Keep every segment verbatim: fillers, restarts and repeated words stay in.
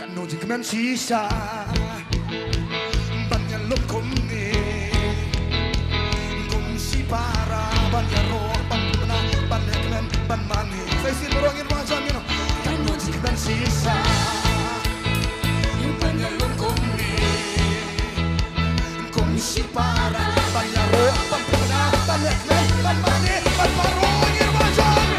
Katno jingkmen shisha ban ïalum kumne, kum shipara ban ïaroh ban pynbna ban lehkmen ban mane. Sa shisien baroh ngin wad jan, you know. Katno jingkmen shisha ban ïalum kumne, kum shipara ban ïaroh ban pynbna ban lehkmen ban mane. Bad baroh ngin wad jan.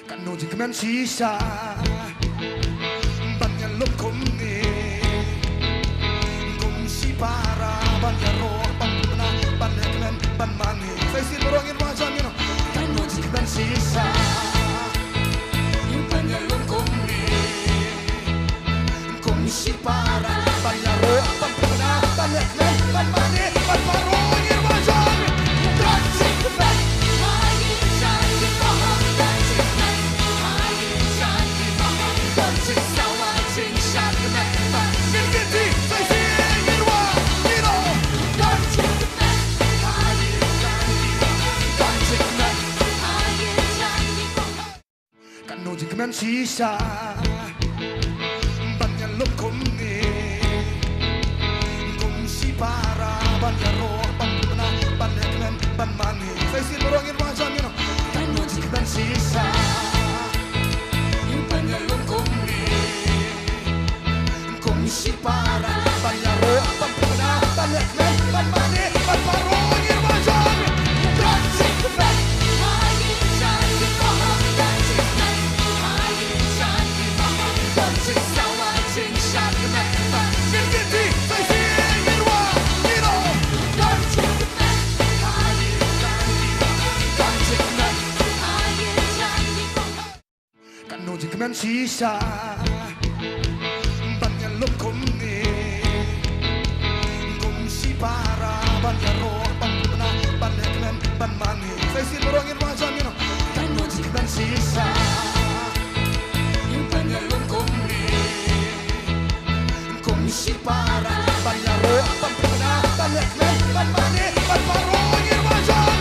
Katno jingkmen shisha ban ïalum kumne, kum shipara ban ïaroh ban pynbna ban lehkmen ban mane. Sa shisien baroh ngin wad jan, you know. Katno jingkmen shisha ban ïalum kumne, kum shipara ban ïaroh ban pynbna ban lehkmen ban mane. Bad baroh ngin wad jan. Katno jingkmen shisha ban ïalum kumne, kum shipara ban ïaroh ban pynbna ban lehkmen ban mane. Sa shisien baroh ngin wad jan, you know. Katno jingkmen shisha ban ïalum kumne, kum shipara ban ïaroh ban pynbna ban lehkmen ban mane. Bad baroh ngin wad jan. Katno jingkmen shisha ban ïalum kumne, kum shipara ban ïaroh ban pynbna ban lehkmen ban mane. Sa shisien baroh ngin wad jan, you know. Katno jingkmen shisha ban ïalum kumne, kum shipara ban ïaroh ban pynbna ban lehkmen ban mane. Bad baroh ngin wad jan.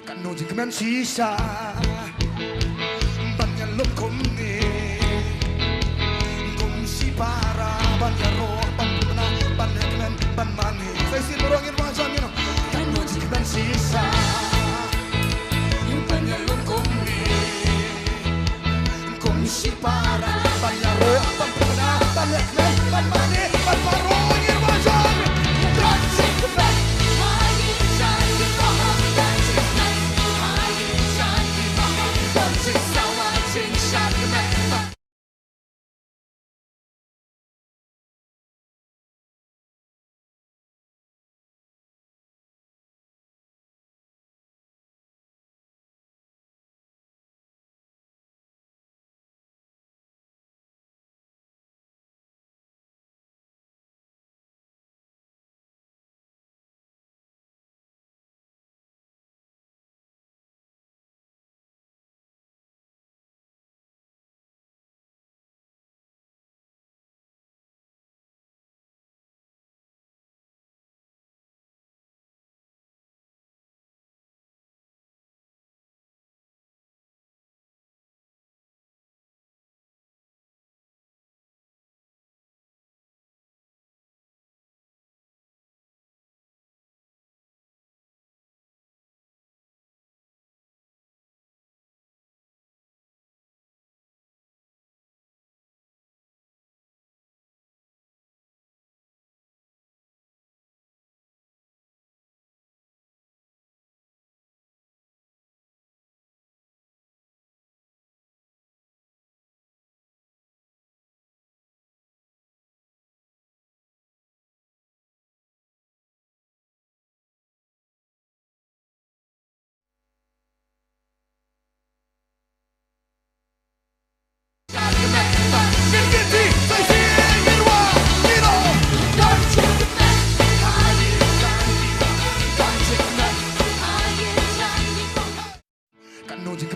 Katno jingkmen shisha ban ïalum kumne, kum shipara ban ïaroh ban pynbna ban lehkmen ban mane. Sa shisien baroh ngin wad jan, you know. Katno jingkmen shisha ban ïalum kumne, kum shipara ban ïaroh ban pynbna ban lehkmen ban mane. Bad baroh ngin wad jan.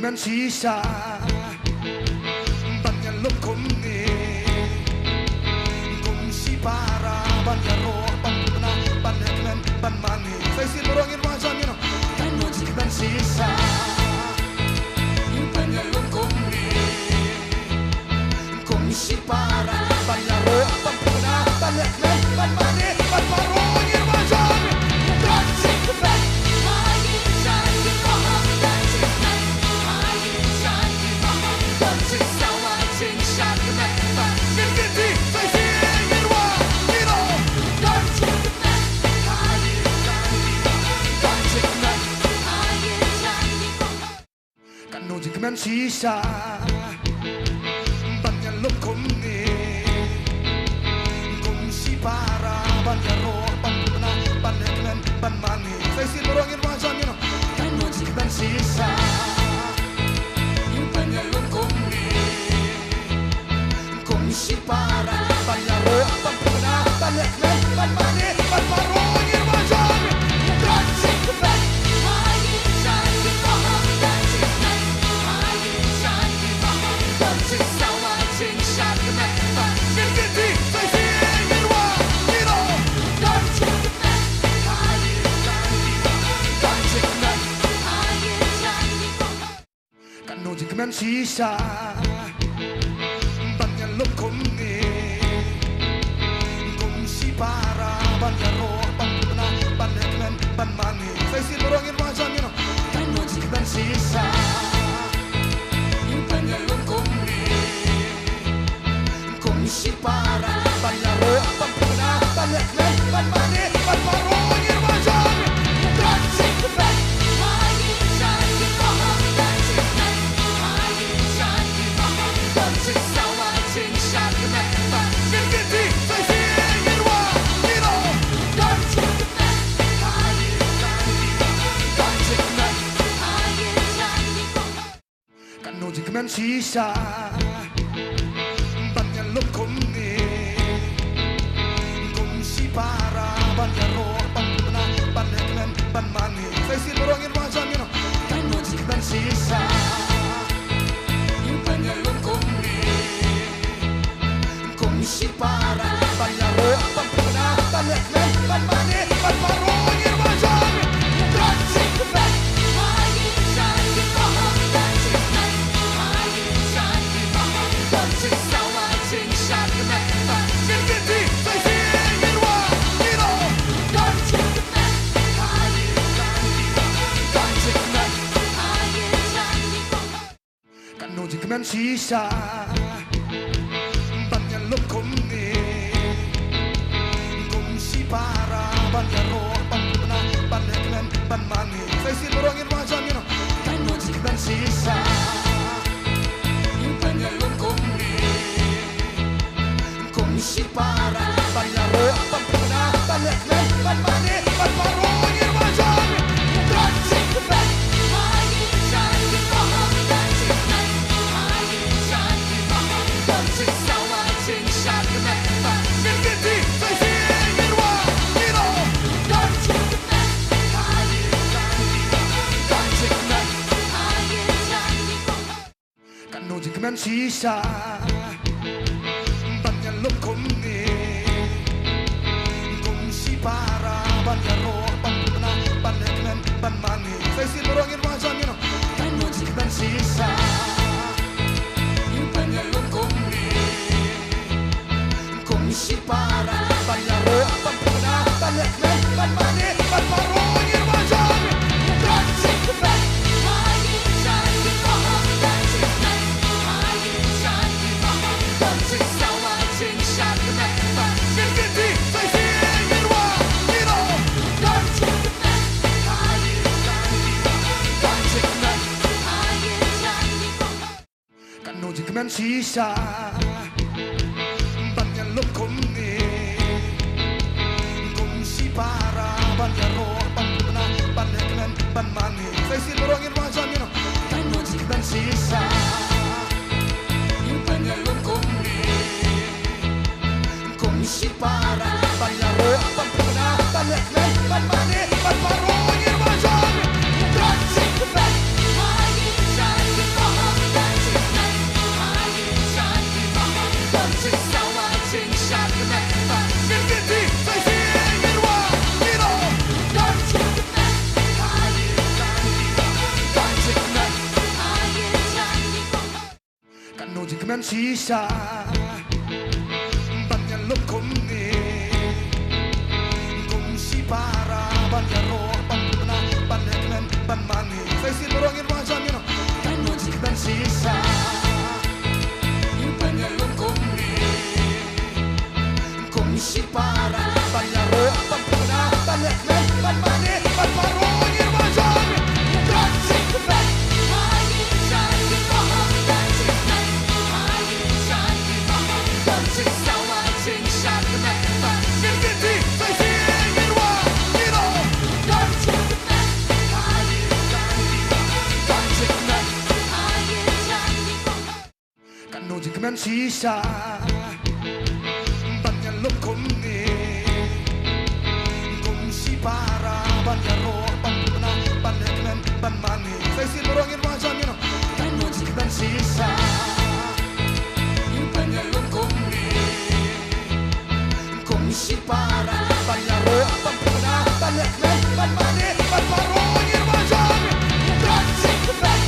Ngan shisha ban ïalum kumne, kum shipara ban ïaroh, ban pynbna, ban lehkmen, ban mane. Sa shisien baroh ngin wad jan, you know. Katno jingkmen shisha ban ïalum kumne, kum shipara ban ïaroh, ban pynbna, ban lehkmen, ban mane, ban baroh ngin wad jan. Kan jingkmen. Katno jingkmen shisha ban ïalum kumne, kum shipara ban ïaroh, ban pynbna, ban lehkmen, ban mane. Sa shisien baroh ngin wad jan, you know. Katno jingkmen shisha ban ïalum kumne, kum shipara ban ïaroh, ban pynbna, ban lehkmen, ban mane, ban baroh ngin wad jan. Kan jingkmen. Katno jingkmen shisha ban ïalum kumne, kum shipara ban ïaroh, ban pynbna, ban lehkmen, ban mane. Sa shisien baroh ngin wad jan, you know. Katno jingkmen shisha ban ïalum kumne, kum shipara ban ïaroh, ban pynbna, ban lehkmen, ban mane, ban baroh ngin wad jan. Kan jingkmen. Katno jingkmen shisha ban ïalum kumne, kum shipara ban ïaroh, ban pynbna, ban lehkmen, ban mane. Sa shisien baroh ngin wad jan, you know. Katno jingkmen shisha ban ïalum kumne, kum shipara ban ïaroh, ban pynbna, ban lehkmen, ban mane, ban baroh ngin wad jan. Kan jingkmen. Katno jingkmen shisha ban ïalum kumne, kum shipara ban ïaroh, ban pynbna, ban lehkmen, ban mane. Sa shisien baroh ngin wad jan, you know. Katno jingkmen shisha ban ïalum kumne, kum shipara ban ïaroh, ban pynbna, ban lehkmen, ban mane, ban baroh ngin wad jan. Kan jingkmen. Katno jingkmen shisha ban ïalum kumne, kum shipara ban ïaroh, ban pynbna, ban lehkmen, ban mane. Sa shisien baroh ngin wad jan, you know. Katno jingkmen shisha ban ïalum kumne, kum shipara ban ïaroh, ban pynbna, ban lehkmen, ban mane, ban baroh ngin wad jan. Kan jingkmen. Katno jingkmen shisha ban ïalum kumne, kum shipara ban ïaroh, ban pynbna, ban lehkmen, ban mane. Sa shisien baroh ngin wad jan, you know. Katno jingkmen shisha ban ïalum kumne, kum shipara ban ïaroh, ban pynbna, ban lehkmen, ban mane, ban baroh ngin wad jan. Kan jingkmen. Shisha ban ïalum kumne, kum shipara ban ïaroh ban pynah ban lehkmen ban mane. Sa shisien baroh ngin wad jan, you know. Katno jingkmen shisha ban ïalum kumne, kum shipara ban ïaroh ban pynah ban lehkmen ban mane ban baroh ngin wad jan. Katno jingkmen. Katno jingkmen shisha ban ïalum kumne, kum shipara ban ïaroh ban pynah ban lehkmen ban mane. Sa shisien baroh ngin wad jan, you know. Katno jingkmen shisha ban ïalum kumne, kum shipara ban ïaroh ban pynah ban lehkmen ban mane ban baroh ngin wad jan. Katno jingkmen.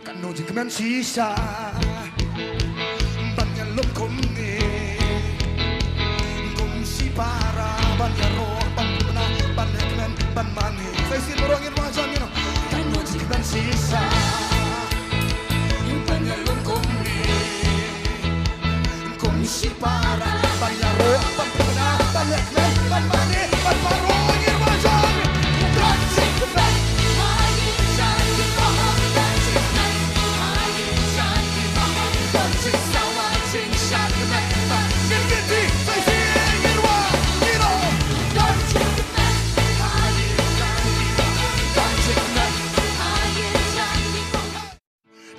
Katno jingkmen shisha ban ïalum kumne, kum shipara ban ïaroh ban pynah ban lehkmen ban mane. Sa shisien baroh ngin wad jan, you know. Katno jingkmen shisha ban ïalum kumne, kum shipara ban ïaroh ban pynah ban lehkmen ban mane ban baroh ngin wad jan. Katno jingkmen.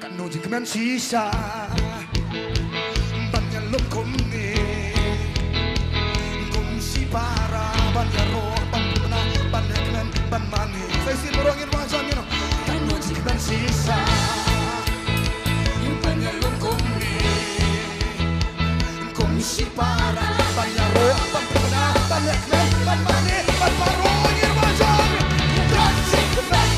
Katno jingkmen shisha ban ïalum kumne, kum shipara ban ïaroh ban pynah ban lehkmen ban mane. Sa shisien baroh ngin wad jan, you know. Katno jingkmen shisha ban ïalum kumne, kum shipara ban ïaroh ban pynah ban lehkmen ban mane ban baroh ngin wad jan. Katno jingkmen.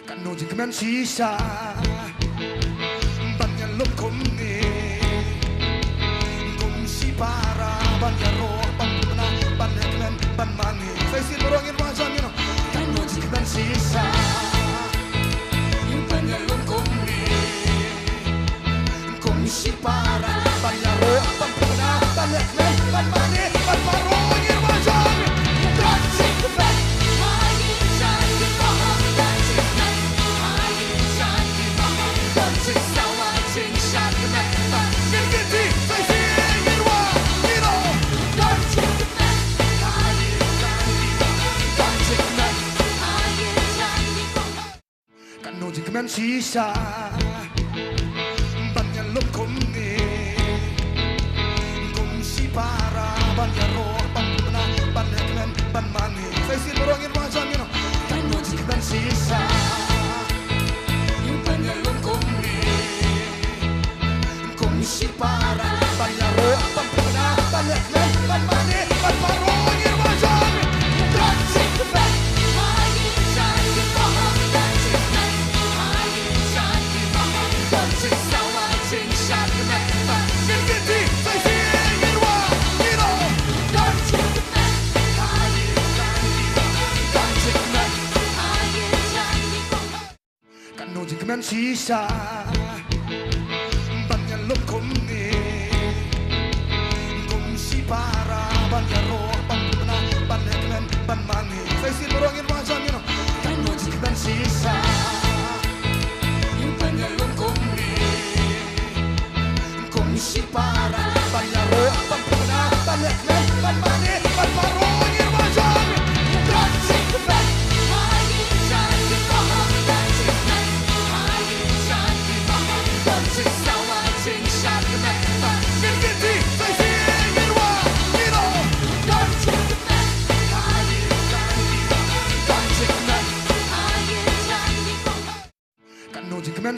Katno jingkmen shisha ban ïalum kumne, kum shipara ban ïaroh ban pynah ban lehkmen ban mane. Sa shisien baroh ngin wad jan, you know. Katno jingkmen shisha ban ïalum kumne, kum shipara ban ïaroh ban pynah ban lehkmen ban mane ban baroh ngin wad jan. Katno jingkmen. Katno jingkmen shisha ban ïalum kumne, kum shipara ban ïaroh ban pynah ban lehkmen ban mane. Sa shisien baroh ngin wad jan, you know. Katno jingkmen shisha ban ïalum kumne, kum shipara ban ïaroh ban pynah ban lehkmen ban mane ban baroh ngin wad jan. Katno jingkmen. Katno jingkmen shisha ban ïalum kumne, kum shipara ban ïaroh ban pynah ban lehkmen ban mane. Sa shisien baroh ngin wad jan, you know. Katno jingkmen shisha ban ïalum kumne, kum shipara ban ïaroh ban pynah ban lehkmen ban mane ban baroh ngin wad jan. Katno jingkmen.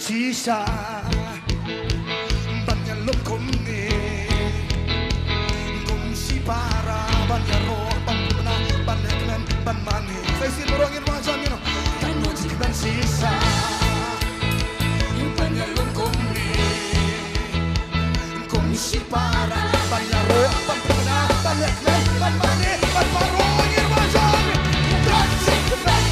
Shisha ban ïalum kumne, kum shipara ban ïaroh, ban pynbna, ban lehkmen, ban mane. Sa shisien baroh ngin wad jan, you know. Katno jingkmen shisha ban ïalum kumne, kum shipara ban ïaroh, ban pynbna, ban lehkmen, ban mane, ban baroh ngin wad jan. Kan jingkmen.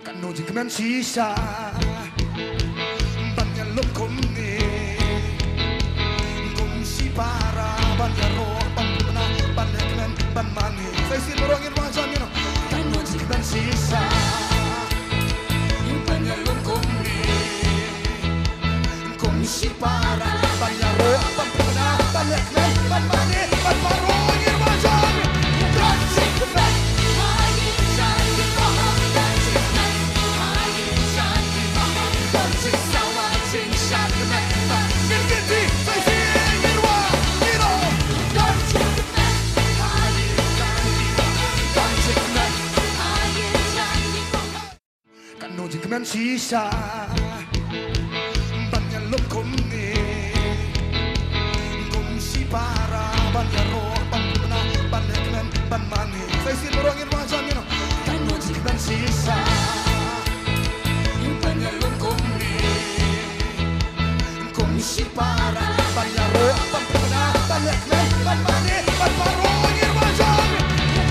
Katno jingkmen shisha ban ïalum kumne, kum shipara ban ïaroh, ban pynbna, ban lehkmen, ban mane. Sa shisien baroh ngin wad jan, you know. Katno jingkmen shisha ban ïalum kumne, kum shipara ban ïaroh, ban pynbna, ban lehkmen, ban mane, ban baroh ngin wad jan. Kan jingkmen. Katno jingkmen shisha ban ïalum kumne, kum shipara ban ïaroh, ban pynbna, ban lehkmen, ban mane. Sa shisien baroh ngin wad jan, you know. Katno jingkmen shisha ban ïalum kumne, kum shipara ban ïaroh, ban pynbna, ban lehkmen, ban mane, ban baroh ngin wad jan.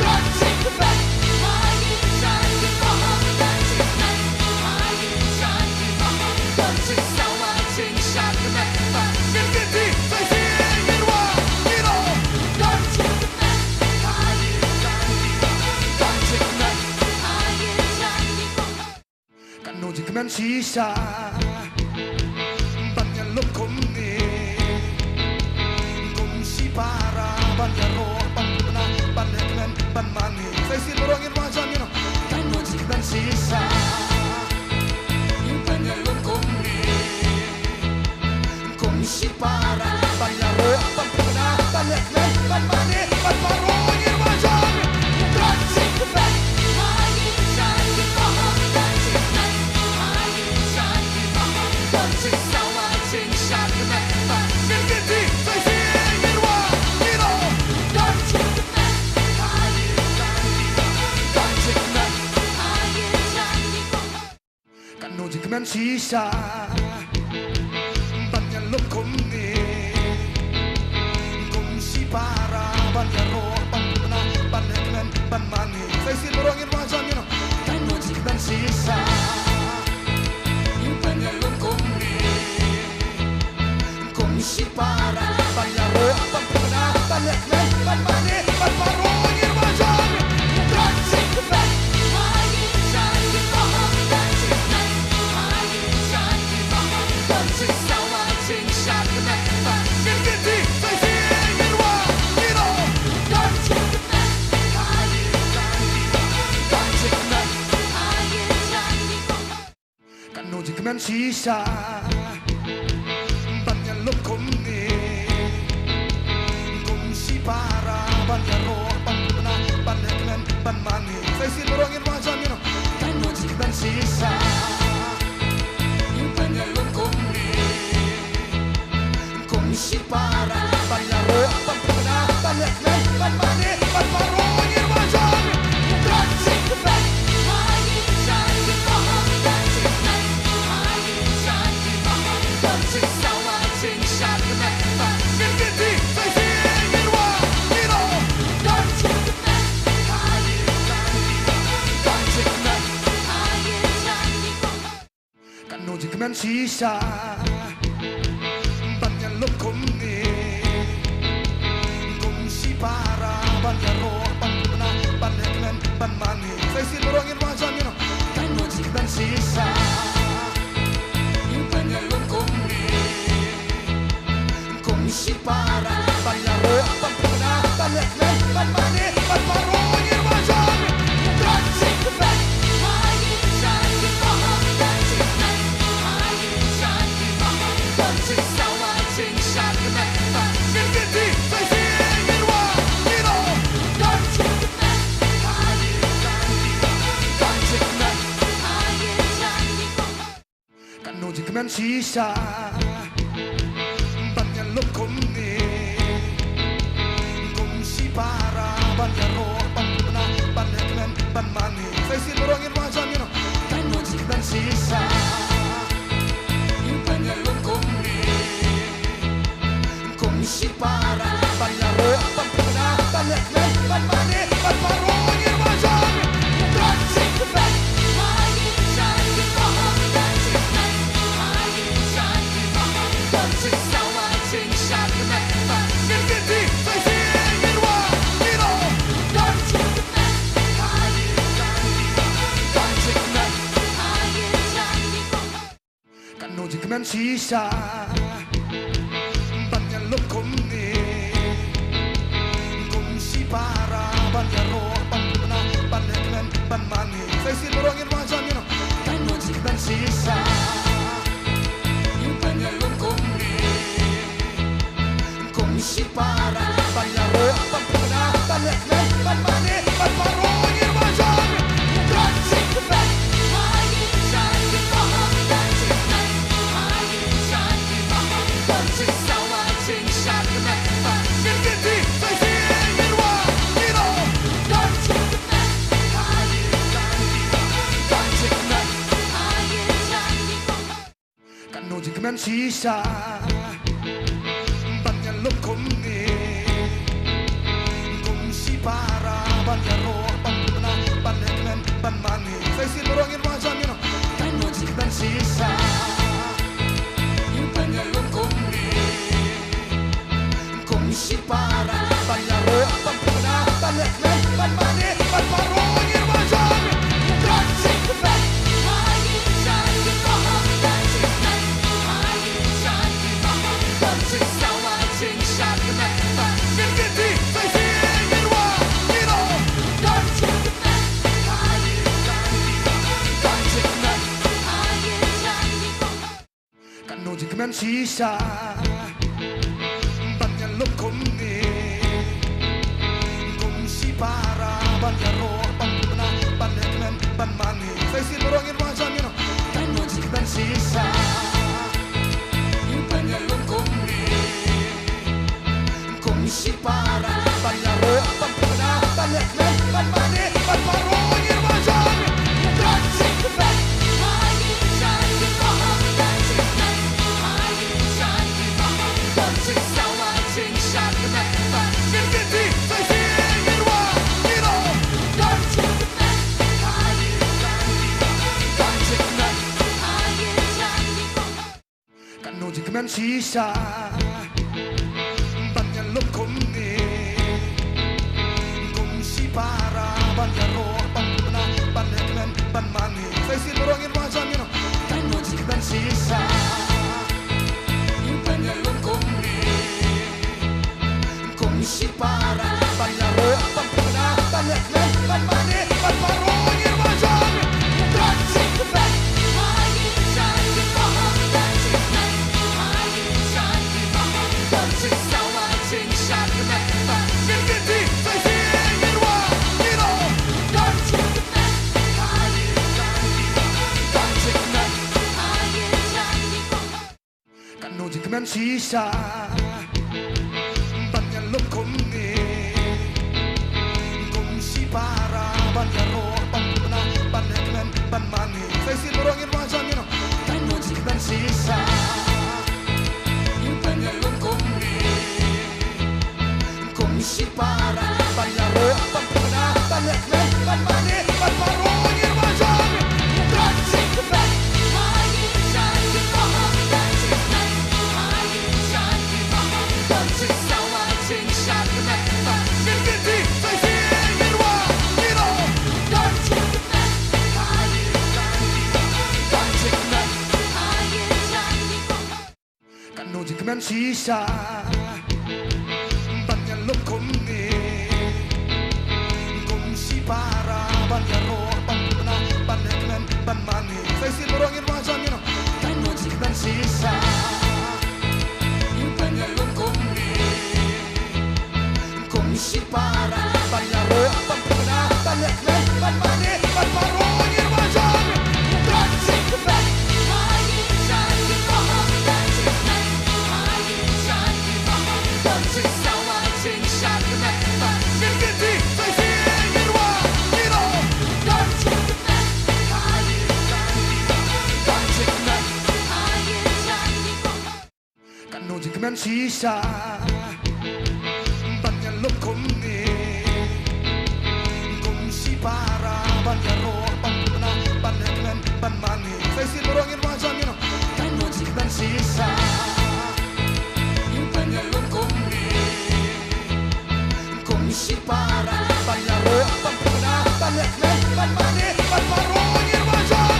Kan jingkmen. Katno jingkmen shisha ban ïalum kumne, kum shipara ban ïaroh, ban pynbna, ban lehkmen, ban mane. Sa shisien baroh ngin wad jan, you know. Katno jingkmen shisha ban ïalum kumne, kum shipara ban ïaroh, ban pynbna, ban lehkmen, ban mane, ban baroh ngin wad jan. Kan jingkmen. Katno jingkmen shisha ban ïalum kumne, kum shipara ban ïaroh, ban pynbna, ban lehkmen, ban mane. Sa shisien baroh ngin wad jan, you know. Katno jingkmen shisha ban ïalum kumne, kum shipara ban ïaroh, ban pynbna, ban lehkmen, ban mane, ban baroh ngin wad jan. Kan jingkmen. Katno jingkmen shisha ban ïalum kumne, kum shipara ban ïaroh, ban pynbna, ban lehkmen, ban mane. Sa shisien baroh ngin wad jan, you know. Katno jingkmen shisha ban ïalum kumne, kum shipara ban ïaroh, ban pynbna, ban lehkmen, ban mane, ban baroh ngin wad jan. Kan jingkmen. Katno jingkmen shisha ban ïalum kumne, kum shipara ban ïaroh, ban pynbna, ban lehkmen, ban mane. Sa shisien baroh ngin wad jan, you know. Katno jingkmen shisha ban ïalum kumne, kum shipara ban ïaroh, ban pynbna, ban lehkmen, ban mane, ban baroh ngin wad jan. Kan jingkmen. Shisha ban ïalum kumne, kum shipara ban ïaroh ban pynbna ban lehkmen ban mane. Sa shisien baroh ngin wad jan, you know. Katno jingkmen shisha ban ïalum kumne, kum shipara ban ïaroh ban pynbna ban lehkmen ban mane. Ban baroh ngin wad jan. Katno jingkmen shisha ban ïalum kumne, kum shipara ban ïaroh ban pynbna ban lehkmen ban mane. Sa shisien baroh ngin wad jan, you know. Katno jingkmen shisha ban ïalum kumne, kum shipara ban ïaroh ban pynbna ban lehkmen ban mane. Ban baroh ngin wad jan. Katno jingkmen shisha ban ïalum kumne, kum shipara ban ïaroh ban pynbna ban lehkmen ban mane. Sa shisien baroh ngin wad jan, you know. Katno jingkmen shisha ban ïalum kumne, kum shipara ban ïaroh ban pynbna ban lehkmen ban mane. Ban baroh ngin wad jan. Katno jingkmen shisha ban ïalum kumne, kum shipara ban ïaroh ban pynbna ban lehkmen ban mane. Sa shisien baroh ngin wad jan, you know. Katno jingkmen shisha ban ïalum kumne, kum shipara ban ïaroh ban pynbna ban lehkmen ban mane. Ban baroh ngin wad jan. Katno jingkmen shisha ban ïalum kumne, kum shipara ban ïaroh ban pynbna ban lehkmen ban mane. Sa shisien baroh ngin wad jan, you know. Katno jingkmen shisha ban ïalum kumne, kum shipara ban ïaroh ban pynbna ban lehkmen ban mane. Ban baroh ngin wad jan. Katno jingkmen shisha ban ïalum kumne, kum shipara ban ïaroh ban pynbna ban lehkmen ban mane. Sa shisien baroh ngin wad jan, you know. Katno jingkmen shisha ban ïalum kumne, kum shipara ban ïaroh ban pynbna ban lehkmen ban mane. Ban baroh ngin wad jan. Katno jingkmen shisha ban ïalum kumne, kum shipara ban ïaroh ban pynbna ban lehkmen ban mane. Sa shisien baroh ngin wad jan, you know. Katno jingkmen shisha ban ïalum kumne, kum shipara ban ïaroh ban pynbna ban lehkmen ban mane. Ban baroh ngin wad jan. Shisha ban ïalum kumne, kum shipara ban ïaroh, ban pynbna, ban lehkmen, ban mane. Sa shisien baroh ngin wad jan, you know. Katno jingkmen shisha ban ïalum kumne, kum shipara ban ïaroh, ban pynbna, ban lehkmen, ban mane, ban baroh ngin wad jan.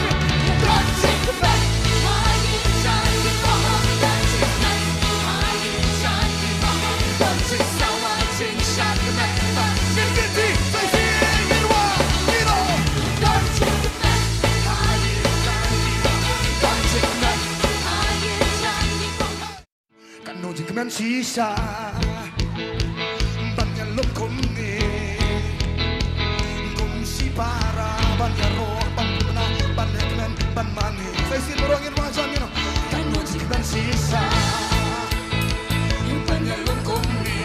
Katno jingkmen shisha ban ïalum kumne, kum shipara ban ïaroh, ban pynbna, ban lehkmen, ban mane. Sa shisien baroh ngin wad jan, you know. Katno jingkmen shisha ban ïalum kumne,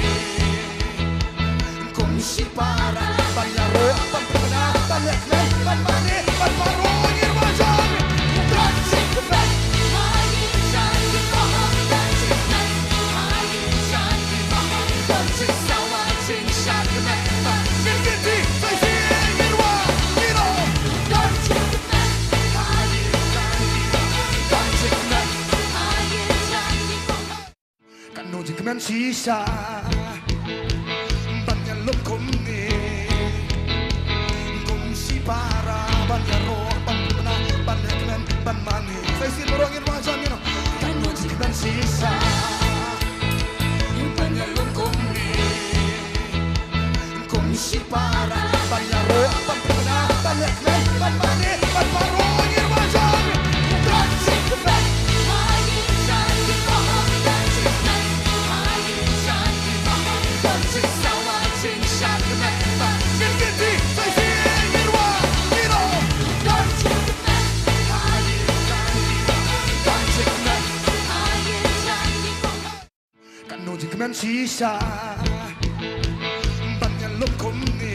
kum shipara ban ïaroh, ban pynbna, ban lehkmen, ban mane, ban baroh ngin wad jan. Katno jingkmen shisha ban ïalum kumne, kum shipara ban ïaroh, ban pynbna, ban lehkmen, ban mane. Sa shisien baroh ngin wad jan, you know. Katno jingkmen shisha ban ïalum kumne, kum shipara ban ïaroh, ban pynbna, ban lehkmen, ban mane, ban baroh ngin wad jan. Katno jingkmen shisha ban ïalum kumne,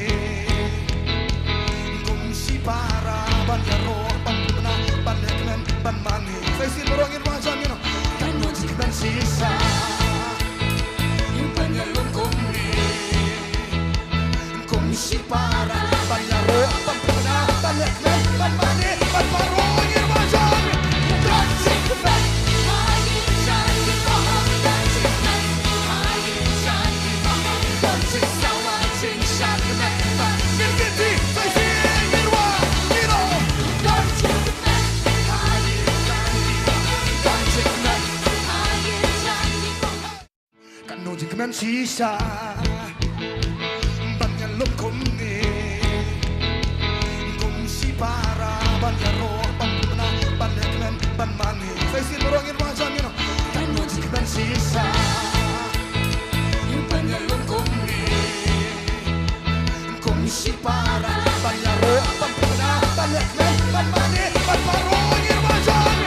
kum shipara ban ïaroh, ban pynbna, ban lehkmen, ban mane. Sa shisien baroh ngin wad jan, you know. Katno jingkmen shisha ban ïalum kumne, kum shipara ban ïaroh, ban pynbna, ban lehkmen, ban mane, ban baroh ngin wad jan. Katno jingkmen shisha ban ïalum kumne, kum shipara ban ïaroh, ban pynbna, ban lehkmen, ban mane. Sa shisien baroh ngin wad jan, you know. Katno jingkmen shisha ban ïalum kumne, kum shipara ban ïaroh, ban pynbna, ban lehkmen, ban mane, ban baroh ngin wad jan.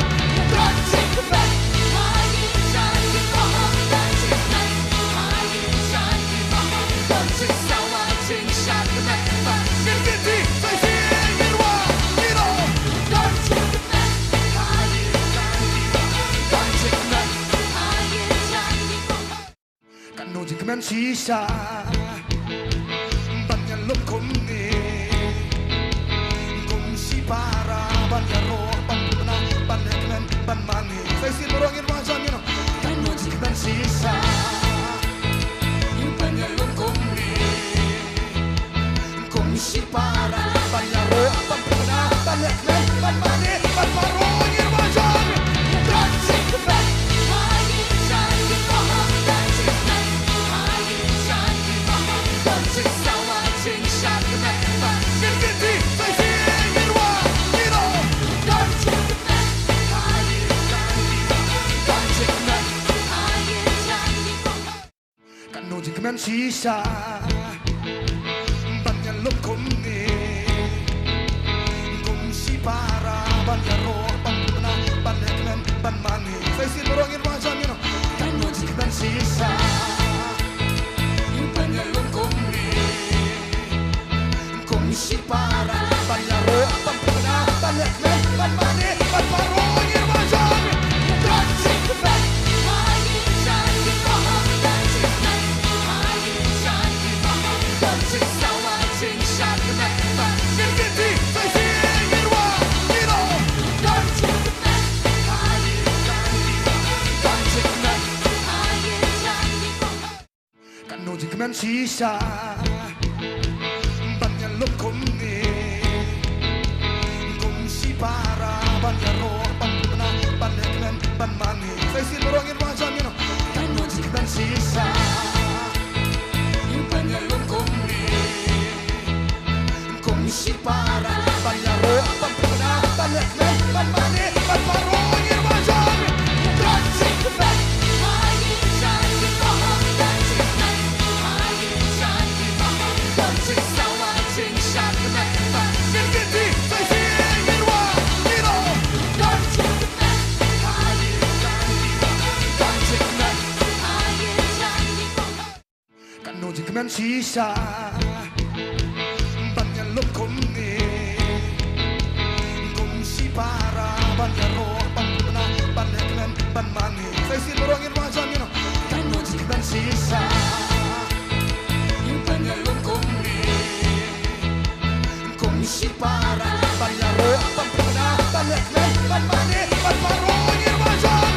Katno jingkmen shisha ban ïalum kumne, kum shipara ban ïaroh, ban pynbna, ban lehkmen, ban mane. Sa shisien baroh ngin wad jan, you know. Katno jingkmen shisha ban ïalum kumne, kum shipara ban ïaroh, ban pynbna, ban lehkmen, ban mane, ban baroh ngin wad jan. Katno jingkmen shisha ban ïalum kumne, kum shipara ban ïaroh, ban pynbna, ban lehkmen, ban mane. Sa shisien baroh ngin wad jan, you know. Katno jingkmen shisha ban ïalum kumne, kum shipara ban ïaroh, ban pynbna, ban lehkmen, ban mane, ban baroh ngin wad jan. Kano jingkmen shisha ban ïalum kumne, kum shipara ban ïaroh ban pynbna ban lehkmen ban mane. Sa shisien baroh ngin wad jam ïa no. Kano jingkmen shisha ban ïalum kumne, kum shipara ban ïaroh ban pynbna ban lehkmen ban mane ban baroh ngin wad jam. Kano jingkmen shisha ban ïalum kumne, kum shipara ban ïaroh ban pynbna ban lehkmen ban mane. Sa shisien baroh ngin wad jam ïa no. Kano jingkmen shisha ban ïalum kumne, kum shipara ban ïaroh ban pynbna ban lehkmen ban mane ban baroh ngin wad jam.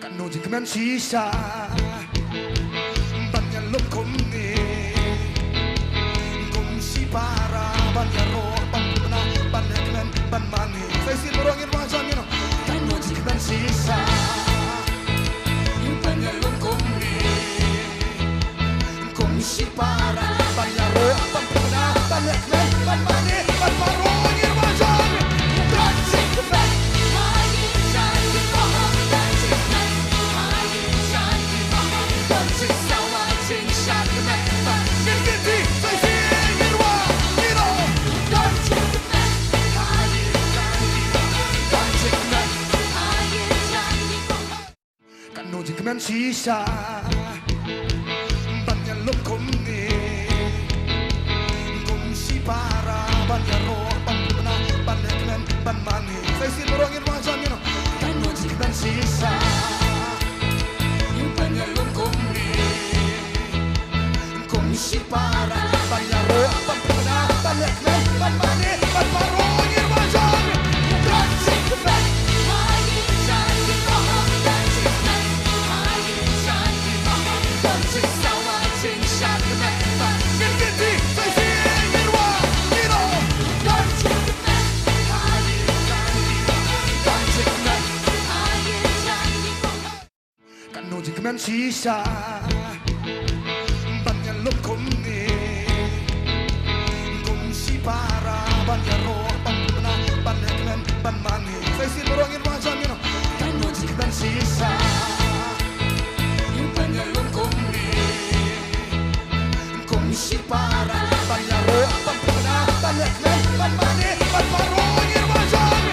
Kano jingkmen shisha ban ïalum kumne, kum shipara ban ïaroh ban pynbna ban lehkmen ban mane. Sa shisien baroh ngin wad jam ïa no. Kano jingkmen shisha ban ïalum kumne, kum shipara ban ïaroh ban pynbna ban lehkmen ban mane ban baroh ngin wad jam. Kano jingkmen shisha ban ïalum kumne, kum shipara ban ïaroh ban pynbna ban lehkmen ban mane. Sa shisien baroh ngin wad jam ïa no. Kano jingkmen shisha ban ïalum kumne, kum shipara ban ïaroh ban pynbna ban lehkmen ban mane ban baroh ngin wad jam. Kano jingkmen shisha ban ïalum kumne, kum shipara ban ïaroh ban pynbna ban lehkmen ban mane. Sa shisien baroh ngin wad jam ïa no. Kano jingkmen shisha ban ïalum kumne, kum shipara ban ïaroh ban pynbna ban lehkmen ban mane ban baroh ngin wad jam.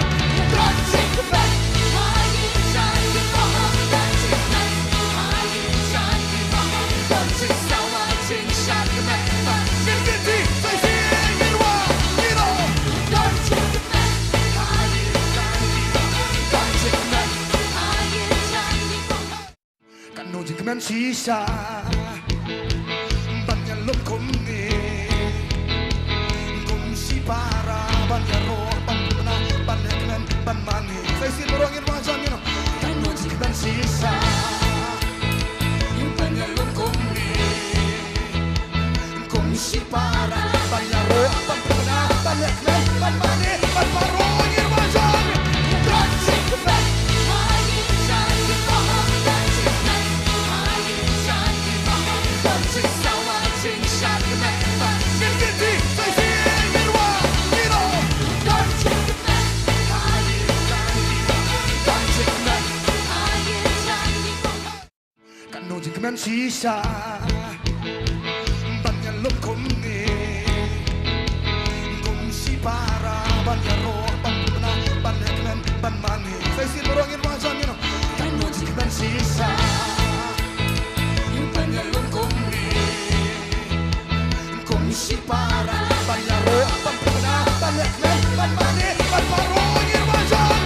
Kano jingkmen shisha ban ïalum kumne, kum shipara ban ïaroh ban pynbna ban lehkmen ban mane. Sa shisien baroh ngin wad jam ïa no. Kano jingkmen shisha ban ïalum kumne, kum shipara ban ïaroh ban pynbna ban lehkmen ban mane ban baroh ngin wad jam. Kano jingkmen shisha ban ïalum kumne, kum shipara ban ïaroh ban pynbna ban lehkmen ban mane. Sa shisien baroh ngin wad jam ïa no. Kano jingkmen shisha ban ïalum kumne, kum shipara ban ïaroh ban pynbna ban lehkmen ban mane ban baroh ngin wad jam.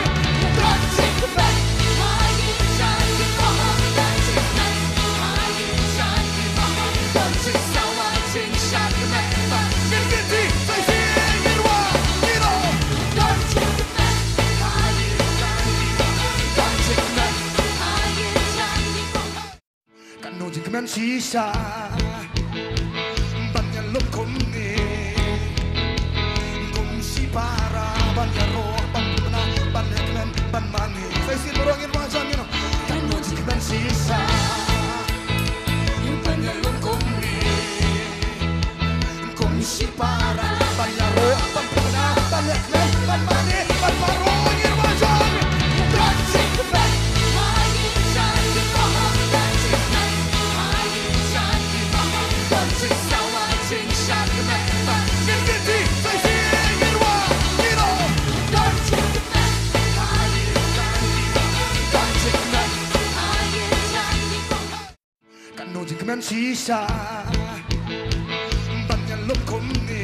Shisha ban ïalum kumne, kum shipara ban ïaroh, ban pynbna, ban lehkmen, ban mane. Sa shisien baroh ngin wad jan, you know. Katno jingkmen shisha ban ïalum kumne, kum shipara ban ïaroh, ban pynbna, ban lehkmen, ban mane, ban baroh ngin wad jan. Katno jingkmen shisha ban ïalum kumne,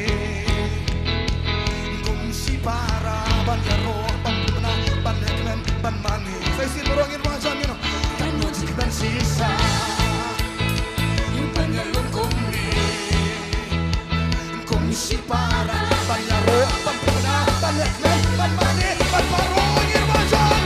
kum shipara ban ïaroh, ban pynbna, ban lehkmen, ban mane. Sa shisien baroh ngin wad jan, you know. Katno jingkmen shisha ban ïalum kumne, kum shipara ban ïaroh, ban pynbna, ban lehkmen, ban mane, ban baroh ngin wad jan.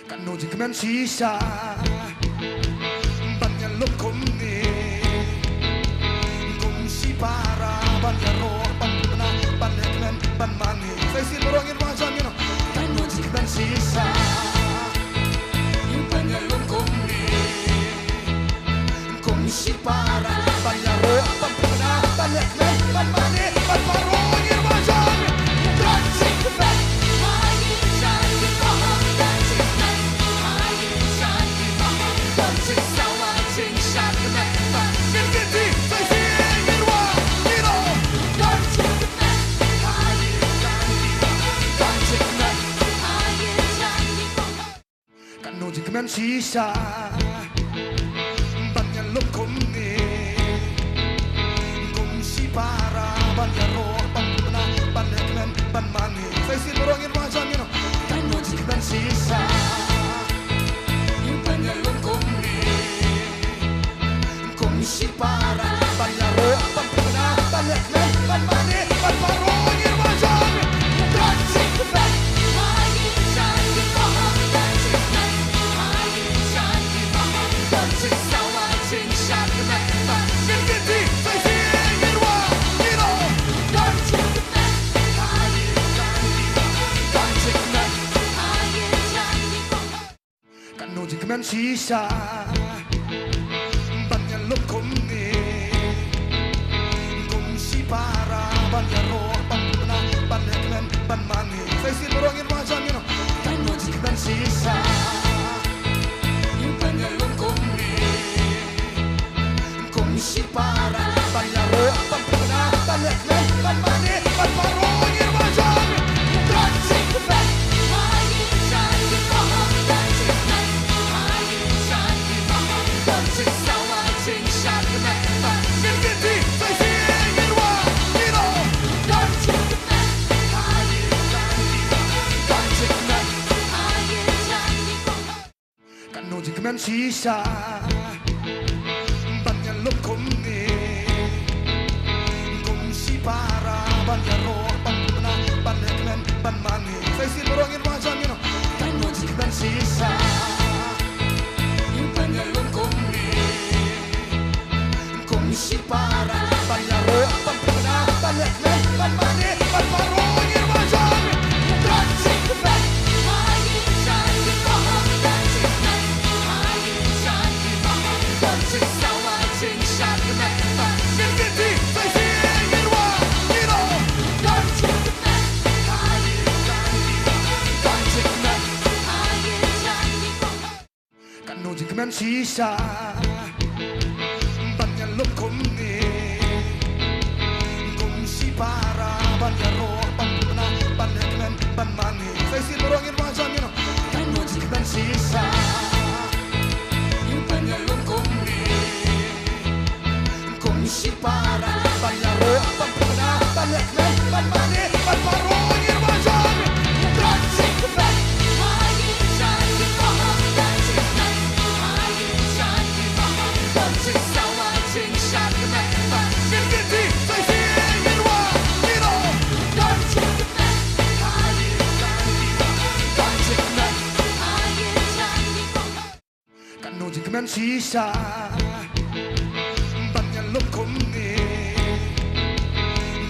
Katno jingkmen shisha ban ïalum kumne, kum shipara ban ïaroh, ban pynbna, ban lehkmen, ban mane. Sa shisien baroh ngin wad jan, you know. Katno jingkmen shisha ban ïalum kumne, kum shipara ban ïaroh, ban pynbna, ban lehkmen, ban mane, ban baroh ngin wad jan. Katno jingkmen shisha ban ïalum kumne, kum shipara ban ïaroh, ban pynbna, ban lehkmen, ban mane. Sa shisien baroh ngin wad jan, you know. Katno jingkmen shisha ban ïalum kumne, kum shipara ban ïaroh, ban pynbna, ban lehkmen, ban mane, ban baroh ngin wad jan. Katno jingkmen shisha ban ïalum kumne, kum shipara ban ïaroh, ban pynbna, ban lehkmen, ban mane. Sa shisien baroh ngin wad jan, you know. Katno jingkmen shisha ban ïalum kumne, kum shipara ban ïaroh, ban pynbna, ban lehkmen, ban mane, ban baroh ngin wad jan. Katno jingkmen shisha ban ïalum kumne, kum shipara ban ïaroh, ban pynbna, ban lehkmen, ban mane. Sa shisien baroh ngin wad jan, you know. Katno jingkmen shisha ban ïalum kumne, kum shipara ban ïaroh, ban pynbna, ban lehkmen, ban mane, ban baroh ngin wad jan. Katno jingkmen shisha ban ïalum kumne, kum shipara ban ïaroh, ban pynbna, ban lehkmen, ban mane. Sa shisien baroh ngin wad jan, you know. Katno jingkmen shisha ban ïalum kumne, kum shipara ban ïaroh, ban pynbna, ban lehkmen, ban mane, ban baroh ngin wad jan. Ngan shisha ban ïalum kumne,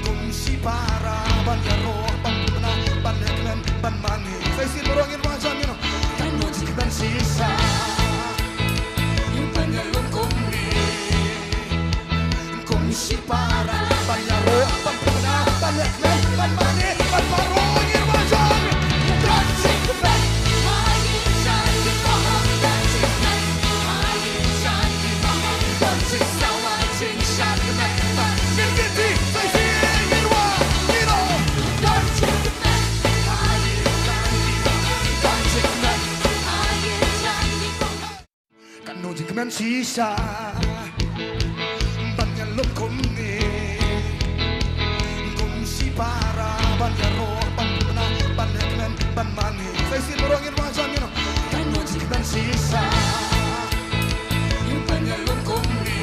kum shipara ban ïaroh, ban pynbna, ban lehkmen, ban mane. Sa shisien baroh ngin wad jan, you know. Katno jingkmen shisha ban ïalum kumne, kum shipara ban ïaroh, ban pynbna, ban lehkmen, ban mane, ban baroh ngin wad jan. Kan jingkmen. Katno jingkmen shisha ban ïalum kumne, kum shipara ban ïaroh, ban pynbna, ban lehkmen, ban mane. Sa shisien baroh ngin wad jan, you know. Katno jingkmen shisha ban ïalum kumne,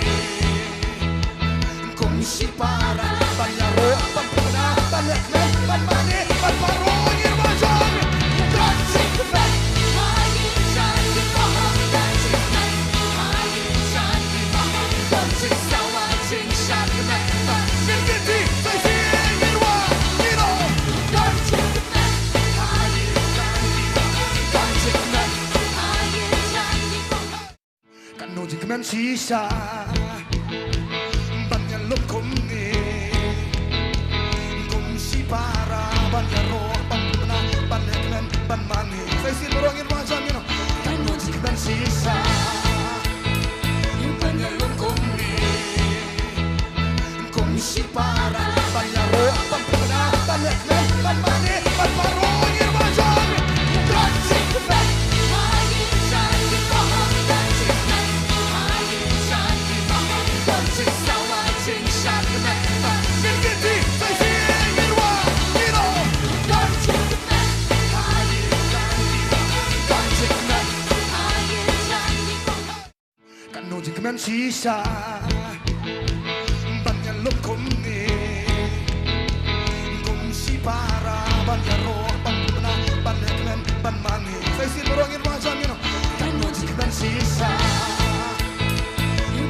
kum shipara ban ïaroh, ban pynbna, ban lehkmen, ban mane, ban baroh ngin wad jan. Kan jingkmen. Katno jingkmen shisha ban ïalum kumne, kum shipara ban ïaroh, ban pynbna, ban lehkmen, ban mane. Sa shisien baroh ngin wad jan, you know. Katno jingkmen shisha ban ïalum kumne, kum shipara ban ïaroh, ban pynbna, ban lehkmen, ban mane, ban baroh ngin wad jan. Kan jingkmen. Katno jingkmen shisha ban ïalum kumne, kum shipara ban ïaroh, ban pynbna, ban lehkmen, ban mane. Sa shisien baroh ngin wad jan, you know. Katno jingkmen shisha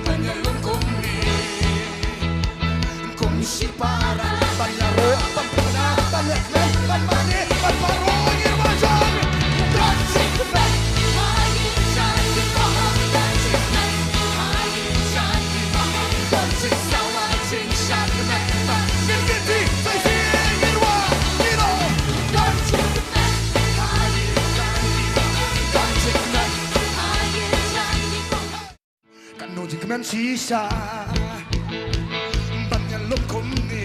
ban ïalum kumne, kum shipara ban ïaroh, ban pynbna, ban lehkmen, ban mane, ban baroh ngin wad jan. Kan jingkmen. Katno jingkmen shisha ban ïalum kumne,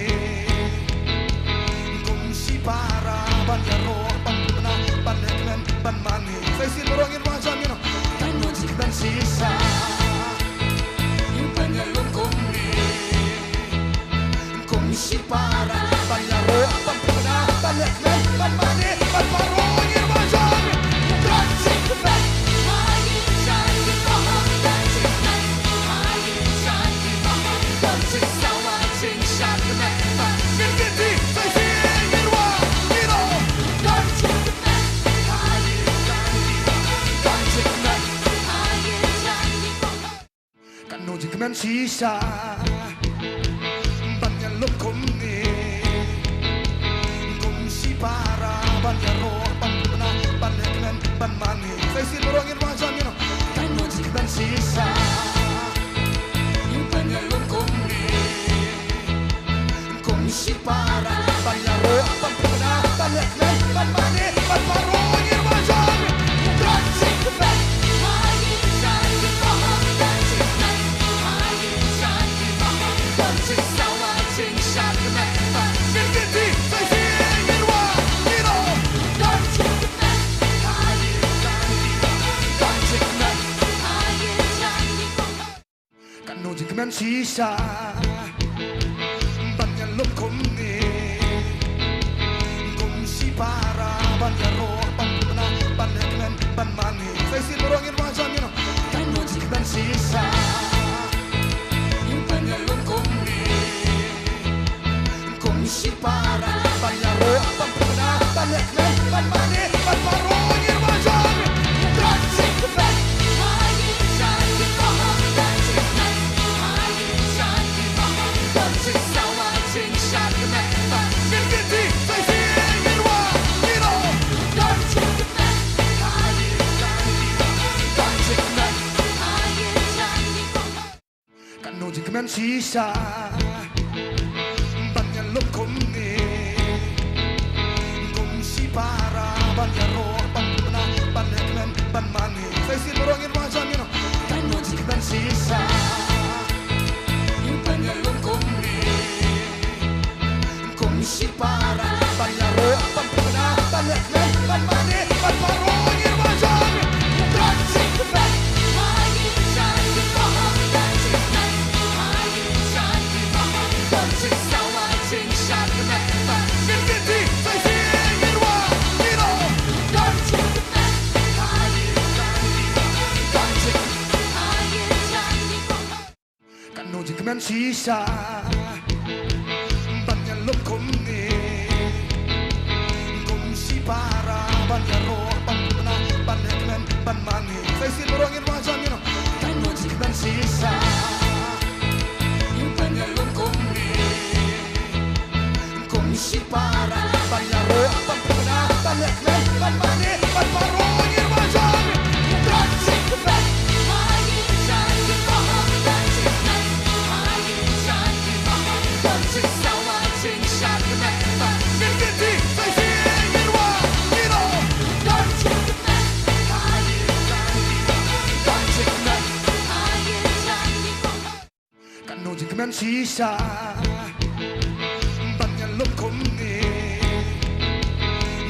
kum shipara ban ïaroh, ban pynbna, ban lehkmen, ban mane. Sa shisien baroh ngin wad jan, you know. Katno jingkmen shisha ban ïalum kumne, kum shipara ban ïaroh, ban pynbna, ban lehkmen, ban mane, ban baroh ngin wad jan. Kan jingkmen. Katno jingkmen shisha ban ïalum kumne, kum shipara ban ïaroh, ban pynbna, ban lehkmen, ban mane. Sa shisien baroh ngin wad jan, you know. Katno jingkmen shisha ban ïalum kumne, kum shipara ban ïaroh, ban pynbna, ban lehkmen, ban mane, ban baroh ngin wad jan. Kan jingkmen. Katno jingkmen shisha ban ïalum kumne, kum shipara ban ïaroh, ban pynbna, ban lehkmen, ban mane. Sa shisien baroh ngin wad jan, you know. Katno jingkmen shisha ban ïalum kumne, kum shipara ban ïaroh, ban pynbna, ban lehkmen, ban mane, ban baroh ngin wad jan. Kan jingkmen. Shisha ban ïalum kumne, kum shipara ban ïaroh ban pynbna ban lehkmen ban mane. Sa shisien baroh ngin wad jan, you know. Katno jingkmen shisha ban ïalum kumne, kum shipara ban ïaroh ban pynbna ban lehkmen ban mane. Ban baroh ngin wad jan. Katno jingkmen shisha ban ïalum kumne, kum shipara ban ïaroh ban pynbna ban lehkmen ban mane. Sa shisien baroh ngin wad jan, you know. Katno jingkmen shisha ban ïalum kumne, kum shipara ban ïaroh ban pynbna ban lehkmen ban mane. Ban baroh ngin wad jan. Katno jingkmen shisha ban ïalum kumne,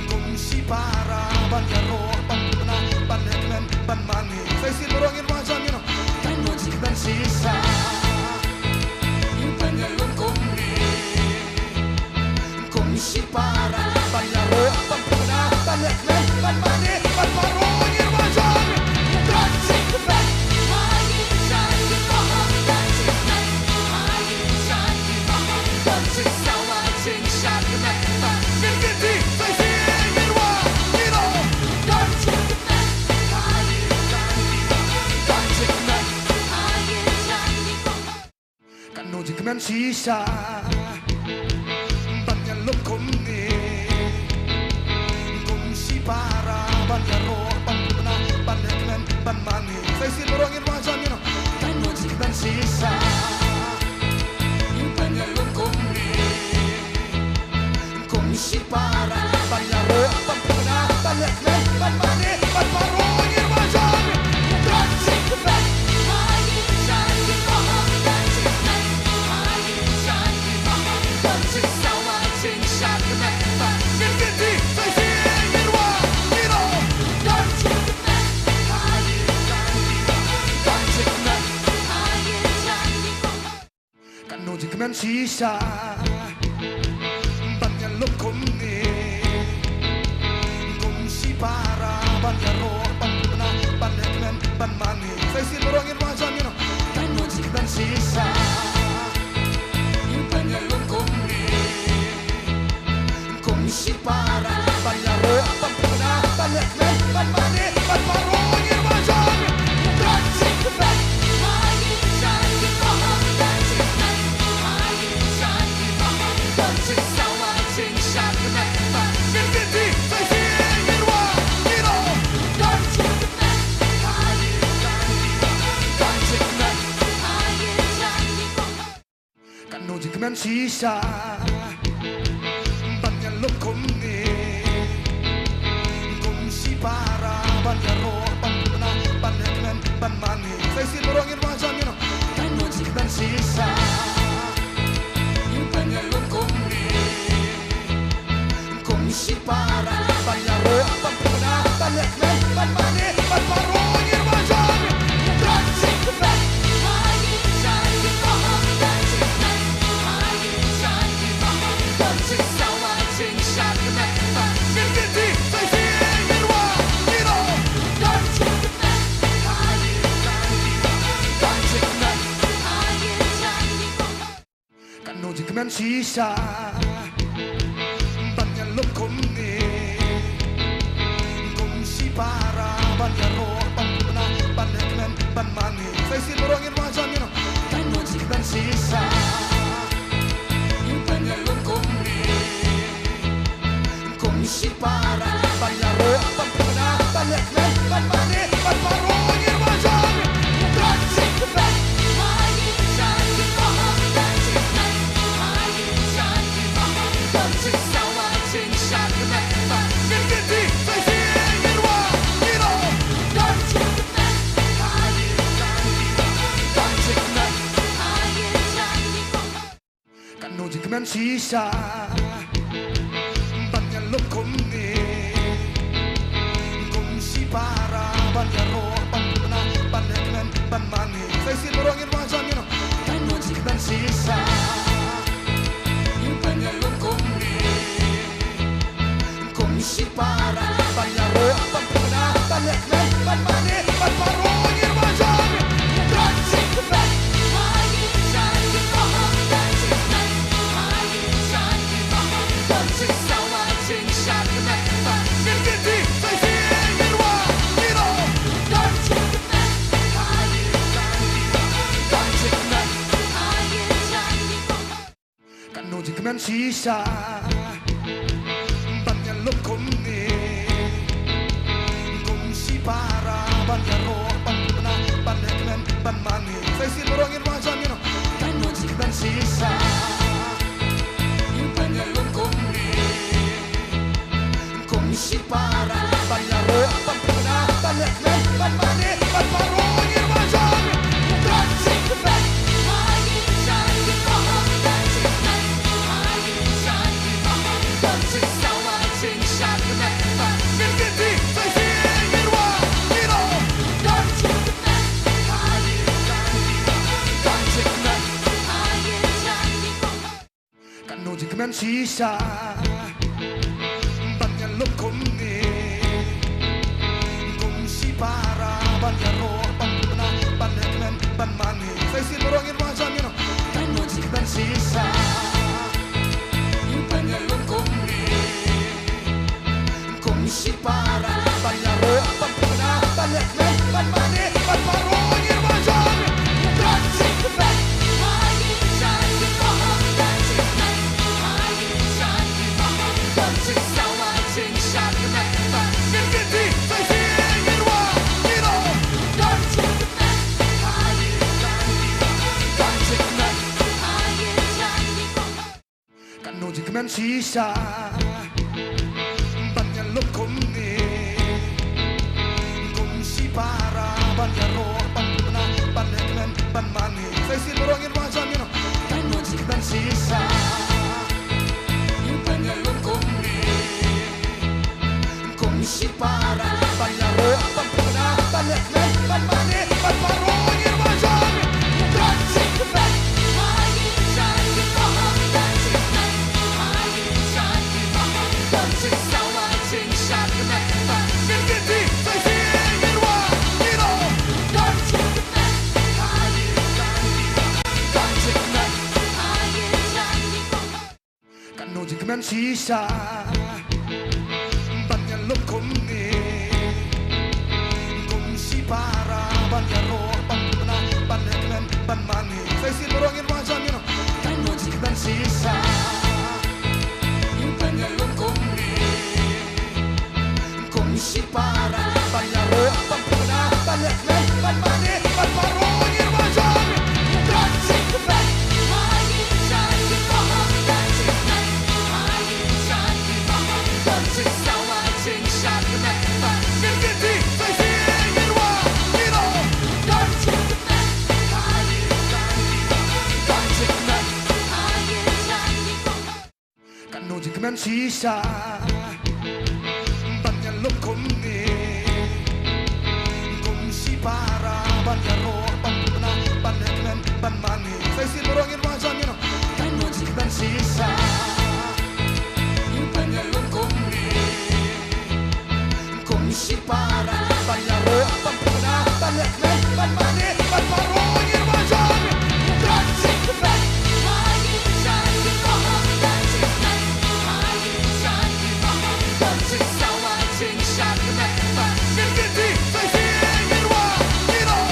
kum shipara ban ïaroh ban pynbna ban lehkmen ban mane. Sa shisien baroh ngin wad jan, you know. Katno jingkmen shisha ban ïalum kumne, kum shipara ban ïaroh ban pynbna ban lehkmen ban mane. Ban baroh ngin wad jan. Katno jingkmen shisha ban ïalum kumne, kum shipara ban ïaroh ban pynbna ban lehkmen ban mane. Sa shisien baroh ngin wad jan, you know. Katno jingkmen shisha ban ïalum kumne, kum shipara ban ïaroh ban pynbna ban lehkmen ban mane. Ban baroh ngin wad jan. Katno jingkmen shisha ban ïalum kumne, kum shipara ban ïaroh ban pynbna ban lehkmen ban mane. Sa shisien baroh ngin wad jan, you know. Katno jingkmen shisha ban ïalum kumne, kum shipara ban ïaroh ban pynbna ban lehkmen ban mane. Ban baroh ngin wad jan. Katno jingkmen shisha ban ïalum kumne, kum shipara ban ïaroh ban pynbna ban lehkmen ban mane. Sa shisien baroh ngin wad jan, you know. Katno jingkmen shisha ban ïalum kumne, kum shipara ban ïaroh ban pynbna ban lehkmen ban mane. Ban baroh ngin wad jan. Katno jingkmen shisha ban ïalum kumne, kum shipara ban ïaroh ban pynbna ban lehkmen ban mane. Sa shisien baroh ngin wad jan, you know. Katno jingkmen shisha ban ïalum kumne, kum shipara ban ïaroh ban pynbna ban lehkmen ban mane. Ban baroh ngin wad jan. shisha ban ïalum kumne, kum shipara ban ïaroh ban pynbna ban lehkmen ban mane. Sa shisien baroh ngin wad jan, you know. Katno jingkmen shisha ban ïalum kumne, kum shipara ban ïaroh ban pynbna ban lehkmen ban mane. Bad baroh ngin wad jan. Don jingkmen ha ïing jong ngi, oh, don jingkmen ha ïing jong ngi, oh, don jingsawa jingshad kmen, oh, ngin kyntiew sa shisien ngin wad, you know. Don jingkmen ha ïing jong ngi, oh, don jingkmen ha ïing jong ngi, oh. Katno jingkmen shisha ban ïalum kumne, kum shipara ban ïaroh ban pynbna ban lehkmen ban mane. Sa shisien baroh ngin wad jan, you know. Katno jingkmen shisha ban ïalum kumne, kum shipara ban ïaroh ban pynbna ban lehkmen ban mane. Bad baroh ngin wad jan. Don jingkmen ha ïing jong ngi, oh, don jingkmen ha ïing jong ngi, oh, don jingsawa jingshad kmen, oh, ngin kyntiew sa shisien ngin wad, you know. Don jingkmen ha ïing jong ngi, oh, don jingkmen ha ïing jong ngi, oh. Katno jingkmen shisha ban ïalum kumne, kum shipara ban ïaroh ban pynbna ban lehkmen ban mane. Sa shisien baroh ngin wad jan, you know. Katno jingkmen shisha ban ïalum kumne, kum shipara ban ïaroh ban pynbna ban lehkmen ban mane. Bad baroh ngin wad jan. Don jingkmen ha ïing jong ngi, oh, don jingkmen ha ïing jong ngi, oh, don jingsawa jingshad kmen, oh, ngin kyntiew sa shisien ngin wad, you know. Don jingkmen ha ïing jong ngi, oh, don jingkmen ha ïing jong ngi, oh. Katno jingkmen shisha ban ïalum kumne, kum shipara ban ïaroh ban pynbna ban lehkmen ban mane. Sa shisien baroh ngin wad jan, you know. Katno jingkmen shisha ban ïalum kumne, kum shipara ban ïaroh ban pynbna ban lehkmen ban mane. Bad baroh ngin wad jan. Don jingkmen ha ïing jong ngi, oh, don jingkmen ha ïing jong ngi, oh, don jingsawa jingshad kmen, oh, ngin kyntiew sa shisien ngin wad, you know. Don jingkmen ha ïing jong ngi, oh, don jingkmen ha ïing jong ngi, oh. Katno jingkmen shisha ban ïalum kumne, kum shipara ban ïaroh ban pynbna ban lehkmen ban mane. Sa shisien baroh ngin wad jan, you know. Katno jingkmen shisha ban ïalum kumne, kum shipara ban ïaroh ban pynbna ban lehkmen ban mane. Bad baroh ngin wad jan. Don jingkmen ha ïing jong ngi, oh, don jingkmen ha ïing jong ngi, oh, don jingsawa jingshad kmen, oh, ngin kyntiew sa shisien ngin wad, you know. Don jingkmen ha ïing jong ngi, oh, don jingkmen ha ïing jong ngi, oh. Katno jingkmen shisha ban ïalum kumne, kum shipara ban ïaroh ban pynbna ban lehkmen ban mane. Sa shisien baroh ngin wad jan, you know. Katno jingkmen shisha ban ïalum kumne, kum shipara ban ïaroh ban pynbna ban lehkmen ban mane. Bad baroh ngin wad jan. Don jingkmen ha ïing jong ngi, oh, don jingkmen ha ïing jong ngi, oh, don jingsawa jingshad kmen, oh, ngin kyntiew sa shisien ngin wad, you know.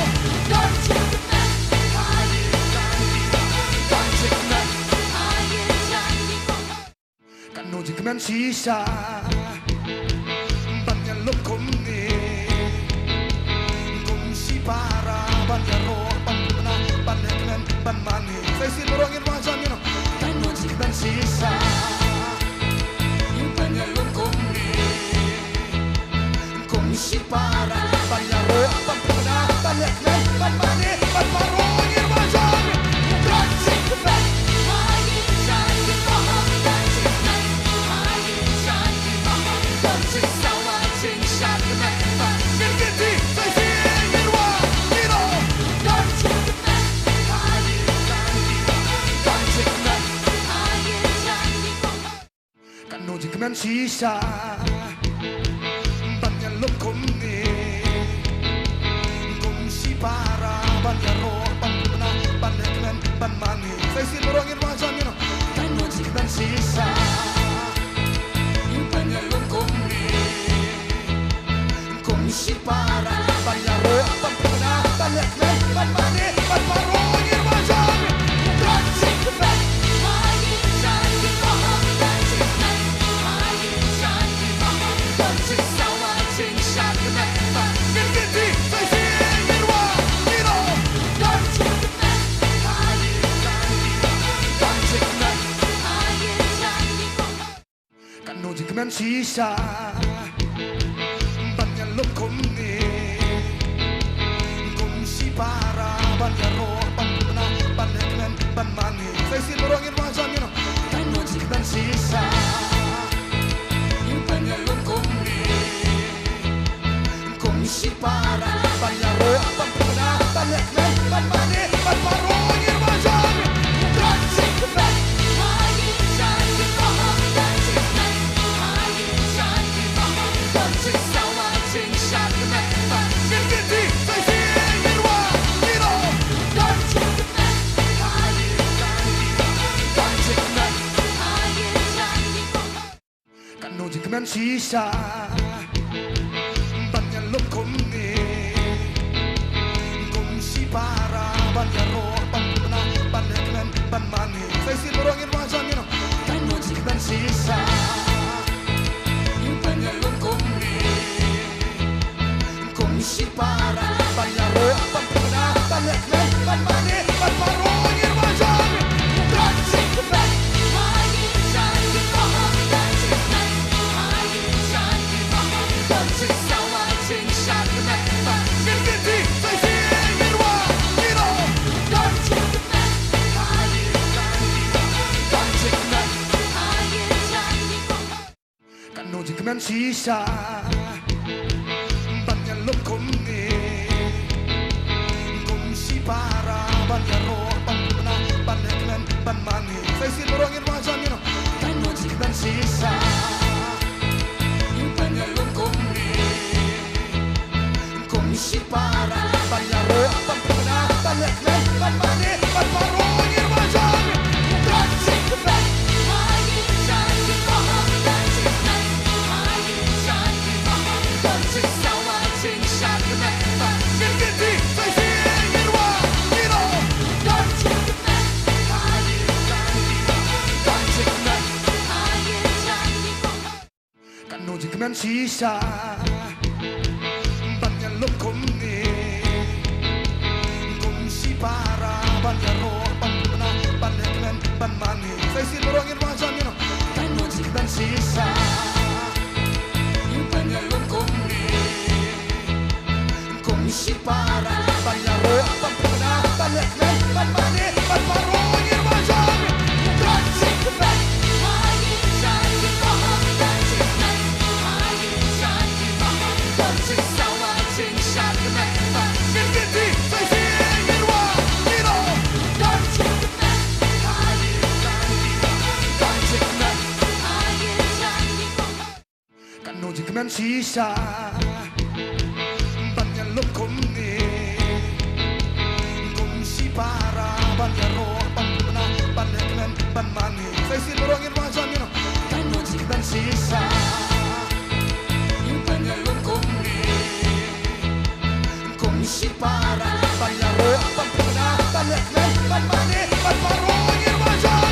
Don jingkmen ha ïing jong ngi, oh, don jingkmen ha ïing jong ngi, oh. Katno jingkmen shisha ban ïalum kumne, kum shipara ban ïaroh ban pynbna ban lehkmen ban mane. Sa shisien baroh ngin wad jan, you know. Katno jingkmen shisha ban ïalum kumne, kum shipara ban ïaroh ban pynbna ban lehkmen ban mane. Bad baroh ngin wad jan. Don jingkmen ha ïing jong ngi, oh, Shisha ban ïalum kumne, kum shipara ban ïaroh ban pynbna ban lehkmen ban mane. Sa shisien baroh ngin wad jam ïa no. Katno jingkmen shisha ban ïalum kumne, kum shipara ban ïaroh ban pynbna ban lehkmen ban mane ban baroh ngin wad jam. Katno jingkmen. Katno jingkmen shisha ban ïalum kumne, kum shipara ban ïaroh ban pynbna ban lehkmen ban mane. Sa shisien baroh ngin wad jam ïa no. Katno jingkmen shisha ban ïalum kumne, kum shipara ban ïaroh ban pynbna ban lehkmen ban mane ban baroh ngin wad jam. Katno jingkmen shisha ban ïalum kumne, kum shipara ban ïaroh ban pynbna ban lehkmen ban mane. Sa shisien baroh ngin wad jam ïa no. Katno jingkmen shisha ban ïalum kumne, kum shipara ban ïaroh ban pynbna ban lehkmen ban mane ban baroh ngin wad jam. Katno jingkmen shisha ban ïalum kumne, kum shipara ban ïaroh ban pynbna ban lehkmen ban mane. Sa shisien baroh ngin wad jam ïa no. Katno jingkmen shisha ban ïalum kumne, kum shipara ban ïaroh ban pynbna ban lehkmen ban mane ban baroh ngin wad jam. Katno jingkmen shisha ban ïalum kumne, kum shipara ban ïaroh ban pynbna ban lehkmen ban mane. Sa shisien baroh ngin wad jam ïa no. Katno jingkmen shisha ban ïalum kumne, kum shipara ban ïaroh ban pynbna ban lehkmen ban mane ban baroh ngin wad jam. Katno jingkmen shisha ban ïalum kumne, kum shipara ban ïaroh ban pynbna ban lehkmen ban mane. Sa shisien baroh ngin wad jam ïa no. Katno jingkmen shisha ban ïalum kumne, kum shipara ban ïaroh ban pynbna ban lehkmen ban mane ban baroh ngin wad jam.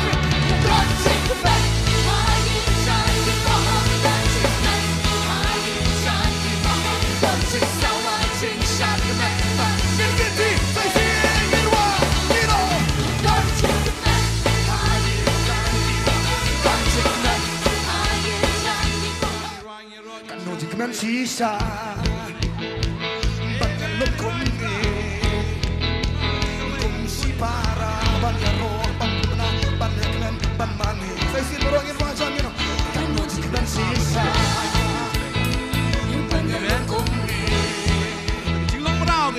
Katno jingkmen shisha ban ïalum kumne, kum shipara ban ïaroh ban pynbna ban lehkmen ban mane. Sa shisien baroh ngin wad jam ïa no. Katno jingkmen shisha ban ïalum kumne,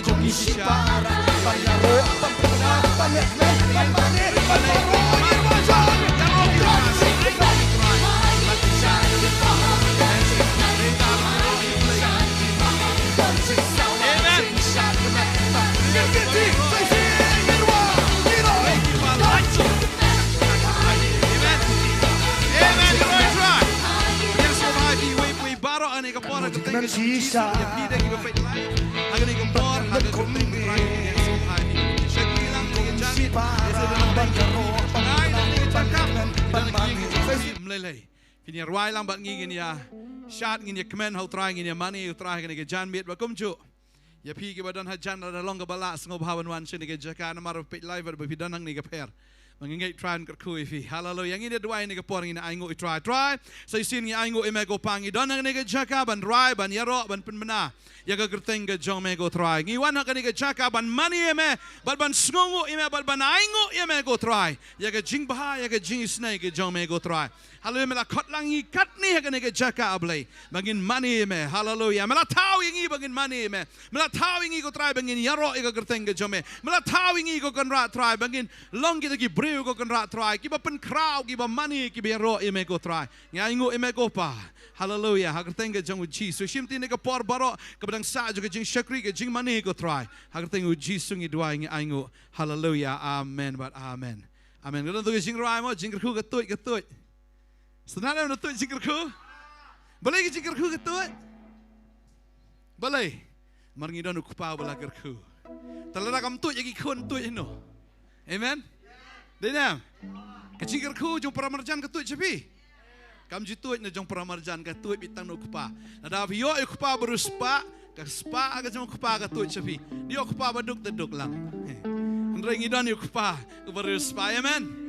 kum shipara ban ïaroh ban pynbna ban lehkmen ban mane ban baroh ngin wad jam. Ka por ha ka kyrteng ka jong U Jisu, ïa phi de kiba peit live ha kane ka por, ha ka kyrteng U Trai ngin ïa sngewbha ïa phi. Sha kiwei lang kane ka janmiet, ïa sa dang ban ka ro ban ban ban ban ban. Mlei lei. Phin ïa rwai lang bad ngi, ngin ïa shad, ngin ïa kmen ha U Trai, ngin ïa mane ïa U Trai ha kane ka janmiet. Bad kumjuh ïa phi kiba don hajan, lada long kaba lah, sngewbha ban wan sha kane ka jaka namar ba peit live bad ba phi don hangne ka pher. Ba ngi ngeit Trai un kyrkhu ïa phi. Haleluya. Ngin ïa duwai ha kane ka por, ngin ïa ainguh ïa U Trai. Trai, sa shisien ngi ainguh ïa me ko Pa, ngi don hangne ka jaka ban rwai, ban ïaroh, ban pynbna ïa ka kyrteng ka jong me ko Trai. Ngi wan ha kane ka jaka ban mane ïa me, bad ban sngewnguh ïa me, bad ban ainguh ïa me ko Trai, ïa ka jingbha, ïa ka jingisynei ka jong me ko Trai. Haleluya. Me la khot lang ïa ngi katne ha kane ka jaka, A Blei, ba ngin mane ïa me. Haleluya. Me la thaw ïa ngi ba ngin mane ïa me. Me la thaw ïa ngi ko Trai ba ngin ïaroh ïa ka kyrteng ka jong me. Me la thaw ïa ngi ko Kynrad Trai ba ngin long kita ki briew ko Kynrad Trai, kiba pynkhraw, kiba mane, kiba ïaroh ïa me ko Trai. Ngi ainguh ïa me ko Pa. Haleluya. Ha ka kyrteng ka jong U Jisu. Shim ïa kane ka por baroh kaba dang sah jong ka jingshakri, ka jingmane ko Trai. Ha ka kyrteng U Jisu ngi duwai, ngi ainguh. Haleluya. Amen bad amen. Amen. Ka don tu ka jingrwai mo, jingkyrkhu ka tuid, ka tuid. Sngewtynnat em, na tuid jingkyrkhu? Balei ka jingkyrkhu ka tuid? Balei? Namar ngi don U Kpa uba la kyrkhu. Te lada kam tuid ïa ki khun, tuid ïa no? Amen. Dei ne em? Ka jingkyrkhu jong para marjan ka tuid sha phi? Kam ju tuid na jong para marjan, ka tuid beit tang na U Kpa. Lada phi ïoh ïa U Kpa ba riewspah, ka spah ka jong U Kpa ka tuid sha phi. Ïoh U Kpa ba duk te duk lang. Hynrei ngi don ïa U Kpa uba riewspah. Amen.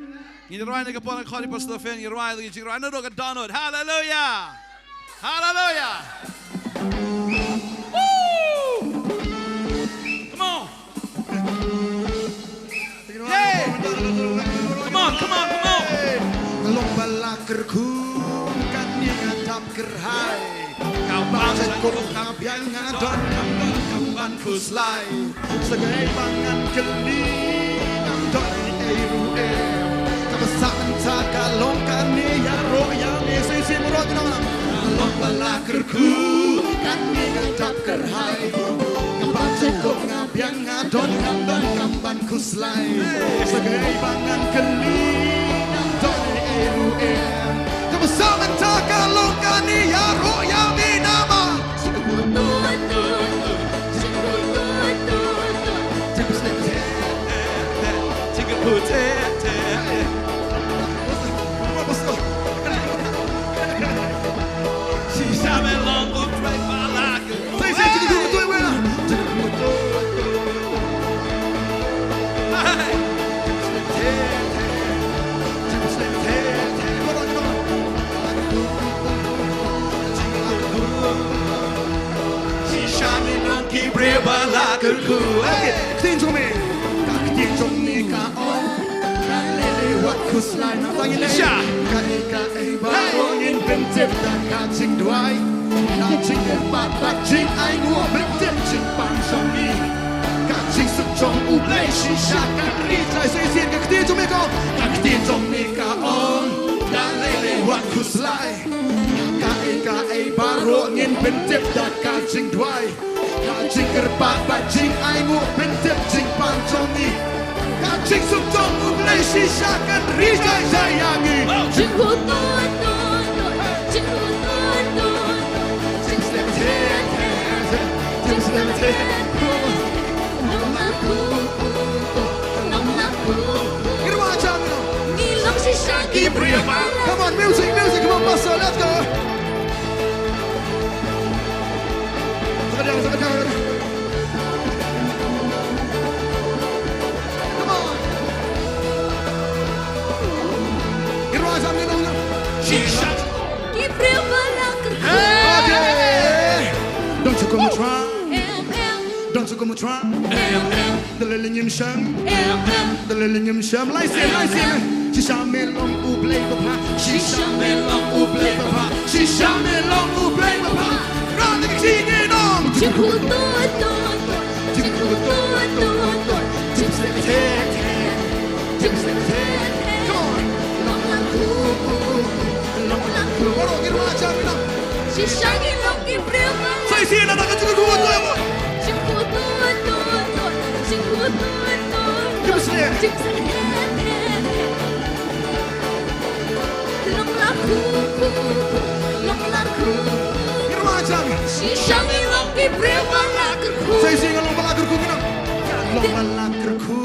Ngin rwai na ka por, nga khot ïa Pastor Fen, ngin rwai, ngin rwai na ka dohnud. Haleluya. Haleluya. Woo! Come on. Yay! Come on, come on, come on. Long ba la kyrkhu, kane nga dap kyrhai. Nga bam sha kum nga biang, nga don kam don kam ban khuslai. Sa kaei ba ngan kylli, ngam don ei ei ruh em. Kaba sah mynta ka long kane, ïaroh ïa me. Sa shisien baroh ki nongïalam. Long ba la kyrkhu, kane nga dap kyrhai. Nga bam sha kum nga biang, nga don kam don kam ban khuslai. Sa kaei ba ngan kylli, ngam don ei ei ruh em. Kaba sah mynta ka long kane, ïaroh ïa me namar. Shisha me long ki briew ba la kyrkhu. Hey, ktien jong me. Ka ktien jong me ka ong, ka lei lei wat khuslai. Nangta ngin leh. Shisha. Kaei kaei baroh ngin pyntip da ka jingduwai, ka jingkyrpad bad jingainguh, pyntip jingpang jong ngi. Ka jingsuk jong U Blei shisha kan ri jai. Sa shisien ka ktien jong me ka ong, ka ktien jong me ka ong, ka lei lei wat khuslai. Kaei kaei baroh ngin pyntip da ka jingduwai, ka jingkyrpad bad jingainguh, pyntip jingpang jong ngi. Ka jingsuk jong U Blei shisha kan ri jai jai ïa ngi. Jingkhuslai, jingkhuslai, jingkhuslai, jingkhuslai. Come on, music, music, come on, Pastor, let's go. Come on. Shisha. Okay. Don't you come and try. Don't you come and try. Da lei lei ngim shym. Da lei lei ngim shym. Lai sien, lai sien. Shisha me long U Blei babha. Shisha me long U Blei babha. Shisha me long U Blei babha. Ran da ka jingïaid nong. Jingkhuslai, jingkhuslai, jingkhuslai. Come on. Baroh ngin rwai jam ïa ngi. Sa shisien na ka jingkyrkhu. Ngin rwai jam. Shisha ngi long ki briew ba la kyrkhu. Sa shisien nga long ba la kyrkhu, ngi long. Nga long ba la kyrkhu.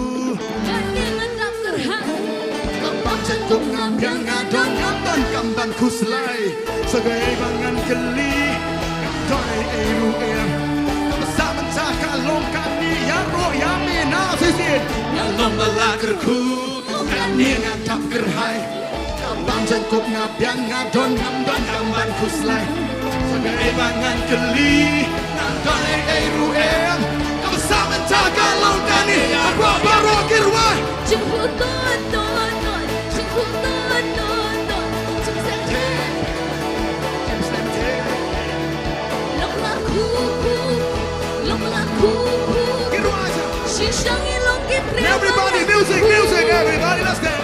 Kane nga dap kyrhai. Ka bang jaiñkup nga biang, nga don ngam don kam ban khuslai. Sa kaei ba ngan kylli, ngam don ei ei ruh em. Kaba sah mynta ka long kane, ïaroh ïa me na shisien. Nga long ba la kyrkhu. Kane nga dap kyrhai. Ka bang jaiñkup nga biang, nga don ngam don kam ban khuslai. Sa kaei ba ngan kylli, ngam don ei ei ruh em. Kaba sah mynta ka long kane. Baroh baroh ki rwai. Jingkhuslai, khuslai, khuslai, khuslai, khuslai. Long la kyrkhu, long la kyrkhu. Ki rwai sa. Shisha ngi long ki briew. Everybody, music, music, everybody, let's dance.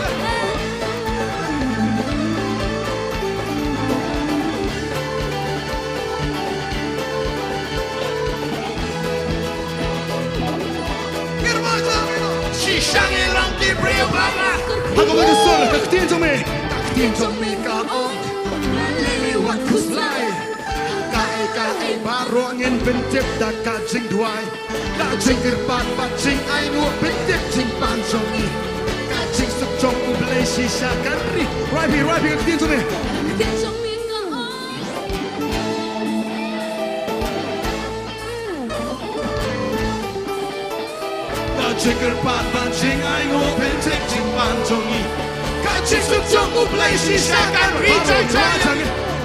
Ki rwai sa. Shisha ngi long ki briew ba la. Ha kaba ïa sur, ka ktien jong me. Ka ktien jong me ka ong, lei lei wat khuslai. Kaei kaei baroh ngin pyntip da ka jingduwai. Ka jingkyrpad bad jingainguh, pyntip jingpang jong ngi. Ka jingsuk jong U Blei shisha kan ri. Rwai phi, rwai phi ka ktien jong me. Ka ktien jong me ka ong. Ka jingkyrpad bad jingainguh, pyntip jingpang jong ngi. Ka jingsuk jong U Blei shisha kan ri jai jai.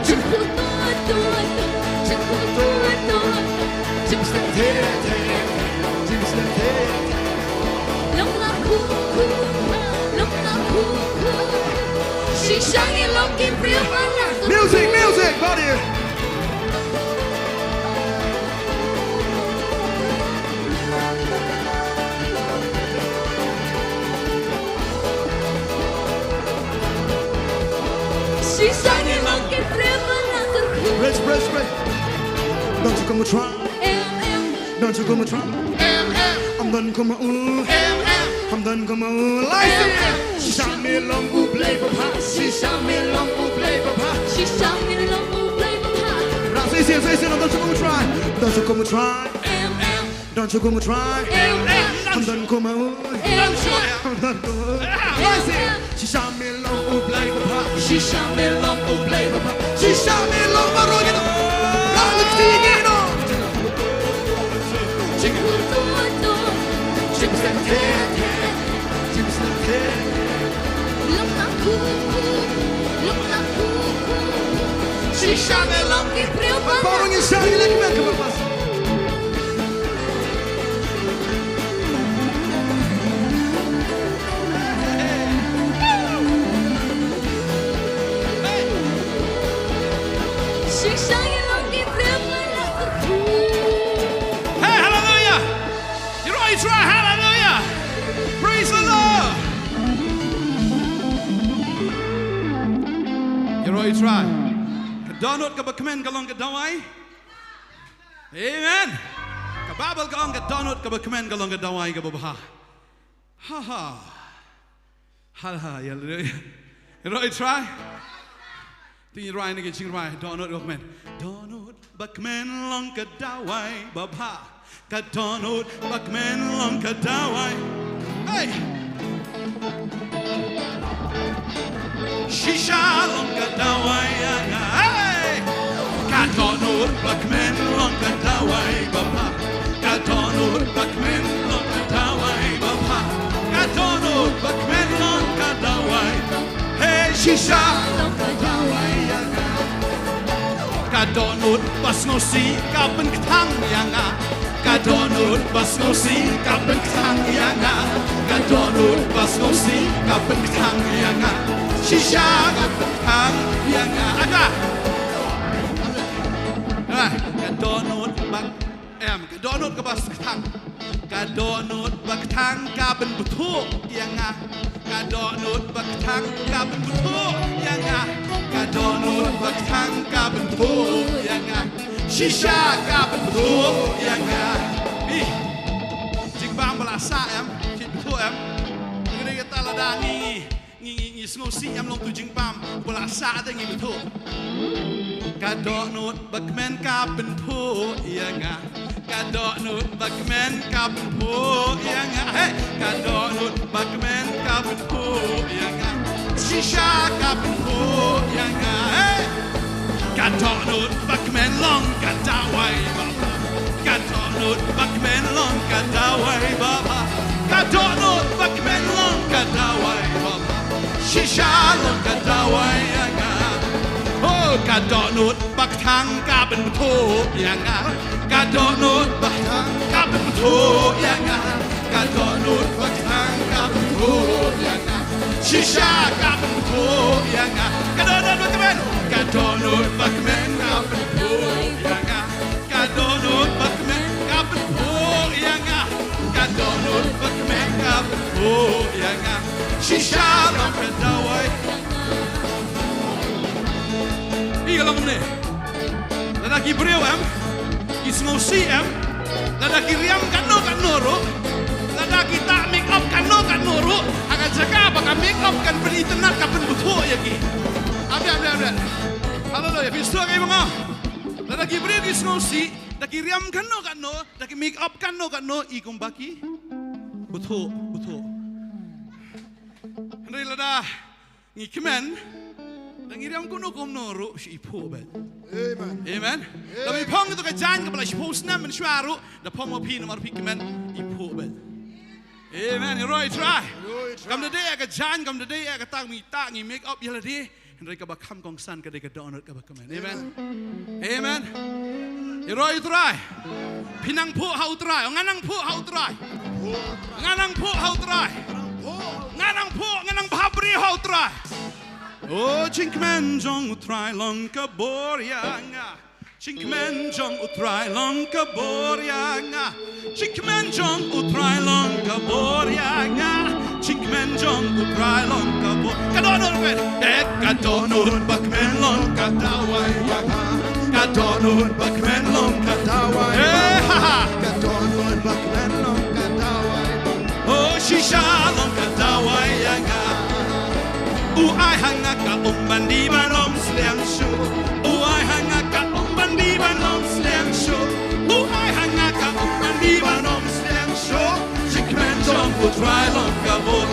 Jingkhuslai, khuslai, khuslai, khuslai. Long la kyrkhu, long la kyrkhu. Shisha ngi long ki briew ba la kyrkhu. Music, music, buddy. Shisha ngi long ki briew ba la kyrkhu. Rich, rich, rich. Don't you come and try. Em, em. Don't you come and try. Em, em. I'm done come on. Em, em. I'm done come on. Em, em. Shisha me long U Blei babha. Shisha me long U Blei babha. Shisha me long U Blei babha. Now say, say, say, say, don't you come and try. Don't you come and try. Em, em. Don't you come and try. Em, em. I'm done come on. Em, em. I'm done come on. Em, em. Say, say. Shisha me long U Blei babha. Shisha me long U Blei babha. Shisha me long baroh ngi. Ka lynti ngi no. Shisha me long ki briew ba. Baroh ngi shah ïa la ki bang ka ba pas. Hey, hallelujah. Ïaroh ïa U Trai, hallelujah. Praise the Lord. Ïaroh ïa U Trai. Ka dohnud kaba kmen ka long ka dawai. Amen. Ka Baibl ka ong ka dohnud kaba kmen ka long ka dawai kaba bha. Ha ha. Ha ha, hallelujah. Ïaroh ïa U Trai. Te ngin rwai na ka jingrwai dohnud kaba kmen. Dohnud ba kmen long ka dawai ba bha. Ka dohnud ba kmen long ka dawai. Hey! Shisha long ka dawai ïa nga. Hey! Ka dohnud ba kmen long ka dawai ba bha. Ka dohnud ba kmen long ka dawai ba bha. Ka dohnud ba kmen long ka dawai. Hey, shisha long ka dawai ïa nga. Ka dohnud ba sngewsih ka pynkthang ïa nga. Ka dohnud ba sngewsih ka pynkthang ïa nga. Ka dohnud ba sngewsih ka pynkthang ïa nga. Shisha ka pynkthang ïa nga. Ada. Ah, ka dohnud ba, em, ka dohnud kaba kthang. Ka dohnud ba kthang ka pynbthuh ïa nga. Ka dohnud ba kthang ka pynbthuh ïa nga. Ka dohnud ba kthang ka pynbthuh ïa nga. Shisha ka pynbthuh ïa nga. Ih. Jingbam ba la sah em, ki bthuh em. Ngi dei kata lada ngi, ngi, ngi, ngi Ngi sngewsih em long tu jingpam uba la sah da ngi bthuh. Ka dohnud ba kmen ka pynphuh ïa nga. Ka dohnud ba kmen ka pynphuh ïa nga. Hey! Ka dohnud ba kmen ka pynphuh ïa nga. Shisha ka pynphuh ïa nga. Hey! Ka dohnud ba kmen long ka dawai ba bha. Ka dohnud ba kmen long ka dawai ba bha. Ka dohnud ba kmen long ka dawai ba bha. Shisha long ka dawai ïa nga. Oh, ka dohnud ba kthang ka pynbthuh ïa nga. Ka dohnud ba kthang ka pynbthuh ïa nga. Ka dohnud ba kthang ka pynbthuh ïa nga. Shisha ka pynbthuh ïa nga. Ka dohnud ba kmen. Ka dohnud ba kmen ka pynbthuh ïa nga. Ka dohnud ba kmen ka pynbthuh ïa nga. Ka dohnud ba kmen ka pynbthuh ïa nga. Shisha long ka dawai. Ïa long ne. Lada ki briew em, ki sngewsih em, lada ki riam katno katno ruh, lada ki tah make up katno katno ruh, ha ka jaka ba ka make up kan pynitynnad ka pynbthuh ïa ki. Amen, amen, amen. Haleluia. Phi sngewsih ïa nga. Lada ki briew ki sngewsih, da ki riam katno katno, da ki make up katno katno, i kumba ki bthuh, bthuh. Hynrei lada ngi kmen, da ngi riam kumno kumno ruh, shi i phuh bad. Amen. Amen. Da ngi phong ïa ka jaiñ kaba la shiphew snem mynshuwa ruh, da phong ma phi namar phi kmen, i phuh bad. Amen. Ïaroh ïa u Trai. Ïaroh ïa u Trai. Kam da dei ïa ka jaiñ, kam da dei ïa kata ngi tah, ngi make up ïa lade. Hynrei kaba kham kongsan ka dei ka dohnud kaba kmen. Amen. Amen. Ïaroh ïa u Trai. Phi nang phuh ha u Trai. Nga nang phuh ha u Trai. Nga nang phuh ha u Trai. Nga nang phuh, nga nang bha briew ha u Trai. O jingkmen jong u Trai long ka bor ïa nga. Jingkmen jong u Trai long ka bor ïa nga. Jingkmen jong u Trai long ka bor ïa nga. Jingkmen jong u Trai long ka bor. Ka dohnud kmen. Eh, ka dohnud ba kmen long ka dawai ïa nga. Ka dohnud ba kmen long ka dawai. Eh, ha, ha. Ka dohnud ba kmen long ka dawai. O shisha long ka dawai ïa nga. U ai ha nga ka um ban dih ban ym sliang shuh. U ai ha nga ka um ban dih ban ym sliang shuh. U ai ha nga ka um ban dih ban ym sliang shuh. Jingkmen jong u Trai long ka bor.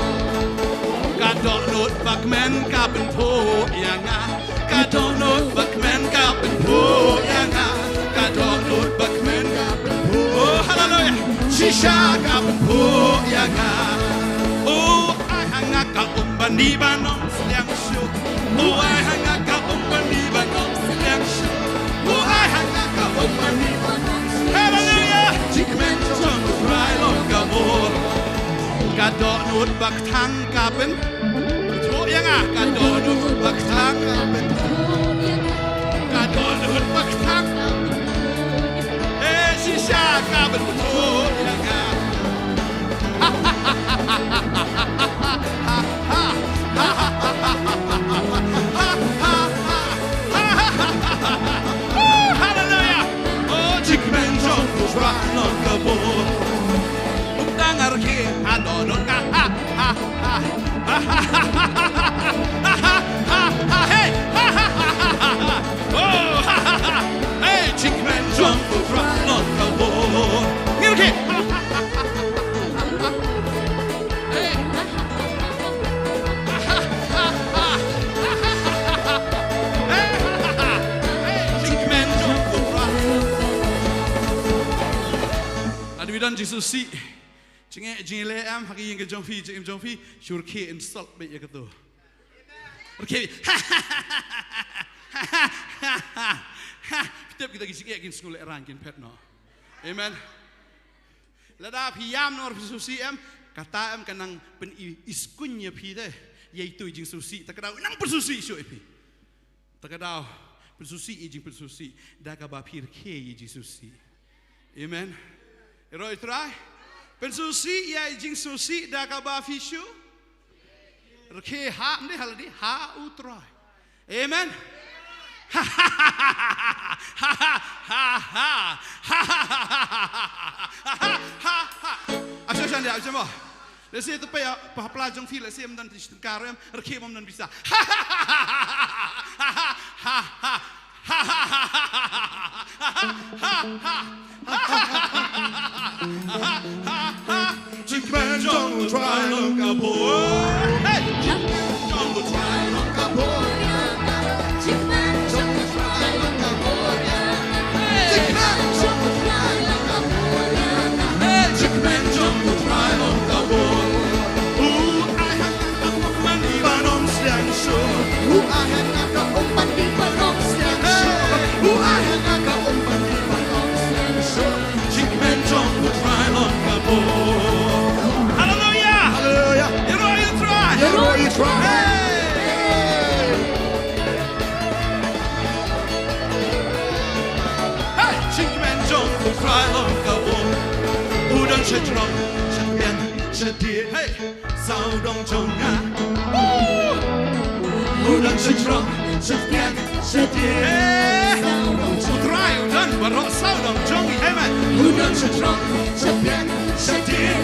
Ka dohnud ba kmen ka pynphuh ïa nga. Ka dohnud ba kmen ka pynphuh ïa nga. Ka dohnud ba kmen ka pynphuh. Oh, haleluia. Shisha ka pynphuh ïa nga. U ai ha nga ka um ban dih ban ym sliang shuh. U ai ha nga ka um ban dih ban ym sliang shuh. U ai ha nga ka um ban dih ban ym sliang shuh. Haleluia. Jingkmen jong u Trai long ka bor. Ka dohnud ba kthang ka pyn Bthuh ïa nga. Ka dohnud ba kthang ka pyn. Ka dohnud ba kthang. Eh, shisha ka pyn bthuh ïa nga. Haleluia. Oh, jingkmen jong u Trai long ka bor. Kum tang ar ki ha dohnud ka ha. Lada phi don jingsngewsih, jingeh jingïaleh em ha ka ïing ka jong phi, jingim jong phi, shu rkhie insult beit ïa kato. Rkhie. Phi tip kita ki jingeh kin sngewlehrain kin phet noh. Amen. Lada phi ïam namar phi sngewsih em, kata em ka nang pyn-i-, iskuñ ïa phi te. Ïa itu i jingsngewsih, ta ka daw nang pynsngewsih shuh ïa phi. Ta ka daw pynsngewsih ïa i jingpynsngewsih da kaba phi rkhie ïa i jingsngewsih. Amen. Ïaroh ïa u Trai. Pynsngewsih ïa i jingsngewsih da kaba phi shu rkhie ha, ym dei ha lade, ha u Trai. Amen. Ap sha shan dia, ap sha mo. Lehse te pei ha pla jong phi lehse ym don tang shi tyngka ruh em, rkhie ym don pisa. Jingkmen jong U Trai long ka bor. Hey! Jong U Trai long ka bor. Jingkmen jong U Trai long ka bor. Jingkmen jong U Trai long ka bor. Hey! Jingkmen jong U Trai long ka bor. U ai ha nga ka um ban ïa ka nong sliang shuh. U ai ha nga ka um ban ïa ka nong sliang shuh. U ai ha nga ka um ban ïa ka nong sliang shuh. Jingkmen jong U Trai long ka bor. Hallelujah. Hallelujah. Ïaroh ïa U Trai. Ïaroh ïa U Trai. Hey. Hey, jingkmen jong U Trai long ka bor. U don sha jrong, sha biang, sha dieng. Hey. Sawdong jong nga. Woo! U don sha jrong, sha biang, sha dieng. Eh, U Trai u don baroh sawdong jong ngi. Amen. U don sha jrong, sha biang, sha dieng.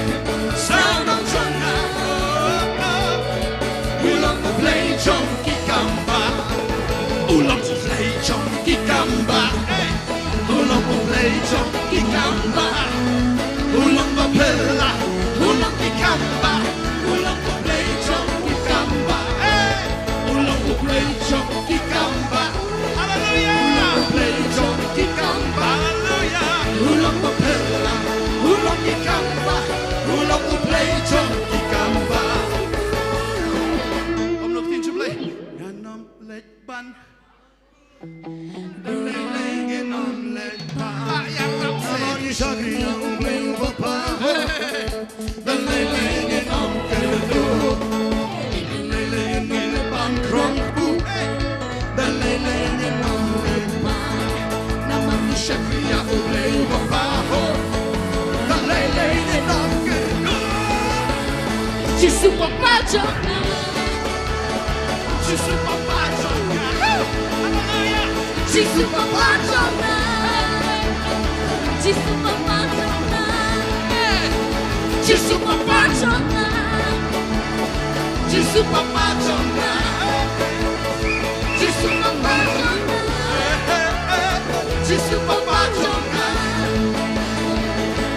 Sawdong jong nga. Oh, oh. U long U Blei jong ki kambah. U long U Blei jong ki kambah. Eh. U long U Blei jong ki kambah. U long ba phylla, u long ki kambah. U long U Blei jong ki kambah. Hey! U long U Blei jong ki kambah. Hallelujah! U long U Blei jong ki kambah. Hallelujah! U long ba phylla, u long ki kambah. U long U Blei jong ki kambah. Kum u ktien jong U Blei. Ngan ym leit ban Da lei lei ngin ym leit bha. Namar ngi shakri ïa U Blei uba bha. Da lei lei ngin ym kyrduh. Da lei lei ngin ym leit ban krong kpu. Da lei lei ngin ym leit bha. Namar ngi shakri ïa U Blei uba bha. Da lei lei ngin ym kyrduh. Jisu Papa jong nga. Jisu Papa jong nga. Haleluya. Jisu Papa jong nga. Jisu Papa jong nga. Jisu Papa jong nga. Jisu Papa jong nga. Jisu Papa jong nga. Jisu Papa jong nga.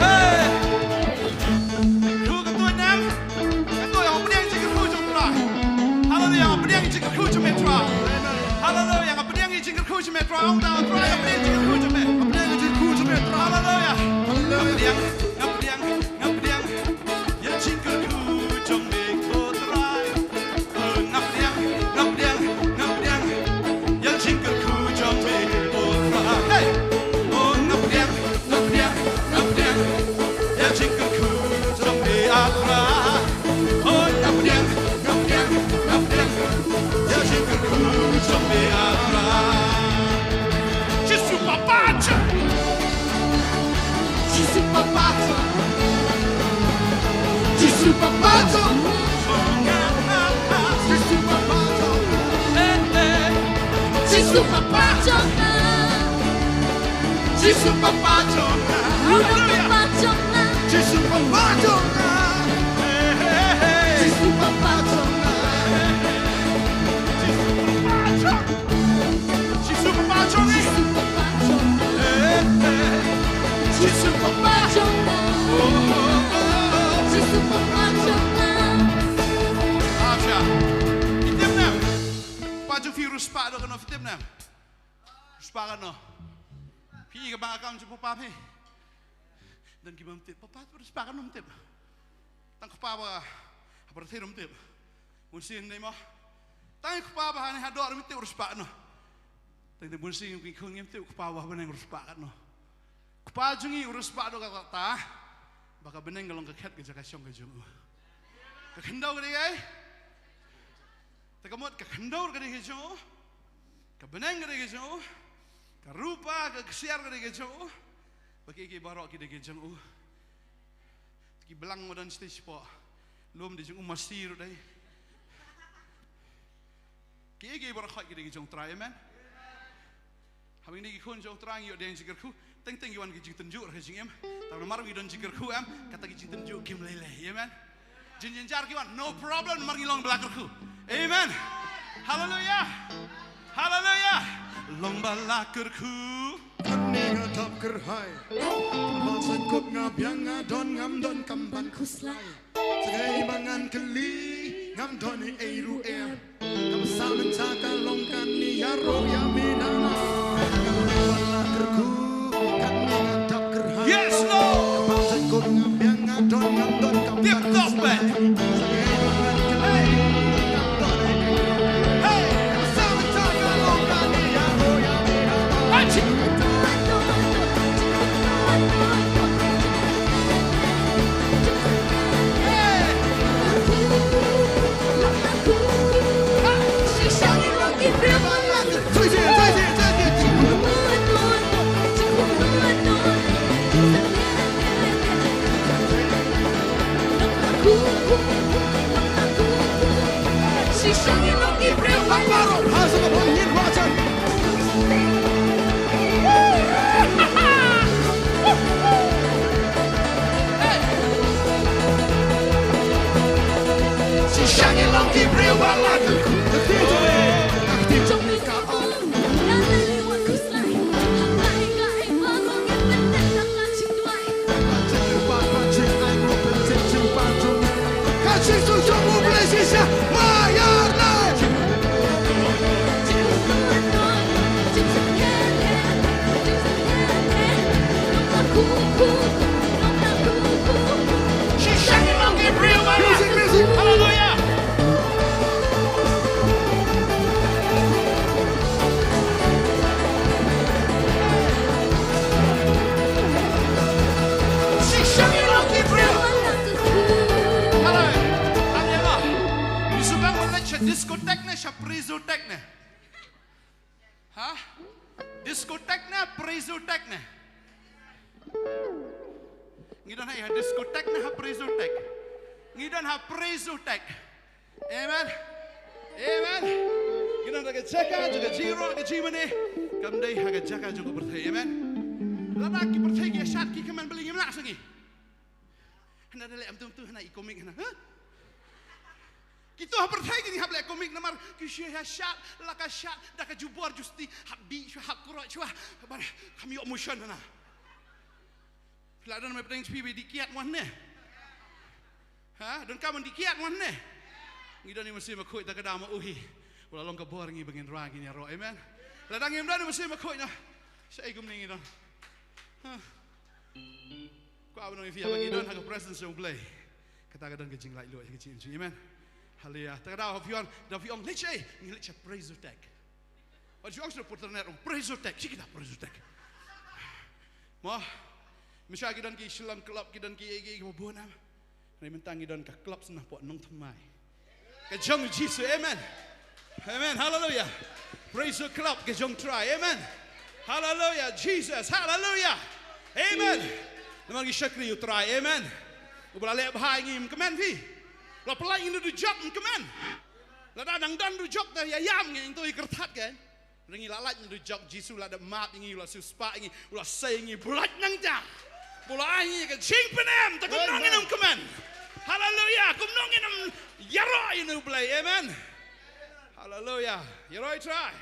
Hey! Kyrkhu katto nam. Katto ïa nga pdiang jingkyrkhu jong U Trai. Haleluya, nga pdiang jingkyrkhu jong me Trai. Haleluya, nga pdiang jingkyrkhu jong me Trai. Ong da Trai, nga pdiang jingkyrkhu jong me. Nga pdiang jingkyrkhu jong me Trai. Haleluya. Haleluya. Nga pdiang, nga pdiang, nga pdiang. Ïa jingkyrkhu jong me ko Trai. Nga pdiang, nga pdiang, nga pdiang. Ïa jingkyrkhu jong me ko Trai. Hey! Oh, nga pdiang, nga pdiang, nga pdiang. Ïa jingkyrkhu jong me ah Trai. Oh, nga pdiang, nga pdiang, nga pdiang. Ïa jingkyrkhu jong me ah Trai. Jisu Papa jong. Jisu Papa jong. Jisu Papa jong. Jisu Papa jong. Jisu Papa jong. Jisu Papa jong. Haleluya. Papa jong. Jisu Papa jong. Jisu Papa jong. Jisu Papa jong. Jisu Papa jong. Jisu Papa jong. Eh, eh. Jisu Papa jong. Oh, oh, oh, oh. Jisu Papa jong. Acha. Phi tip ne? Papa jong phi riewspah doh katno, phi tip ne? Riewspah katno? Phi ïohi ka bank account jong papa phi? Don kiba ym tip, papa riewspah katno ym tip. Tang kpa ba ha pyrthei ruh ym tip. Bun sien ne mo. Tang kpa ba ha ne ha doh ruh ym tip riewspah katno. Tang te bun sien ki khun ngim tip kpa ba ha bneng riewspah katno. Kpa jong ngi u riewspah doh katta ba ka bneng ka long ka khet ka jaka shong ka jong u. Ka khyndew ka dei kaei? Te ka mut ka khyndew ka dei ka jong u. Ka bneng ka dei ka jong u. Ka rupa ka ksiar ka dei ka jong u. Ba kiei kiei baroh ki dei ka jong u. Ki blang ma don stage po. Lum dei jong u, masi ruh dei. Kiei kiei baroh khoit ki dei ki jong U Trai, amen. Haba ngi dei ki khun jong U Trai ngi ïoh dei jingkyrkhu. Teng teng ngi wan ki jingtynjuh ha ka jingim. Tang namar ngi don jingkyrkhu em, kata ki jingtynjuh kim lei lei, amen. Jynjar ki wan, no problem, namar ngi long ba la kyrkhu. Amen. Haleluya. Haleluya. Long ba la kyrkhu. Kane nga dap kyrhai. Ba sait kup nga biang nga don ngam don kam ban khuslai. Tang ba ngan kylli ngam don ei ei ruh em. Ka bsa mynta ka long kane ïaroh ïa me namar. Ka long ba la kyrkhu, kane nga dap kyrhai. Yes, Lord. Ka bsa kup nga biang nga don ngam don kam. Tip top, man. Hey. Hey. Ka bsa mynta ka long kane ïaroh ïa me namar. Achi. Hallelujah. Hello. Hello. Discotheque ne, sha Prezotheque ne? Ha? Discotheque ne, Prezotheque ne? Ngi don ha discotheque ne ha Prezotheque? Ngi don ha Prezotheque. Amen. Amen. Ngi don ha ka jaka jong ka jingïaroh ka jingmane. Kam dei ha ka jaka jong ka pyrthei. Amen. Lada ki pyrthei ki ïa shad ki kmen, balei ngim lah sha ngi? Hana da leh em tum tu hana i comic hana. Huh? Kito ha pyrthei kini hap leh comic namar ki shu ïa shad, la ka shad da ka jubor justi, hap bih shuwa, hap kyrpad shuwa. Ban kham ïoh motion hana. Phi la don mynta phi ba dih kiad mo ne? Ha? Don ka ban dih kiad mo ne? Ngi don ïa u Mynsiem Bakhuid, ta ka daw ma u hi ba la long ka bor ngi ba ngin rwai ngin ïaroh. Amen. Lada ngim don ïa u Mynsiem Bakhuid na, shaei kumne ngi don? Ha? Kwah ban ong ïa phi, haba ngi don ha ka presence jong U Blei, kata ka don ka jinglaitluid ha ka jingim jong ngi. Amen. Haleluya. Ta ka daw phi ong, da phi ong leit shaei? Ngi leit sha Prezotheque. Wat ju ong sha u Pyrthei Net, ong Prezotheque, shi kita Prezotheque. Mo, mynta ki don ki shilliang club, ki don ki, ki, ki, ki bun em. Hynrei mynta ngi don ka club Sngewthuh Nongthymmai. Ka jong u Jisu, amen. Amen, hallelujah. Praise the club, ka jong u Trai, amen. Hallelujah, Jesus, hallelujah. Amen. Namar ngi shakri ïa u Trai, amen. Uba la leh bha ïa ngi, ym kmen phi? La pyllait ngi na dujok, ym kmen? Lada nang don dujok te ïa ïam ngi, ngi to ïa kyrthat ke. Hynrei ngi la lait na dujok, Jisu la dep map ïa ngi, u la siewspah ïa ngi, u la sei ïa ngi, ba u lait nangta. Ba u la ai ïa ngi ka jingpynim, te kumno ngin ym kmen? Haleluya, kumno ngin ym ïaroh ïa u Blei, amen. Haleluya, ïaroh ïa u Trai.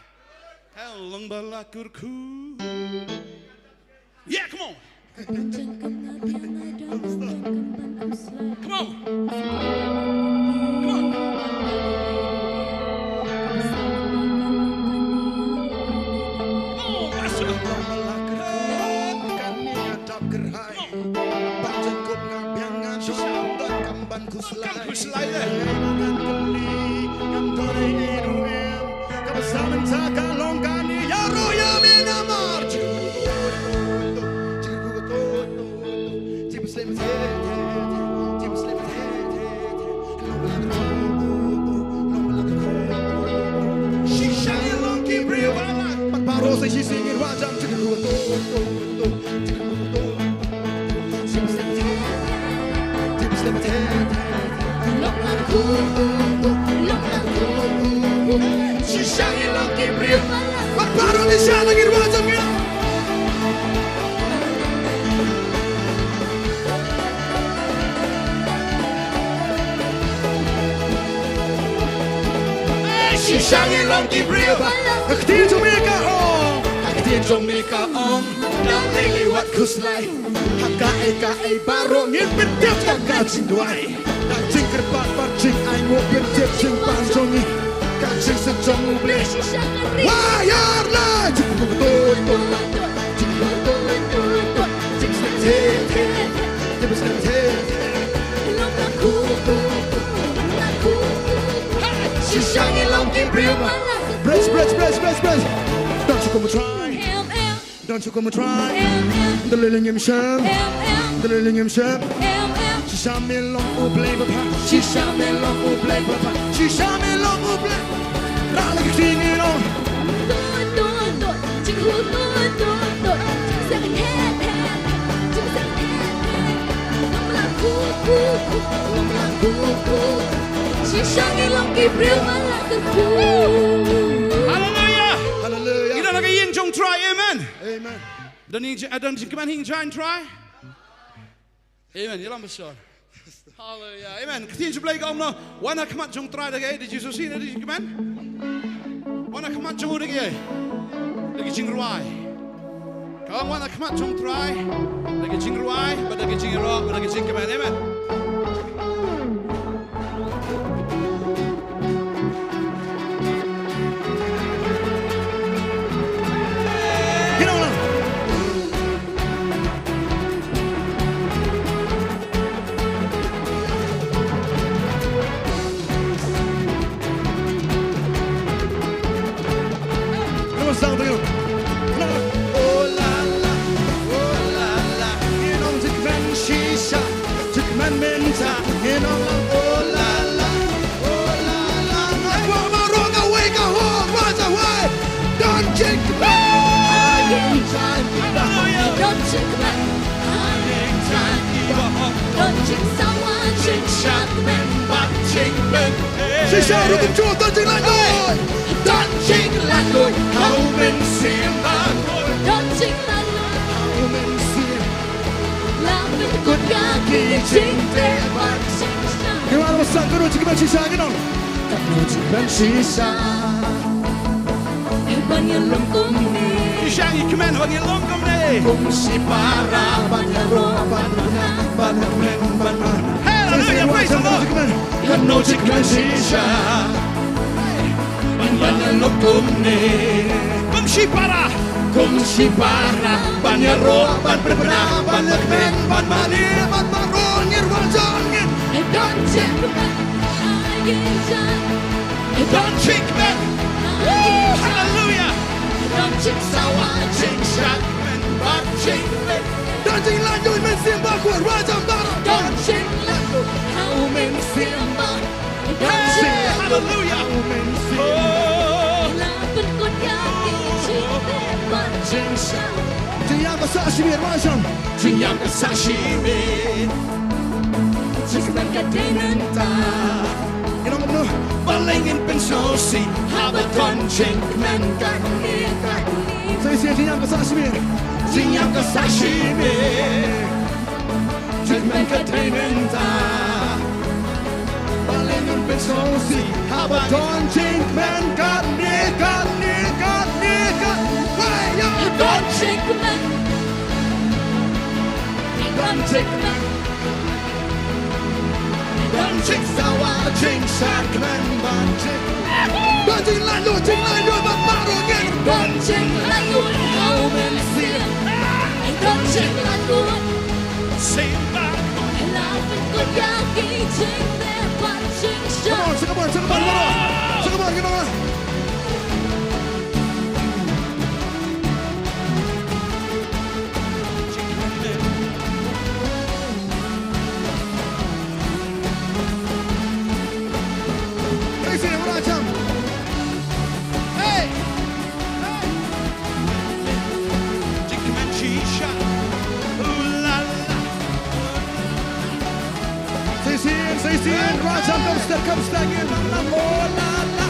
Hei long ba la kyrkhu. Yeah, come on. Come on. Come on. Come on, Pastor. Come on. Ban khuslai eh. Ka bsa mynta ka long kane, ïaroh ïa me namar. Shisha ïa long ki briew ba la. Pat baroh sa shisha ngin wad jam. Shisha ngi long ki briew ba, ha ktien jong me ka ong, ha ktien jong me ka ong, nang lei lei wat khuslai. Ha kaei kaei baroh ngin pyntip ïa ka jingduwai. Ka jingkyrpad bad jingainguh pyntip jingpang jong ngi, ka jingstad jong U Blei. Wa ïar leh jingkyrpad. Bridge, bridge, bridge, bridge, bridge. Don't you come and try. Don't you come and try. Dalili ngim shym. Dalili ngim shym. Shisha me long U Blei ba bha. Shisha me long U Blei ba bha. Shisha me long U Blei. Ra la ki king, you know. Hallelujah. Hallelujah. Ïa la ka ïing jong U Trai, amen. Amen. Don ïing, don jingkmen ha ïing jong U Trai. Amen. Ïalam bashor. Hallelujah. Amen. Ka ktien jong U Blei ka ong noh, wan ha khmat jong U Trai da kaei? Da ki jingsngewsih ne da ki jingkmen? Wan ha khmat jong u da kaei? Da ki jingrwai. Ka ong wan ha khmat jong U Trai da ki jingrwai bad da ki jingïaroh bad da ki jingkmen. Amen. Come on, sound, come on. Oh la la, oh la la, you know, jingkmen shisha, jingkmen mynta, you know, oh la la, oh la la. Ai, wa baroh kawei ka hok, wa sa wei. Don jingkmen. Hallelujah. Don jingkmen. Don jingsawa, jingshakmen bad jingpynkhuid. Shisha ruh kumjuh, don jinglaitluid. Don jinglaitluid ha U Mynsiem Bakhuid. Don jinglaitluid ha U Mynsiem. La pynkut ïa ki jingteh bad jingshah. Ki wan ba sah, katno jingkmen shisha, ki nong. Katno jingkmen shisha. Ban ïalum kumne. Shisha ngi kmen ban ïalum kumne. Kum shipara ban ïaroh ban ïakmen ban ïa. Hallelujah, praise the Lord. Katno jingkmen shisha. Ban ïalum kumne. Kum shipara. Kum shipara ban ïaroh ban pynbna ban ïakmen ban mane ban baroh ngin wan jong ngin. Don jingkmen. Don jingkmen. Hallelujah. Don jingsawa, jingshakmen bad jingpynkhuid. Don jinglaitluid Mynsiem Bakhuid, wa jam baroh. Don jinglaitluid ha U Mynsiem Bakhuid. Don jinglaitluid ha U Mynsiem. Oh. La pynkut ïa ki jingteh bad jingshah. Jingïam ka sah shimet, wa jam. Jingïam ka sah shimet. Jingkmen ka dei mynta. Ngin ong kumno? Balei ngin pynsngewsih haba don jingkmen kane kane. Sa shisien, jingïam ka sah shimet. Jingïam ka sah shimet. Jingkmen ka dei mynta. Balei ngin pynsngewsih haba don jingkmen kane kane kane kane. Don jingkmen. Don jingkmen. Don jingsawa, jingshakmen bad jing. Don jinglaitluid, jinglaitluid bad baroh ngin. Don jinglaitluid ha U Mynsiem. Don jinglaitluid. Sing bad. La pynkut ïa ki jingteh bad jingshah. Come on, sing, come on, sing, come on, come on. Sing, come on, come on. Sa shisien, sa shisien, rajam kam step, kam step, ngin nang nang, oh la la,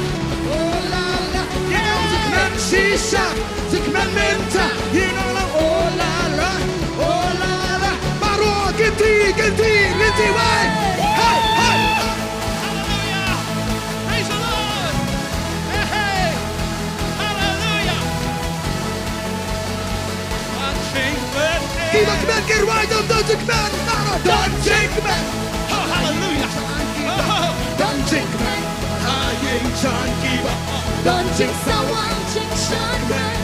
oh la la. Yeah. Jingkmen shisha, jingkmen mynta, ngin nang nang, oh la la, oh la la. Baroh, kynti, kynti, kynti, wai. Hey, hey. Hallelujah. Praise the Lord. Ki ba kmen ki rwai, don jingkmen. Don jingkmen. Oh, hallelujah. Oh, don jingkmen. Ha ïing jong ki ba, don jingsawa, jingshakmen.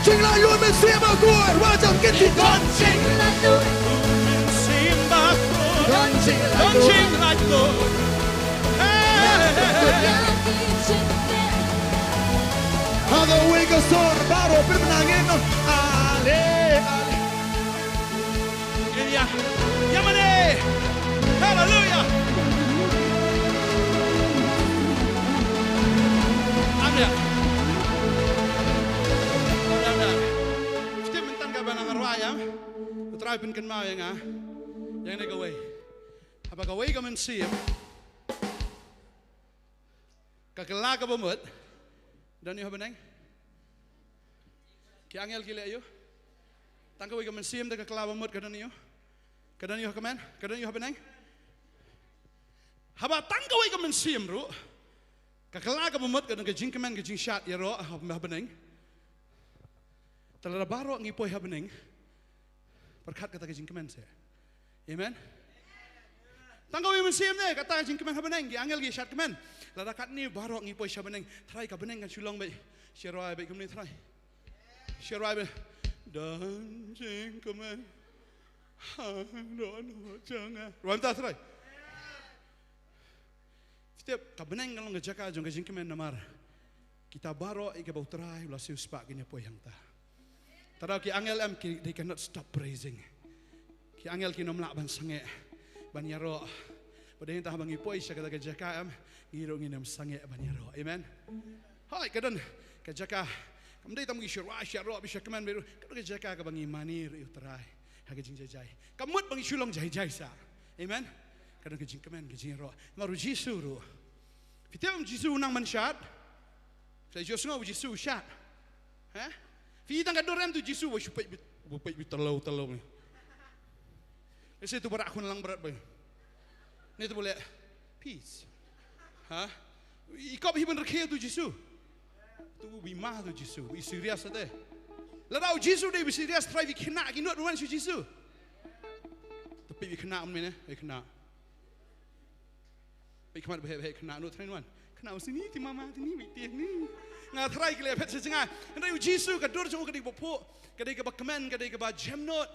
Jinglaitluid Mynsiem Bakhuid, rwai jong ki, don jinglaitluid Mynsiem Bakhuid. Don jinglaitluid. Don jinglaitluid. Hey. Ha kawei ka sur baroh pynbna ngin ong ale, ale. Ïa, ïa mane. Haleluia. Amen. Amen, amen. Shim mynta kaba nang rwai ïa. U Trai pynkynmaw ïa nga ïa kane kawei. Haba kawei ka mynsiem ka kylla kaba mut, don aïu ha bneng? Ki angel ki leh aïu? Tang kawei ka mynsiem te ka kylla ba mut, ka don aïu? Ka don aïu ha kmen? Ka don aïu ha bneng? Haba tang kawei ka mynsiem ruh ka kylla kaba mut, ka don ka jingkmen, ka jingshad ïaroh ha, ha bneng. Te lada baroh ngi poi ha bneng, pyrkhat kata ka jingkmen seh. Amen. Tang kawei mynsiem ne, kata ka jingkmen ha bneng, ki angel ki shad kmen. Lada katne baroh ngi poi sha bneng, Trai, ka bneng kan shu long beit. Shu rwai beit kumne, Trai. Shu rwai beit. Don jingkmen ha dohnud jong nga. Rwai mynta, Trai. Phi tip, ka bneng ka long ka jaka jong ka jingkmen namar kita baroh ïa kiba u Trai u la siewspah kin ïa poi hangta. Te lada ki angel em, ki, they cannot stop praising. Ki angel kim lah ban sangeh ban ïaroh. Bad hangta haba ngi poi sha kata ka jaka em, ngi ruh ngin ym sangeh ban ïaroh. Amen. Hooid, ka don ka jaka, kam dei tang ba ngi shu rwai, shu ïaroh, ba shu kmen, ba ruh ka don ka jaka kaba ngi mane ruh ïa u Trai ha ka jingjai jai. Kam mut ba ngi shu long jai jai sah. Amen. Ka don ka jingkmen, ka jingïaroh. Namar u Jisu ruh, phi tip em, Jisu u nang ban shad? Sa ju sngew u Jisu u shad? Ha? Phi tang ka dur em, tu Jisu ba shu peit beit, ba peit beit, talo talo. Ese tu ba rah khun lang brat ba. Ne tu ba leh peace. Ha? I kop hi ban rkhie tu Jisu. Tu ba i ma tu Jisu, ba i serious te. Lada u Jisu dei ba serious, Trai, phi khynnah ki nud ban wan sha u Jisu? Te phi khynnah, um mane, phi khynnah. Phi khmat ba heh, ba heh khynnah, nud Trai wan. Khynnah u sini, ti mama, ti ni, ti ni. Nga Trai ki leh phet sha jngai. Hynrei u Jisu ka dur jong u ka dei kaba phuh, ka dei kaba kmen, ka dei kaba jem nud.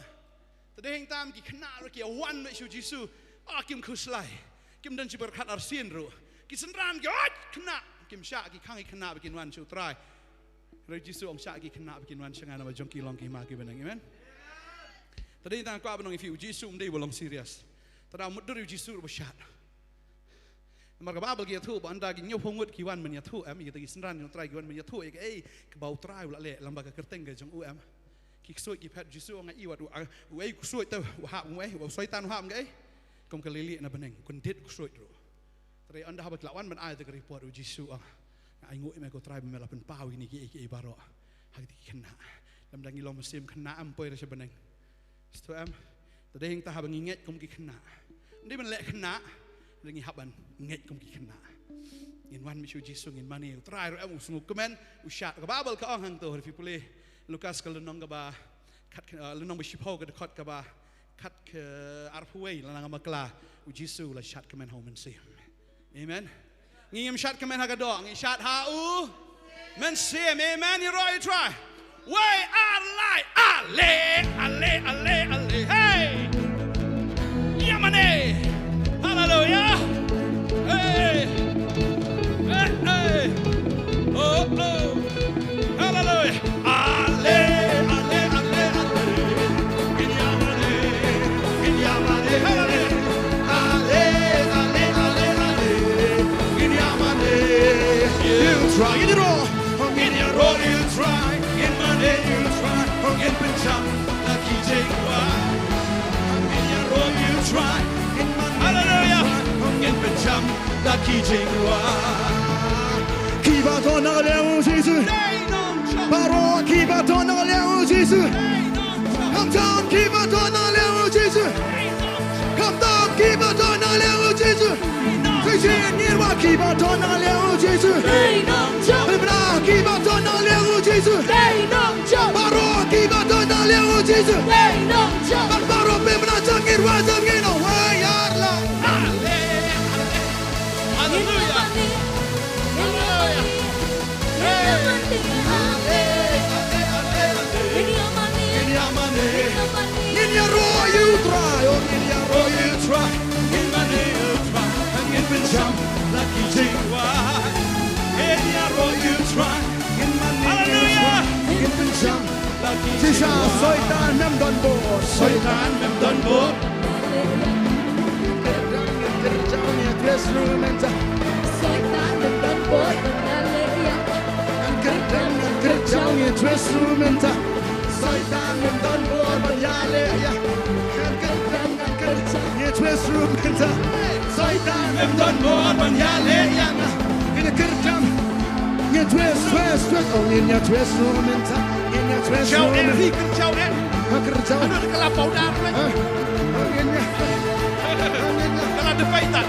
Te dei hangta em, ki khynnah ruh ki wan beit sha u Jisu. Ah, kim khuslai. Kim don shi pyrkhat arsien ruh. Ki synran ki, oi, khynnah. Kim shah, ki khang ki khynnah ba kin wan sha u Trai. Hynrei u Jisu u ong, shah ki khynnah ba kin wan sha nga namar jong ki long ki hima ki bneng. Amen. Te dei hangta nga kwah ban ong ïa phi, u Jisu um dei ba long serious. Te da mutdur ïa u Jisu ruh ba shad. Namar ka Baibl ka ïathuh ba ynda ki hynñiewphew ngut ki wan ban ïathuh em, ïa kita ki synran jong u Trai ki wan ban ïathuh ïa kaei kaba u Trai u la leh, lem bad ka kyrteng ka jong u em. Ki ksuid ki phet, Jisu u ong, nga i wat u, u, uei u ksuid te u hap, uei u Soitan u hap, kaei? Kum ka lieh lieh na bneng, u kyndit u ksuid ruh. Te ynda haba ki la wan ban ai ïa ka report, u Jisu u ong, nga ainguh ïa me ko Trai ba me la pynpaw ïa kine kiei kiei baroh ha kito ki khynnah. Lymda ngi long mynsiem khynnah em, poi ruh sha bneng. Sngewthuh em? Te dei hangta haba ngi ngeit kum ki khynnah. Ym dei ban leh khynnah, hynrei ngi hap ban ngeit kum ki khynnah. Ngin wan beit sha u Jisu, ngin mane, u Trai ruh em u sngewkmen, u shad. Ka Baibl ka ong hangto, hynrei phi pule Lukas ka lynnong kaba khat, eh, lynnong ba shiphew, ka dkhot kaba khat, ka arphew wei, la nang bakla, u Jisu u la shad kmen ha u Mynsiem. Amen. Ngim shad kmen ha ka doh, ngi shad ha u Mynsiem. Amen. Ïaroh ïa u Trai. Wei, ar, lai. Ale, ale, ale, ale. Hey! Ïa mane. Haleluia. Hey! Hey, hey! Oh, oh! Haleluia. Ale, ale, ale, ale. Ngin ïa mane, ngin ïa mane. Haleluia. Ale, ale, ale, ale. Ngin ïa mane ïa u Trai. Ngin ïaroh, ngin ïaroh ïa u Trai. Ngin mane ïa u Trai. Ngin pynjam da ki jingrwai. Ngin ïaroh ïa u Trai. Ngin mane ïa u Trai. Haleluia. Ngin pynjam da ki jingrwai. Kiba don na ka liang u Jisu. Baroh kiba don na ka liang u Jisu. Khamtam kiba don na ka liang u Jisu. Khamtam kiba don na ka liang u Jisu. Shisien ngi ïa kiba don na ka liang u Jisu. Kiba don na ka liang u Jisu. Baroh kiba don Haleluya, Jisu. Dei nongjop. Bad baroh phi mynta jong ngi, ruh jong ngi, no, wei, ar la. Haleluya. Haleluya. Hey. Haleluya. Ngin ïaroh ïa u Trai, oh, ngin ïaroh ïa u Trai. Ngin mane ïa u Trai, ngin pynsham la ki jingkwah. Ngin ïaroh ïa u Trai, ngin mane ïa u Trai, ngin pynsham la ki jingkwah. Shisha, Soitan mem don bor, Soitan mem don bor. Kyrdan ngan kyrjaw ïa u Jisu mynta. Soitan mem don bor ban ïaleh ïa. Ngan kyrdan ngan kyrjaw ïa u Jisu mynta. Soitan mem don bor ban ïaleh ïa. Ngan kyrdan ngan kyrjaw ïa u Jisu mynta. Soitan mem don bor ban ïaleh ïa nga. Ngin kyrdan. Ngin twist, twist, twist. Oh, ngin ïa twist mynta. Ngin ïa twist. Kyrjaw eh, mynta. Kyrjaw eh. Ha, kyrjaw. Aduh, ka la powder, mynta. Ha? Oh, ngin ïa. Oh, ngin ïa. Ka la depaitat.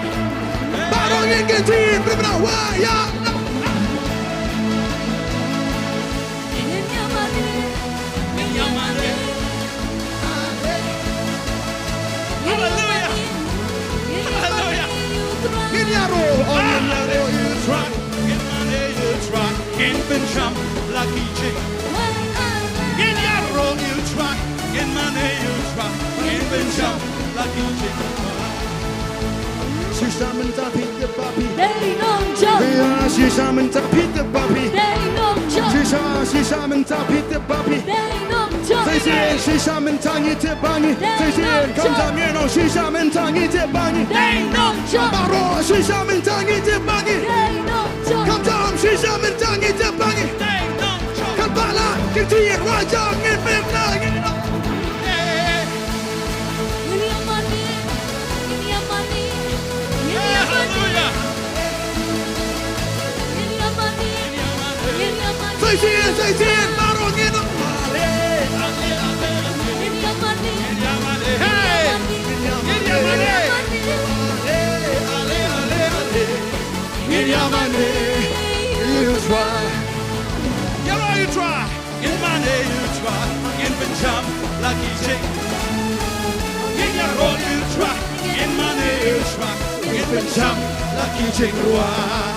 Baroh ngin ïa twist, bra, bra, wa, ïa. Ngin ïa mane. Ngin ïa mane. Haleluya. Haleluya. Ngin ïaroh, oh, ngin ïaroh ïa u Trai. Ngin mane ïa u Trai. Ngin pynsham la ki jing. Ngin ïaroh ïa u Trai. Ngin mane ïa u Trai. Ngin pynsham la ki jing. Shisha mynta phi tip ba phi. Dei nongjop. Ïa, shisha mynta phi tip ba phi. Dei nongjop. Shisha, shisha mynta phi tip ba phi. Dei nongjop. Sa shisien, shisha mynta ngi tip ba ngi. Dei nongjop. Sa shisien, khamtam ngi ong, shisha mynta ngi tip ba ngi. Dei nongjop. Baroh, shisha mynta ngi tip ba ngi. Dei nongjop. Khamtam, shisha mynta ngi tip ba ngi. Dei nongjop. Khamtam la, ki tip wa jong ngi pynna ngi. Ngin ïa mane, ngin ïa mane, ngin ïa mane. Haleluya. Ngin ïa mane, ngin ïa mane. Sa shisien, sa shisien, baroh ngin ong. Ale, ale, ale, ale. Ngin ïa mane. Ngin ïa mane. Hey. Ngin ïa mane. Ngin ïa mane. Ale, ale, ale, ale. Ngin ïa mane. Ïa u Trai. Ïa u Trai. Ngin mane ïa u Trai, ngin pynsham la ki jing. Ngin ïaroh ïa u Trai, ngin mane ïa u Trai, ngin pynsham la ki jingrwai.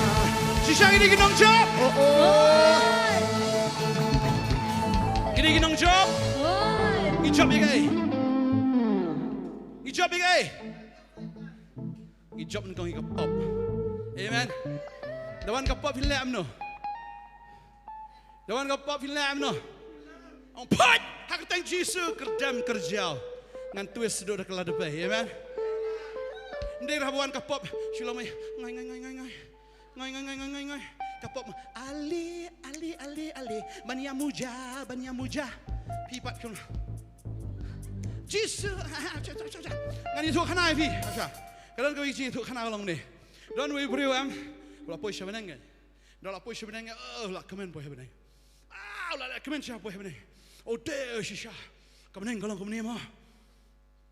Shisha ngi dei ki nongjop. Oh, oh. Ngi dei ki nongjop. Ngi jop ïa kaei? Ngi jop ïa kaei? Ngi jop nyngkong ïa ka pop. Amen. Da wan ka pop phin leh kumno? Da wan ka pop phin leh kumno? Ong phoit ha ka kyrteng Jisu, kyrdem kyrjaw. Ngan twist shuh da ka lad pei. Amen. Ym dei haba wan ka pop shu long ngai ngai ngai ngai ngai. Ngai ngai ngai ngai ngai ngai. Ka pop ma, ale ale ale ale. Ban ïa muja, ban ïa muja. Phi pat kumno? Jisu. Ngan ïathuh khana ïa phi. Ka don kawei ka jingïathuh khana ka long kumne. Don uwei u briew em, u la poi sha bneng. Da la poi sha bneng, u la kmen poi ha bneng. Ah, u la leh kmen sha poi ha bneng. U teh shisha. Ka bneng ka long kumne mo.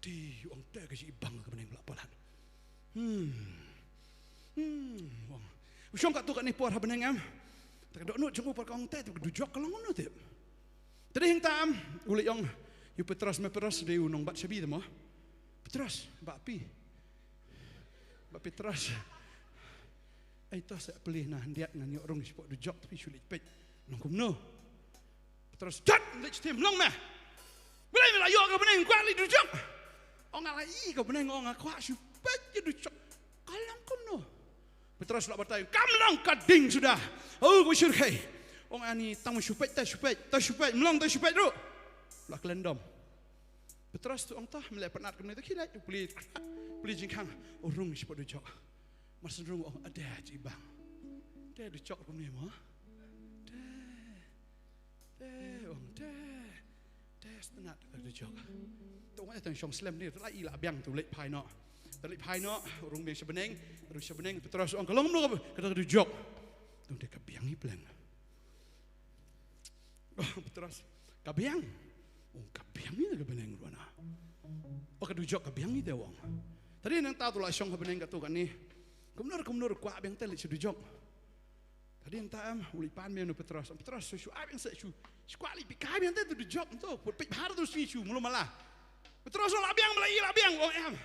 Te u ong te ka jingibang ka bneng la palat. Hmm. Hmm, u ong. U shong katto katne por ha bneng em. Te ka dohnud jong u por ka ong te, te ka dujok ka long kumno te. Te dei hangta em, u la ong ïa u Petros, me Petros, dei u nongbat shabi te mo. Petros, bah phi. Bah Petros. Ai to sa plie na hyndiat ngan ïoh rung shapoh dujok, te phi shu leit peit. Long kumno? Petros, jot, leit sha them, long me. Balei me la ïoh ka bneng, kwah leit dujok? Ong nga la ïoh ka bneng, ong nga kwah shu peit ïa dujok. Ka long kumno? Petros la batai, kam long, ka ding suda. Oh, ko shyrkhei. Ong ani, tang shu peit, ta shu peit, ta shu peit, mlong ta shu peit ruh. La khlem dom. Petros tu ong ta, me leh pynat kumne ta khie leit, plie, plie jingkhang, u rung shapoh dujok. Mar syn rung ong, ade, jingibang. Te dujok kumne mo. Te. Te, ong, te. Te, sngewtynnat ka dujok. Te ong, eh, tang shong slem ne, te la i la biang, te leit phai noh. Te leit phai noh, rung biang sha bneng, rung sha bneng, Petros ong, ka long kumno ka dujok. Te ong, te ka biang hi pleng. Ong Petros, ka biang. Ong, ka biang hi ka bneng ruh na. Oh, ka dujok ka biang hi te, ong. Te dei nangta u la shong ha bneng katto katne. Kumno kumno kwah biang te leit sha dujok. Te dei nangta em, u leit pan biang na u Petros. Petros, shu, shu, ah, biang seh, shu, Shu kwah leit peit kai biang te tu dujok tu. Put peit bha tu sngi shu mulu mala. Petros ong la biang, mala i la biang, ong em.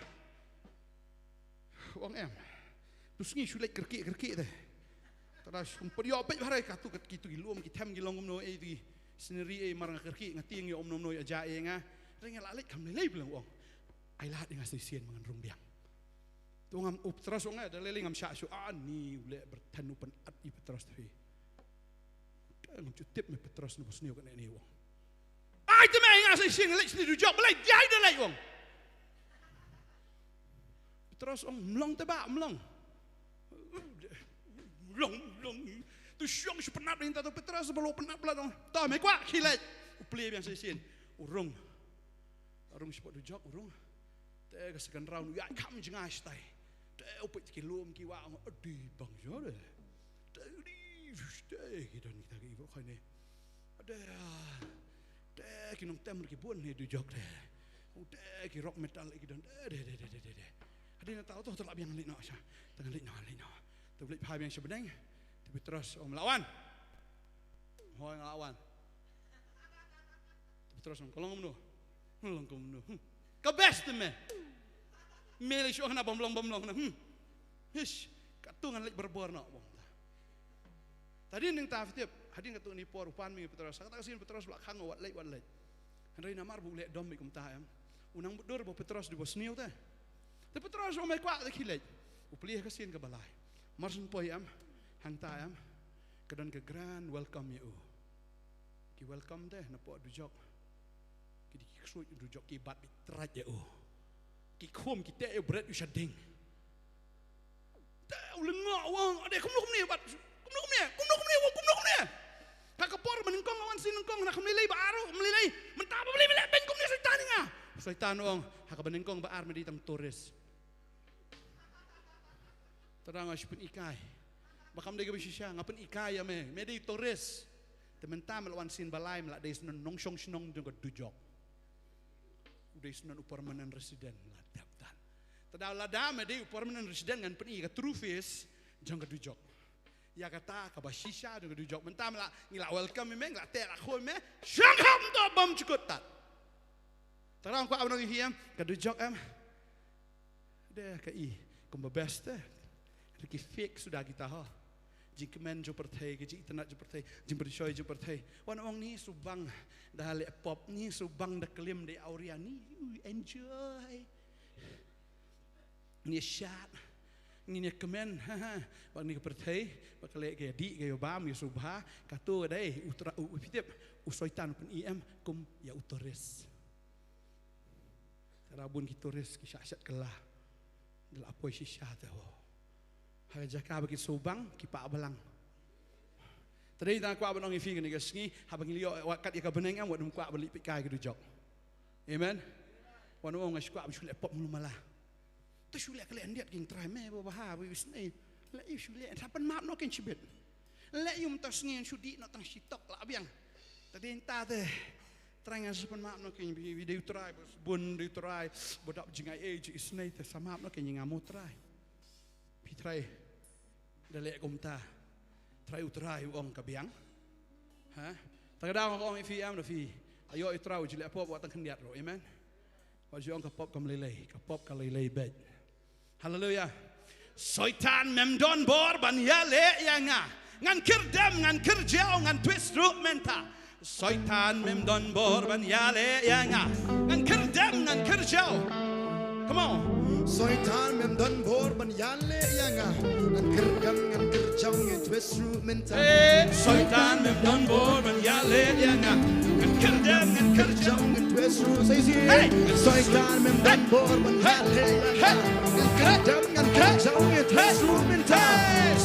Ong em. Tu sngi shu leit kyrkieh kyrkieh te. Tara shu put ïoh peit bha re katu kat kitu ki lum ki them ki long kumno ei tu. Scenery ei mar nga kyrkieh nga tieng ïoh kumno kumno ïoh ja ei nga. Re nga la leit kam lei lei bilang ong. Ai lad ïa nga shisien ma ngan rung biang. Tu ngam u Petros ong nga da lei lei ngam shah shu ani u leh berthen u pynat i Petros te. Te ngam ju tip me Petros ne ba sniew kane ne u ong. Ai te me nga sa shisien leit sniew dujok balei jai da leit u ong. Petros ong mlong te ba mlong. Mlong mlong. Tu shong shu pynat ring ta tu Petros ba lo pynat pynat ong. Ta me kwah khie leit. U plie biang sa shisien. U rung. Rung shu dujok u rung. Te ka second round u ïaid kham jngai shatai. Te u peit ki lum ki wah ong adi bang jor. Te ri te ki don kita ki bok kane. Ade te ki nongtem ki bun ne dujok te. U te ki rock metal ki don te de de de de de. Hadien ta to te la biang leit noh sha. Te ngan leit noh leit noh. Te leit phai biang sha bneng. Te Petros ong la wan. Hoi nga la wan. Petros ong ka long kumno? Long kumno? Hmm. Ka best te me. Me lei shu ong hana bym long bym long na. Hmm. Hish, katu ngan leit borbor noh bong ta. Hadien nangta phi tip, hadien katu ni por u pan me Petros. Kata ka sien Petros la khang wat leit wat leit. Hynrei namar ba u leh dom beit kumta em. U nang bud dur ba Petros dei ba sniew te. Te Petros ong me kwah te khie leit. U plie ka sien kaba lai. Mar syn poi em. Hangta em. Ka don ka grand welcome ïa u. Ki welcome te na pdeng dujok. Ki dei ki ksuid dujok ki bat beit trai ïa u. Ki khum ki teh ïa u bret u sha ding. Te u lyngngoh u ong ade kumno kumne bat kumno kumne kumno kumne kumno kumne. Ha ka por ba nyngkong wan sien nyngkong na kumne lei ba ar kumne lei mynta ba lei lei beiñ kumne Soitan ïa nga. Soitan u ong ha kaba nyngkong ba ar me dei tang tourist. Tara nga shu pynikai. Ba kam dei kaba shisha nga pynikai ïa me. Me dei tourist. Te mynta me la wan sien ba lai me la dei snon nongshong shnong jong ka dujok. U dei snon u permanent resident la dep tan. Te da lada me dei u permanent resident ngan pyni ka true face jong ka dujok. Ïa kata kaba shisha jong ka dujok mynta me la ngi la welcome me ngi la teh la khoi me shang ham to bam chukut tat. Tara nga kwah ban ong ïa phi em ka dujok em. De ka i kumba best te. Ki fake suda kita ho. Jingkmen jong pyrthei ki jingitynnad jong pyrthei jingpyrshoi jong pyrthei. Wan ong ni subang da leh pop ni subang da klim da awria ni enjoy. Ni shat ni ni kmen ha ha. Bang ni ka pyrthei ba ka leh ka dih ka ïa bam ïa subha katu dei u tra u pitip u Soitan pyn i em kum ïa u tourist. Tara bun ki tourist ki shah shet kylla. Da la poi shisha te ho. Ha ka jaka ba ki subang ki pah balang. Te dei tang kwah ban ong ïa phi kane ka sngi haba ngi leit wat kat ïa ka bneng em wat nym kwah ban leit peit kai ka dujok. Amen. Wan ong nga shu kwah ban shu leh pop mulu mala. Te shu leh ka leh ndiat king trai me ba bha ba isnei. Leh ïa shu leh tha pan map no king shibit. Leh ïa um ta sngi shu dih no tang shitok la biang. Te dei ta te. Trai nga sa pynmap noh kein bi dei u trai bun dei u trai ba dap jingai ei ji isnei te sa map noh kein nga mo trai. Phi trai da leh kumta. Trai u trai u ong ka biang. Ha? Ta ka dang ong i phi am da phi. Ayo i trai u ji leh pop wa tang khyndiat ro. Amen. Wa ji ong ka pop kam lei lei ka pop ka lei lei beit. Haleluya. Soitan mem don bor ban ïaleh ïa nga. Ngan kyrdem ngan kyrjaw ngan twist ruh mynta. Soitan mem don bor ban ïaleh ïa nga. Ngan kyrdem ngan kyrjaw. Come on. Soitan mem don bor ban ïaleh ïa nga. Ngan kyrdem ngan kyrjaw ngan twist ruh mynta. Soitan mem don bor ban ïaleh ïa nga. Ngan kyrdem ngan kyrjaw ngan twist ruh. Say, say. Soitan mem don bor ban ïaleh ïa nga. Ngan kyrdem ngan kyrjaw ngan twist ruh mynta.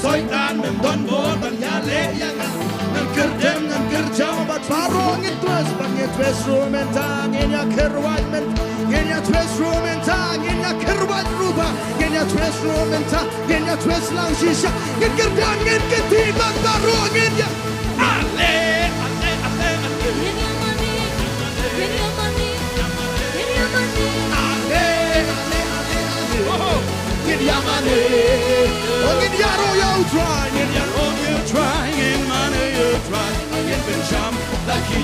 Soitan mem don bor ban ïaleh ïa nga. Ngan kyrdem ngan kyrjaw bad baroh ngin twist bad ngin twist ruh mynta. Ngin ïa kyrwat mynta. Ngin ïa twist ruh mynta. Ngin ïa kyrwat ruh ba. Ngin ïa twist ruh mynta. Ngin ïa twist lang shisha. Ngin kyrdem ngin kynti bad baroh ngin ïa. Ale, ale, ale, ale. Ngin ïa mane, ngin ïa mane, ngin ïa mane. Ale, ale, ale, ale. Oh. Ngin ïa mane. Oh, ngin ïaroh ïa u Trai, ngin ïaroh ïa u Trai, ngin mane ïa u Trai. Ngin pynsham la ki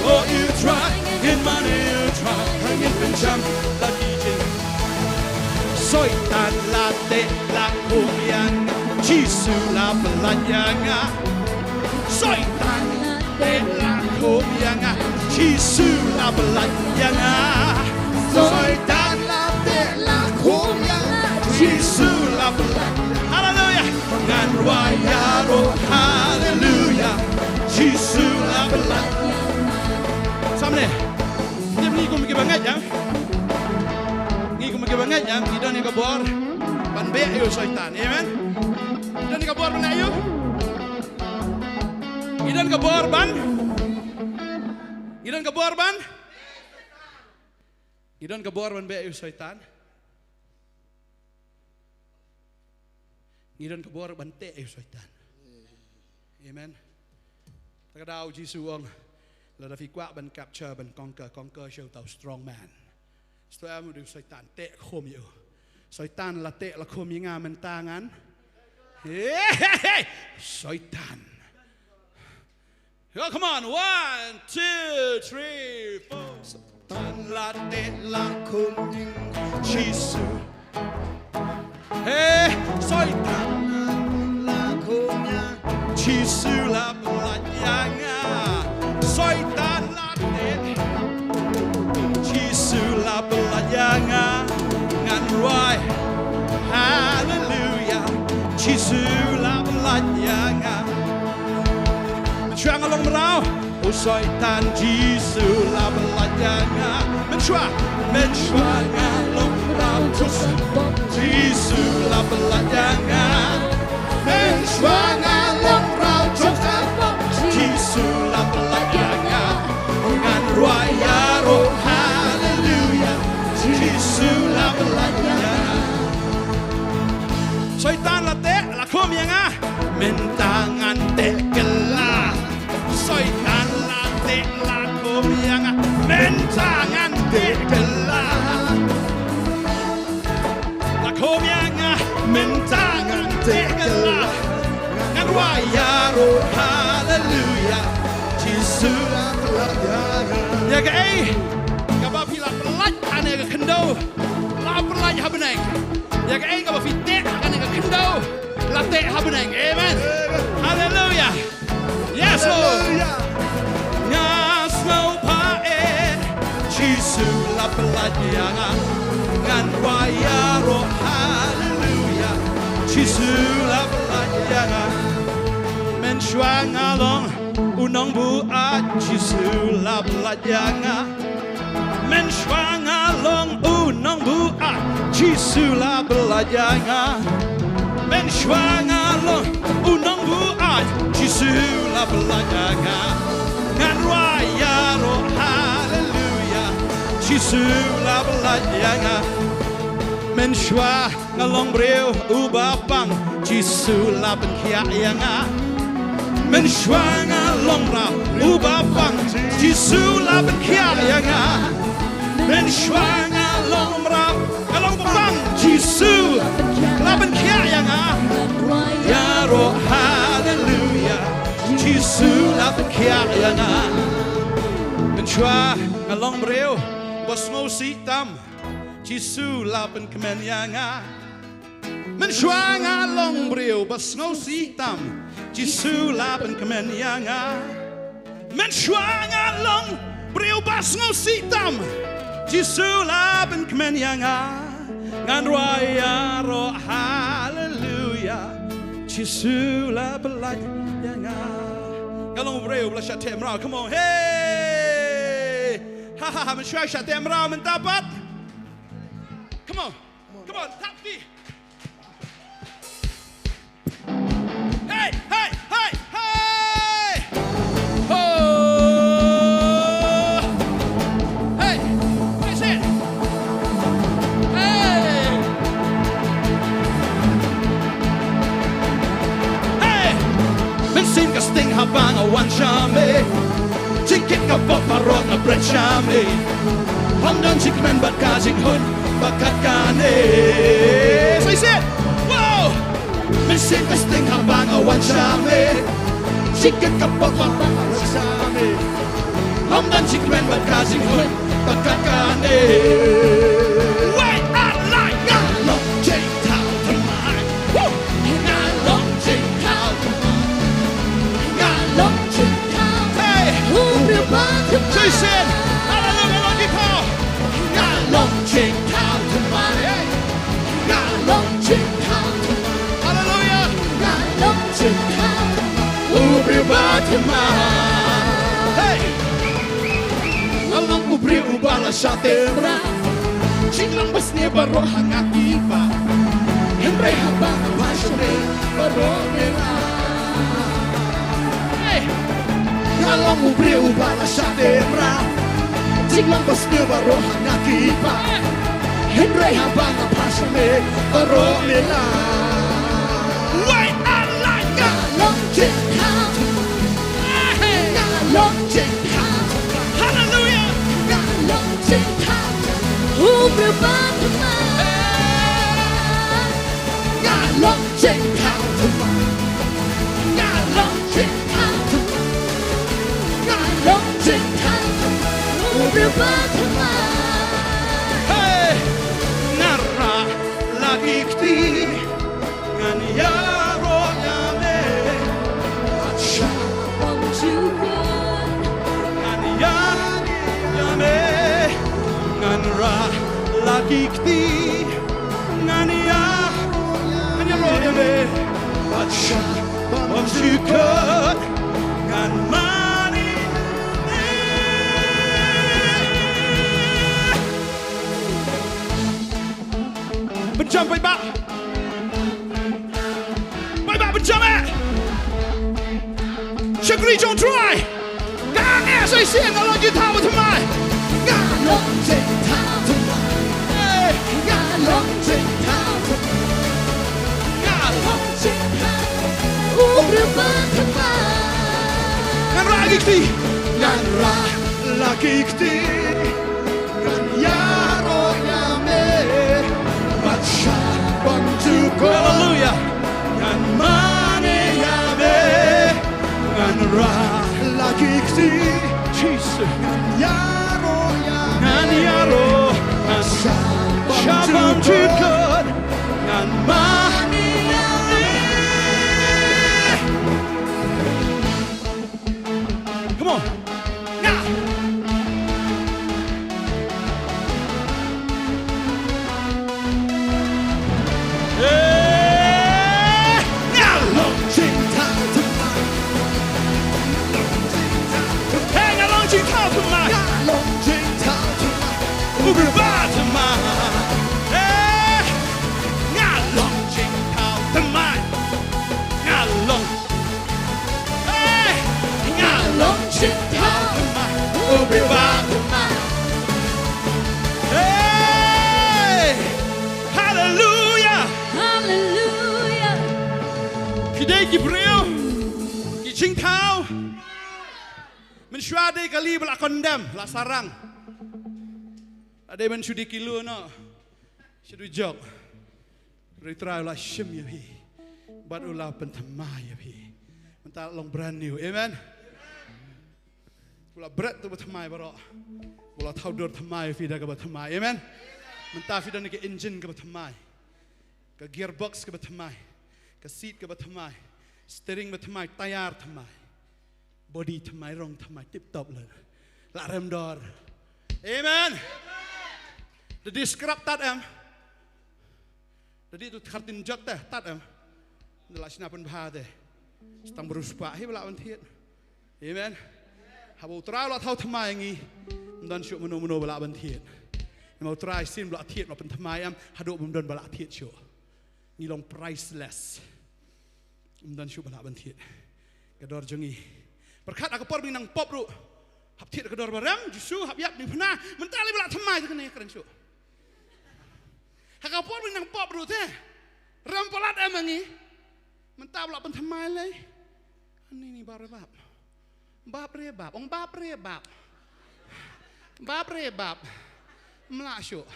Oh, you try, ngin mane you try, ngin pynjam la ki jing. Soitan la teh la khum ïa nga, Jisu la pyllait ïa nga. Soitan la teh la khum ïa nga, Jisu la pyllait ïa nga. Soitan la teh la khum ïa nga, Jisu la pyllait. Haleluia. Ngan rwai ïaroh, haleluia. Jisu la pyllait. Samle. Ngi kum kiba ngeit, ïa. Ngi kum kiba ngeit, ïa. Ngi don ïa ka bor ban beh ïa u Soitan. Amen. Ngi don ïa ka bor ban ïa. Ngi don ka bor ban. Ngi don ka bor ban. Ngi don ka bor ban beh ïa u Soitan. Ngi don ka bor ban teh ïa u Soitan. Amen. Ta ka daw Jisu u ong, lada phi kwah ban capture, ban conquer, conquer sha uta u strong man. Sto em u dei u Soitan, teh khum ïa u. Soitan la teh la khum ïa nga mynta ngan. Hey, hey, hey. Soitan. Oh, come on. One, two, three, four. Soitan la teh la khum ïa nga, Jisu. Hey, Soitan la khum ïa nga, Jisu la pyllait ïa nga. Soitan la teh, Jisu la pyllait ïa nga. Ngan rwai, haleluia, Jisu la pyllait ïa nga. Mynshuwa nga long mraw, u Soitan, Jisu la pyllait ïa nga. Mynshuwa, mynshuwa nga long mraw, Jisu la pyllait ïa nga. Mynshuwa nga long mraw, Jisu la pyllait ïa nga. Ngan rwai ïaroh, haleluia, Jisu la pyllait ïa nga. Soitan la teh la khum ïa nga. Mynta ngan teh kylla. Soitan la teh la khum ïa nga. Mynta ngan teh kylla. La khum ïa nga. Mynta ngan teh kylla. Ngan rwai ïaroh, haleluia, Jisu la pyllait ïa nga. Ïa kaei kaba phi la pyllait ha kane ka khyndew, la pyllait ha bneng. Ïa kaei kaba phi teh ha kane ka khyndew, la teh ha bneng. Amen. Haleluia. Yes, Lord. Haleluia. Nga sngewbha eh, Jisu la pyllait ïa nga. Ngan rwai ïaroh, haleluia, Jisu la pyllait ïa nga. Mynshuwa nga long u nongbuaid, Jisu la pyllait ïa nga. Mynshuwa nga long u nongbuaid, Jisu la pyllait ïa nga. Mynshuwa nga long u nongbuaid, Jisu la pyllait ïa nga. Ngan rwai ïaroh, haleluia, Jisu la pyllait ïa nga. Mynshuwa nga long briew uba pang, Jisu la pynkhiah ïa nga. Mynshuwa nga long briew uba pang, Jisu la pynkhiah ïa nga. Mynshuwa nga long briew, nga long uba pang, Jisu la pynkhiah ïa nga. Ïaroh, haleluia, Jisu la pynkhiah ïa nga. Mynshuwa nga long briew ba sngewsih tam, Jisu la pynkmen ïa nga. Mynshuwa nga long briew ba sngewsih tam, Jisu la pynkmen ïa nga. Mynshuwa nga long briew ba sngewsih tam, Jisu la pynkmen ïa nga. Ngan rwai ïaroh, haleluia, Jisu la pyllait ïa nga. Nga long briew ba la shah teh mraw. Come on, hey. Ha ha ha, mynshuwa shah teh mraw mynta pat. Come on. Come on, tap feet. Hey, hey, hey, hey. Oh. Hey, hey, say it. Hey. Hey. Mynsiem ka sting haba nga wan sha me. Jingkit ka pop parot nga bret sha me. Hom don jingkmen bad ka jinghun ba kat kane. So he said, wow. Mynsiem ka sting haba nga wan sha me. Jingkit ka pop parot nga bret sha me. Ym don jingkmen bad ka jinghun bad ka kane. Wei ar lai. Nga long jingthaw thymmai. Woo! Nga long jingthaw thymmai. Nga long jingthaw. Hey! U briew ba thymmai. Jason. Hallelujah, nga long jingthaw. Nga long jingthaw thymmai. Hey! Nga long jingthaw thymmai. Hallelujah. Nga long jingthaw thymmai. U briew ba thymmai. Hey! Nga long u briew uba la shah teh mrad. Jinglong ba sniew baroh ha nga ki paid. Hynrei haba nga phai sha me baroh me la. Hey! Nga long u briew uba la shah teh mrad. Jinglong ba sniew baroh ha nga ki paid. Hynrei haba nga phai sha me baroh me la. Wei ar lai. Nga long jingthaw. Hey! Nga long jingthaw. Hallelujah. Nga long jingthaw. U briew ba thymmai. Nga long jingthaw thymmai. Nga long jingthaw thymmai. Nga long jingthaw thymmai. U briew ba thymmai. Hey! Nga rah la ki kti. Ngan ïaroh ïa me. Bad sha bymjukut. Ngan ïaroh ïa me. Ngan rah la ki kti. Ngan ïa, ngan ïaroh ïa me. Bad sha bymjukut. Ngan mane. Pynjam paidbah. Paidbah pynjam eh. Shakri jong Trai. Ka ngi sa shisien nga long jingthaw thymmai. Nga long jingthaw thymmai. Hey. Nga long jingthaw thymmai. Nga long jingthaw. U briew ba thymmai. Ngan rah la ki kti. Ngan rah la ki kti. Ngan ïaroh ïa me. Bad sha bymjukut. Hallelujah. Ngan mane ïa me. Ngan rah la ki kti. Jesus. Ngan ïaroh ïa me. Ngan ïaroh. Bad sha bymjukut. Ngan mane ïa me. Come on. Nga. Eh, nga long jingthaw thymmai. Hey, nga long jingthaw thymmai. Nga long jingthaw thymmai. U briew ba thymmai. Eh, nga long jingthaw thymmai. Nga long Hey! Nga long jingthaw thymmai. U briew ba thymmai. Hey! Hallelujah! Hallelujah! Phi dei ki briew ki jingthaw. Mynshuwa dei kali ba la condemn, la sarang. La dei mynshuwa dei ki lu noh. Shu dujok. Hynrei u Trai u la shim ïa phi bad u la pynthymmai ïa phi. Mynta long brand new. Amen. U la bret ïa kaba thymmai baroh. U la thaw dur thymmai ïa phi da kaba thymmai. Amen. Mynta phi don ka engine kaba thymmai, ka gearbox kaba thymmai, ka seat kaba thymmai, steering ba thymmai, tyre thymmai. Body thymmai, rong thymmai, tip top leh. La rem dor. Amen. Da dei scrap tad em? Da dei tu khartin jot te tad em? Da la shna pynbha te. Stang bru spah hi ba la ban thied. Amen. Haba u Trai u la thaw thymmai ngi, ym don shuh mano mano ba la ban thied. Namar u Trai shisien ba la thied, ba la pynthymmai em, haduh bym don ba la thied shuh. Ngi long priceless. Ym don shuh ba lah ban thied ka dor jong ngi. Pyrkhat ha ka por ba ngi nang pop ruh, hap thied ka dor ba rem, Jisu hap ïap, ngi phna. Mynta lei ba lah thymmai te kane kren shuh. Ha ka por ba ngi nang pop ruh te rem palat em ma ngi. Mynta ba lah pynthymmai lei. Ani ni bap re bap. Bap re bap, ong bap re bap. Bap re bap. Ym lah shuh.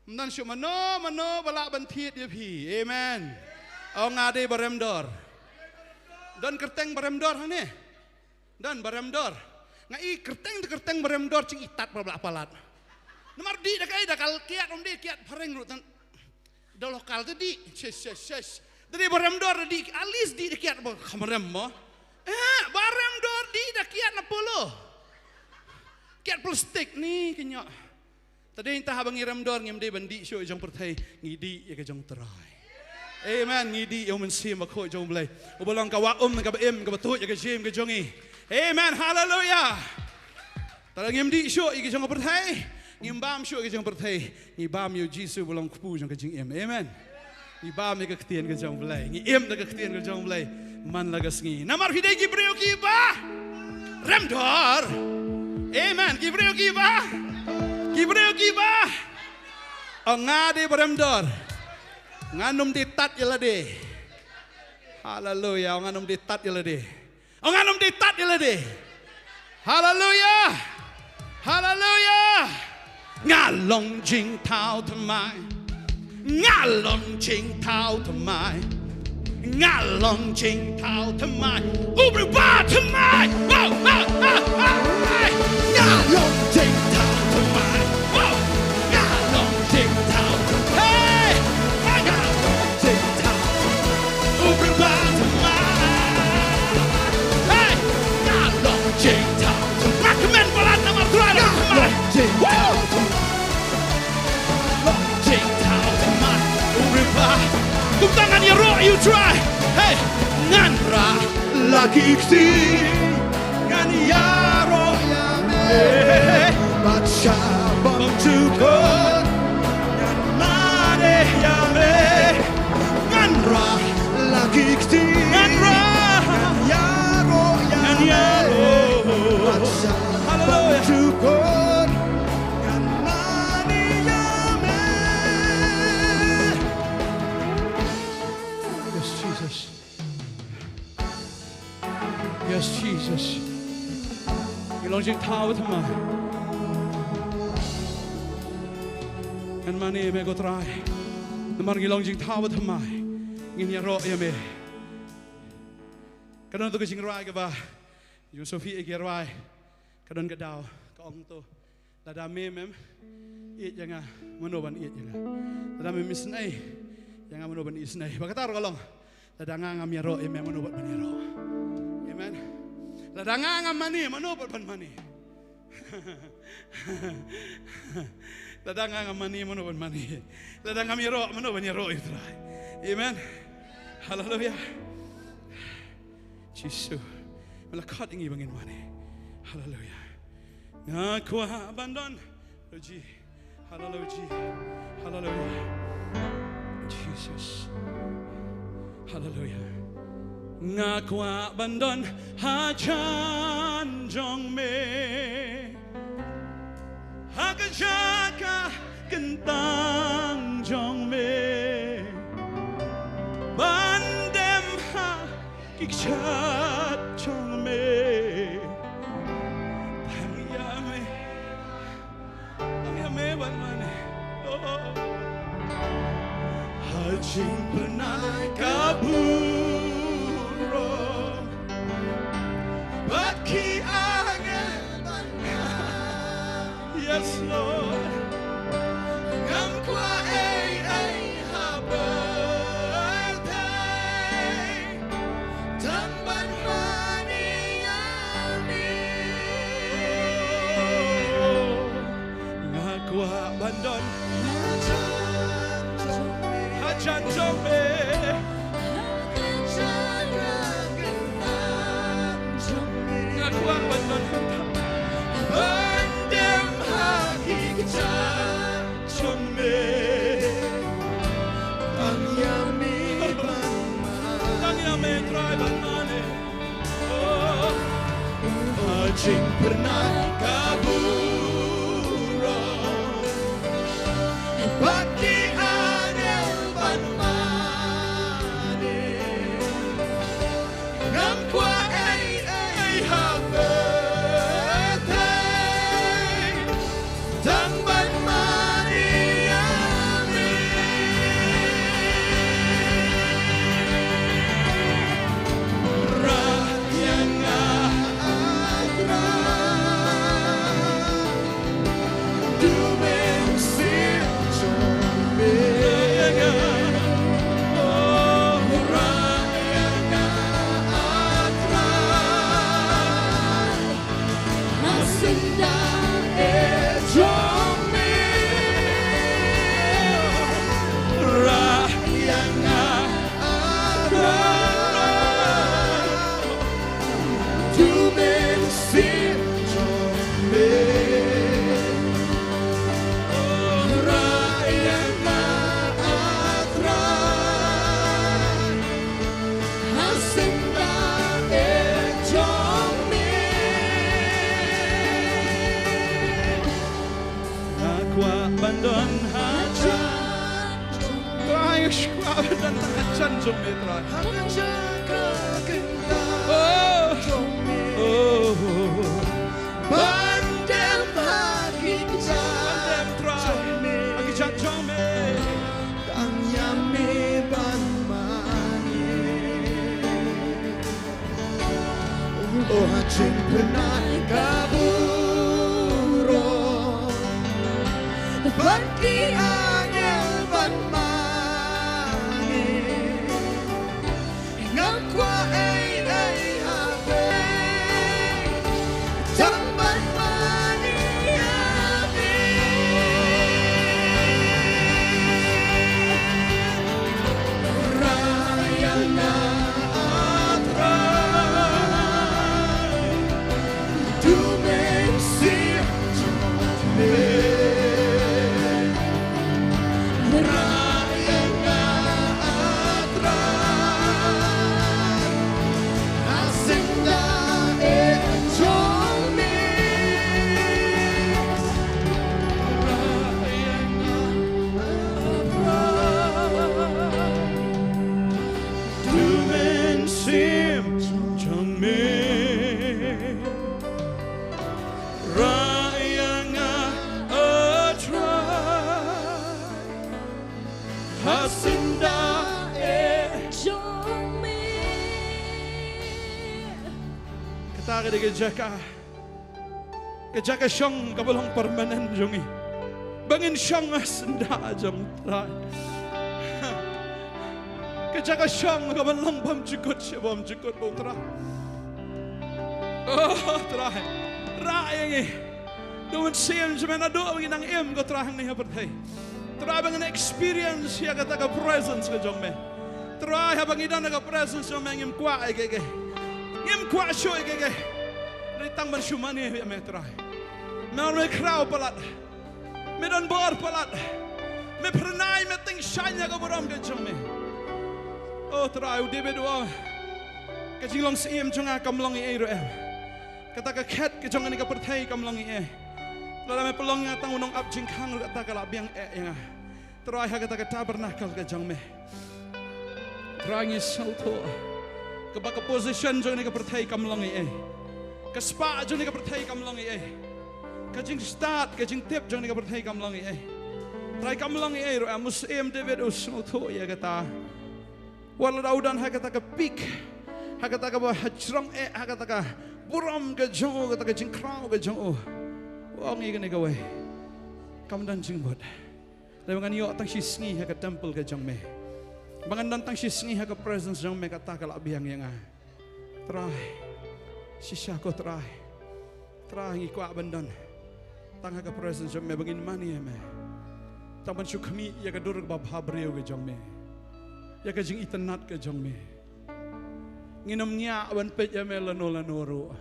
Ym don shuh mano mano ba lah ban thied ïa phi. Amen. Ong nga dei ba rem dor. Don kyrteng ba rem dor hangne? Don ba rem dor. Nga i kyrteng te kyrteng ba rem dor jing i tat ba la palat. Namar dih da kaei, da ka kiad, ym dih kiad phareng ruh tang. Da lokal te dih. Shes, shes, shes. Da dih ba rem dor da dih, at least dih da kiad ba kham rem mo. Eh, ba rem dor dih da kiad na polo. Kiad plastik ni kynjoh. Te dei nangta haba ngi rem dor ngim dei ban dih shuh ïa ka jong pyrthei, ngi dih ïa ka jong U Trai. Amen. Ngi dih ïa U Mynsiem Bakhuid jong U Blei, uba long ka wah um, ka ba im, ka ba tuid ïa ka jingim ka jong ngi. Amen. Haleluia. Te lada ngim dih shuh ïa ka jong ka pyrthei, ngim bam shuh ïa ka jong ka pyrthei, ngi bam ïa U Jisu uba long U Kpu jong ka jingim. Amen. Ngi bam ïa ka ktien ka jong U Blei. Ngi im da ka ktien ka jong U Blei man la ka sngi. Namar phi dei ki briew kiba rem dor. Amen. Ki briew kiba, ki briew kiba, o nga dei ba rem dor. Ngan ym dei tat ïa lade. Haleluia. O ngan ym dei tat ïa lade. O ngan ym dei tat ïa lade. Haleluia. Haleluia. Nga long jingthaw thymmai. Nga long jingthaw thymmai. Nga long jingthaw thymmai. U briew ba thymmai. Wow, wow, wow, wow, hey. Nga long jingthaw thymmai. Wow. Nga long jingthaw thymmai. Hey. Nga long jingthaw thymmai. U briew ba thymmai. Hey. Nga long jingthaw thymmai. Nga kmen palat namar Trai long thymmai. Nga long jingthaw thymmai. Long jingthaw thymmai. U briew ba. Kumta ngan ïaroh ïa U Trai. Hey. Ngan rah la ki kti. Ngan ïaroh ïa me. Bad sha bymjukut. Ngan mane ïa me. Ngan rah la ki kti. Ngan rah. Ngan ïaroh ïa me. Ngan ïaroh. Bad sha bymjukut. Ngan mane ïa me. Yes, Jesus. Yes, Jesus. Ngi long jingthaw thymmai. Ngan mane ïa me ko Trai. Namar ngi long jingthaw thymmai. Ngin ïaroh ïa me. Ka don tu ka jingrwai kaba, jong Sophie ki rwai. Ka don ka daw ka ong tu. Lada me mem ïeit ïa nga, mano ban ïeit ïa nga? Lada mem isynei ïa nga, mano ban isynei? Ba kata ruh ka long. Lada nga ngam ïaroh ïa me, mano bad ban ïaroh? Amen. Lada nga ngam mane, mano bad ban mane? Lada nga ngam mane, mano ban mane? Lada ngam ïaroh, mano ban ïaroh ïa U Trai? Amen. Haleluia. Jisu. Me la khot ïa ngi ba ngin mane. Haleluia. Nga kwah ban don. Haleluia. Haleluia. Haleluia. Jesus. Haleluia. Nga kwah ban don hajan jong me. Ha ka jaka kyntang jong me. Ban dem ha ki kjat jong me. Tang ïa me. Tang ïa me ban mane. Oh. Ha jingpynai ka burom. Bad ki angel ban Yes, Lord. Ngam kwah ei ei ha pyrthei. Tang ban mane ïa me. Nga kwah ban don hajan jong me. Nga kwah ban don hajan. Ban dem ha ki kjat jong me. Tang ïa me ban mane. Tang ïa me Trai ban mane. Oh. Ha jingpynai ka burom. Bad ki angel ban mane. Ngam kwah ei ei ha pyrthei. Tang ban mane ïa me. Rah ïa nga, ah, Trai. Don hajan. Trai, nga kwah ban don hajan jong me, Trai. Oh. Oh. Ban dem ha ki jan, ban dem, Trai, ha ki jan jong me. Tang ïa me ban mane. Oh, ha jingpynai ka burom. Bad ki angel ban mane. Ngam kwah ei ei ha pdeng. Tang ban mane ïa me. Rah ïa nga, ah Trai. To mynsiem jong me. Rah ïa nga, ah Trai. Ha syndah eh jong me. Rah ïa nga, ah Trai. To mynsiem jong me. Rah ïa nga, ah Trai. Ha syndah eh jong me. Kata ka dei ka jaka, ka jaka shong kaba long permanent jong ngi, ba ngin shong ha syndah jong u Trai. Ka jaka shong kaba long bymjukut sha bymjukut, ko Trai. Oh Trai, rah ïa ngi. To mynsiem jong me, naduh ba ngi nang im, ko Trai, hangne ha pyrthei, Trai, ba ngin experience ïa kata ka presence ka jong me. Trai, haba ngi don ha ka presence jong me, ngim kwah ïa kiei kiei. Ngim kwah shuh ïa kiei kiei. Hynrei tang ban shu mane ïa me, Trai. Namar me khraw palat, me don bor palat, me phyrnai, me tyngshaiñ ha ka burom ka jong me. Oh Trai, u David u ong, ka jinglong syiem jong nga kam long ei ei ruh em. Kata ka khet ka jong kane ka pyrthei kam long ei ei. Lada me pynlong ïa nga tang u nongap jingkhang ruh, kata ka la biang eh ïa nga. Trai, ha kata ka tabernacle ka jong me, Trai, ngi sngewthuh, kaba ka position jong kane ka pyrthei kam long ei ei. Ka spah jong kane ka pyrthei kam long ei ei. Ka jingstad, ka jingtip jong kane ka pyrthei kam long ei ei. Trai, kam long ei ei ruh em. U Syiem David u sngewthuh ïa kata. Wat lada u don ha kata ka peak, ha kata kaba hajrong eh, ha kata ka burom ka jong u, kata ka jingkhraw ka jong u, u ong ïa kane kawei, kam don jingmut. Lada ngan ïoh tang shi sngi ha ka temple ka jong me, ba ngan don tang shi sngi ha ka presence jong me, kata ka la biang ïa nga. Trai, shisha ko Trai. Trai, ngi kwah ban don tang ha ka presence jong me, ba ngin mane ïa me. Tang ban shu khmih ïa ka dur kaba bhabriew ka jong me, ïa ka jingitynnad ka jong me. Ngin ym ngiah ban peit ïa me lano lano ruh.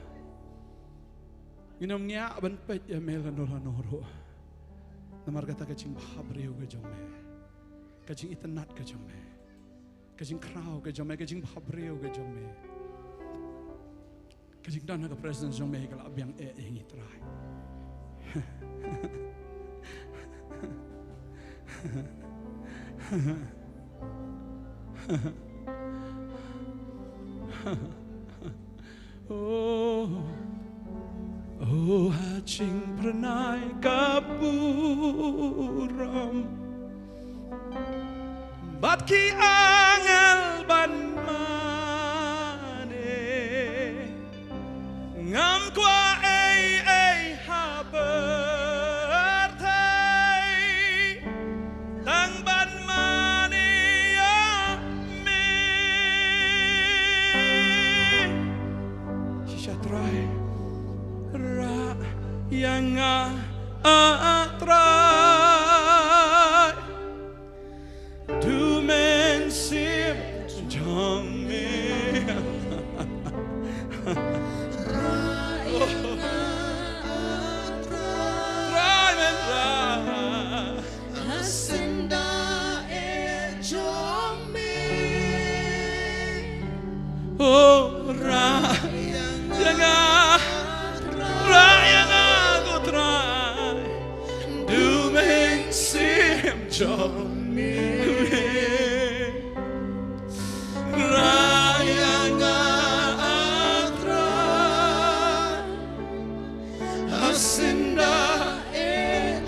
Ngin ym ngiah ban peit ïa me lano lano ruh. Namar kata ka jingbhabriew ka jong me, ka jingitynnad ka jong me, ka jingkhraw ka jong me, ka jingbhabriew ka jong me, ka jingdon ha ka presence jong me, ka la biang eh ïa ngi, Trai. Oh, oh, ha jingphyrnai ka burom, bad ki angel ban mane. Ngam kwah ei ei ha pyrthei, tang ban mane ïa me. Shisha Trai, rah ïa nga, ah Trai. To mynsiem jong me. Rah ïa nga, ah Trai, ha syndah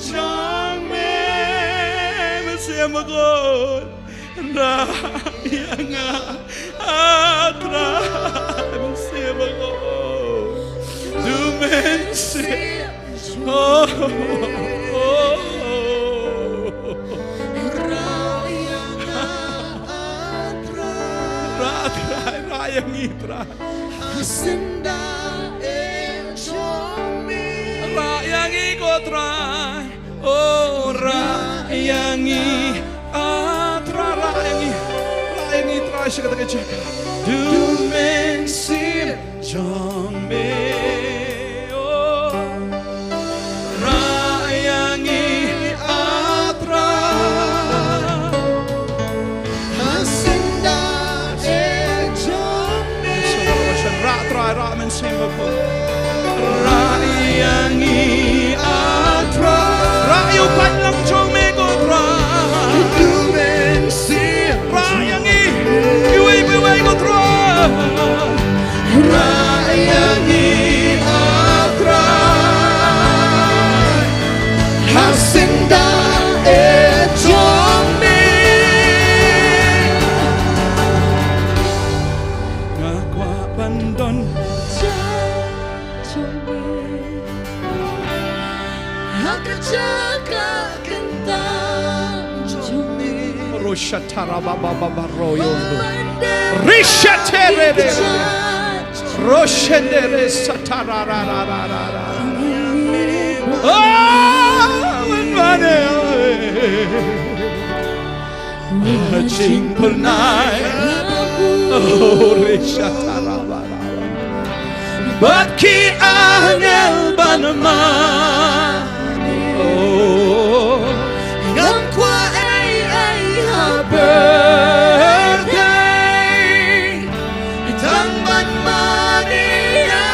jong me. Mynsiem Bakhuid, rah ïa nga, ah Trai. Mynsiem Bakhuid, du mynsiem. Oh, oh, oh. Rah ïa nga, ah Trai. Rah, Trai, rah ïa ngi, Trai. Ha syndah jong me. Rah ïa ngi ko Trai. Oh, rah ïa ngi, ah Trai, rah ïa ngi. Rah ïa ngi, Trai, sha kata ka jaka. Du mynsiem jong me. Oh, rah ïa ngi, ah Trai. Ha syndah jong me. Rah, Trai, rah, Mynsiem Bakhuid. Rah ïa ngi, ah Trai. Rah ïa u paidlang jong me ko Trai. Du mynsiem. Rah ïa ngi. Iwei pa iwei ko Trai. Rah ïa ngi, ah Trai. Ha syndah jong me. Nga kwah ban don. Ha ka jaka kyntang jong me. Roshatara baba baba royondo. Rishatere. Roshendere satara ra ra ra ra ra. Oh, man, man, eh. Jingpyrnai. Oh, rishatara ba ra ra. Bad ki angel ban mane. Oh, ngam kwah ei ei ha pyrthei. Tang ban mane ïa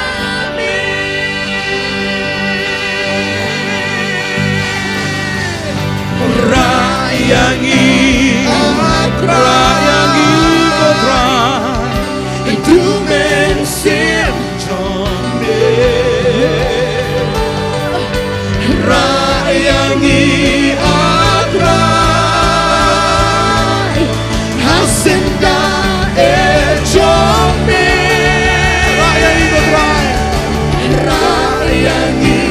me. Rah ïa ngi, rah ïa ngi ko Trai. Du mynsiem jong me. Rah ïa ngi, ah Trai. Ha syndah jong me. Rah ïa ngi ko Trai. Rah ïa ngi,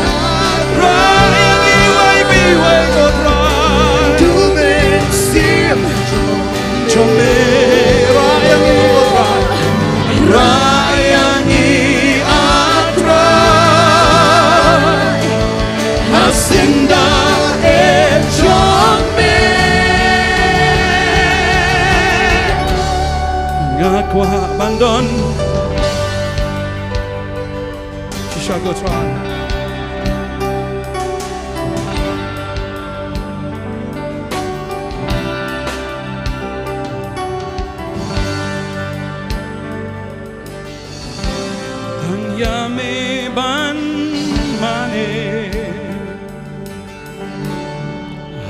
ah Trai. Rah ïa ngi iwei pa iwei ko Trai. Du mynsiem jong me. Rah ïa ngi ko Trai. Rah ïa ngi, ah Trai. Ha syndah jong me. Nga kwah ban don. Shisha ko Trai. Tang ïa me ban mane.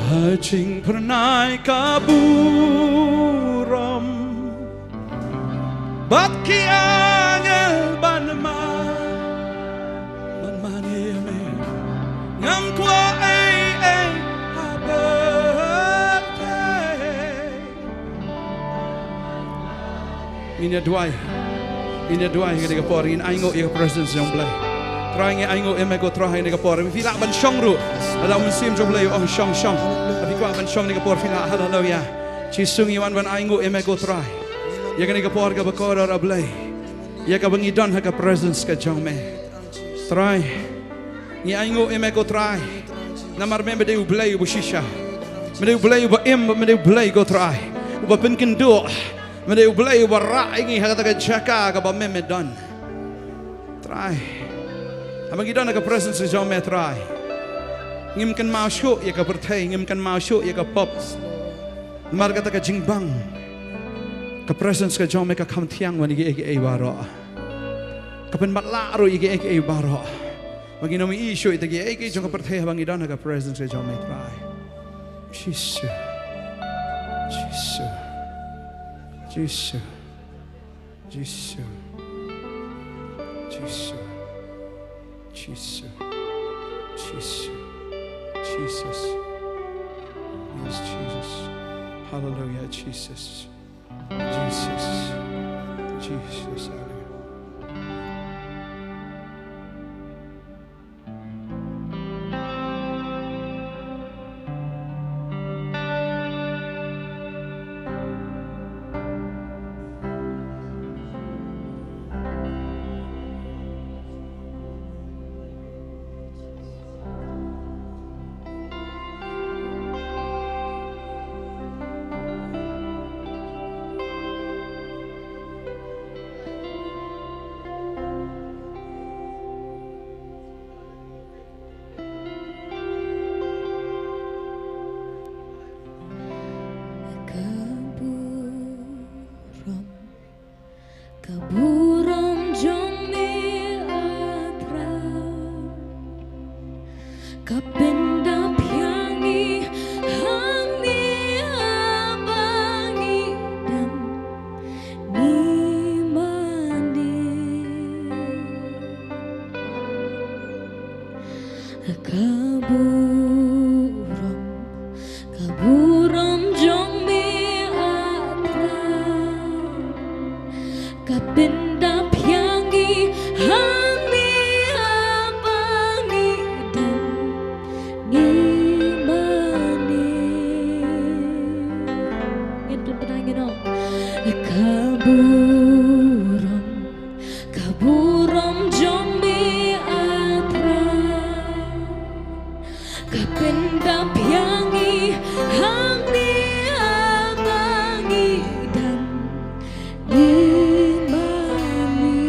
Ha jingpyrnai ka burom. Bad ki angel ban ma-, ban mane ïa me. Ngam kwah ei ei ha pyrthei. Ngin ïa duwai. Ngin ïa duwai ha kane ka por, ngin ainguh ïa ka presence jong U Blei. Trai, ngi ainguh ïa me ko Trai ha kane ka por. Phi lah ban shong ruh. Lada U Mynsiem jong U Blei u ong shong, shong. Phi kwah ban shong ha kane ka por, phi lah. Haleluya. Jisu, ngi wan ban ainguh ïa me ko Trai. Ïa kane ka por kaba kordor, ah Blei. Ïa kaba ngi don ha ka presence ka jong me. Trai, ngi ainguh ïa me ko Trai. Namar me, me dei U Blei uba shisha. Me dei U Blei uba im, me dei U Blei ko Trai uba pynkynduh. Me dei U Blei uba rah ïa ngi ha kata ka jaka kaba me, me don. Trai, haba ngi don ha ka presence ka jong me Trai, ngim kynmaw shuh ïa ka pyrthei, ngim kynmaw shuh ïa ka pop. Namar kata ka jingbang, ka presence ka jong me ka kham thiang ban ïa kiei kiei baroh. Ka pynmatlah ruh ïa kiei kiei baroh. Ba ngin ym ïohi shuh ïa kiei kiei jong ka pyrthei haba ngi don ha ka presence ka jong me Trai. Jisu. Jisu. Jisu. Jisu. Jisu. Jisu. Jisu. Jesus. Yes, Jesus. Hallelujah, Jesus. Jesus. Jesus. Hallelujah. Ka burom, ka burom jong me, A Trai, ka pyndap ïa ngi hangne haba ngi dang ngi mane. Ka burom, ka burom jong me, A Trai, ka pyndap ïa ngi hangne haba ngi dang ngi mane. Ngin pynbna ngin ong. Ka burom, ka burom jong me, A Trai, ka pyndap ïa ngi hangne haba ngi dang ngi mane.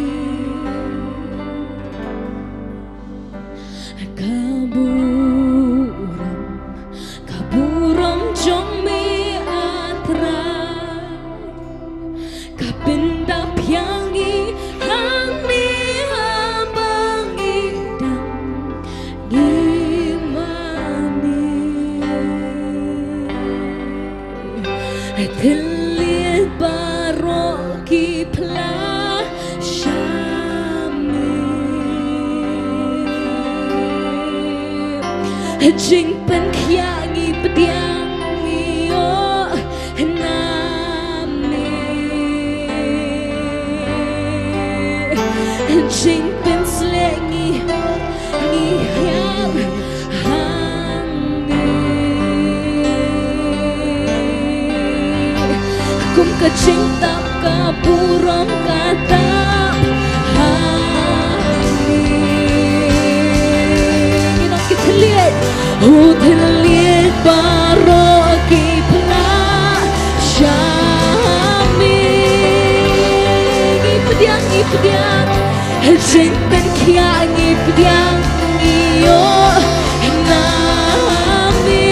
Ka burom, ka burom jong me, A Trai, ka pyndap ïa ngi hangne haba ngi dang ngi mane. Thylliej baroh ki phla sha me. Jingpynkhiah ngi pdiang ngi ïoh na me. Jingpynsleh ngi, ngi hiar hangne. Kum ka jingtap ka burom ka tap hangne. Ngi nong ki thylliej, u thylliej baroh ki phla sha me. Ngi pdiang, ngi pdiang. Jingpynkhiah ngi pdiang ngi ïoh na me.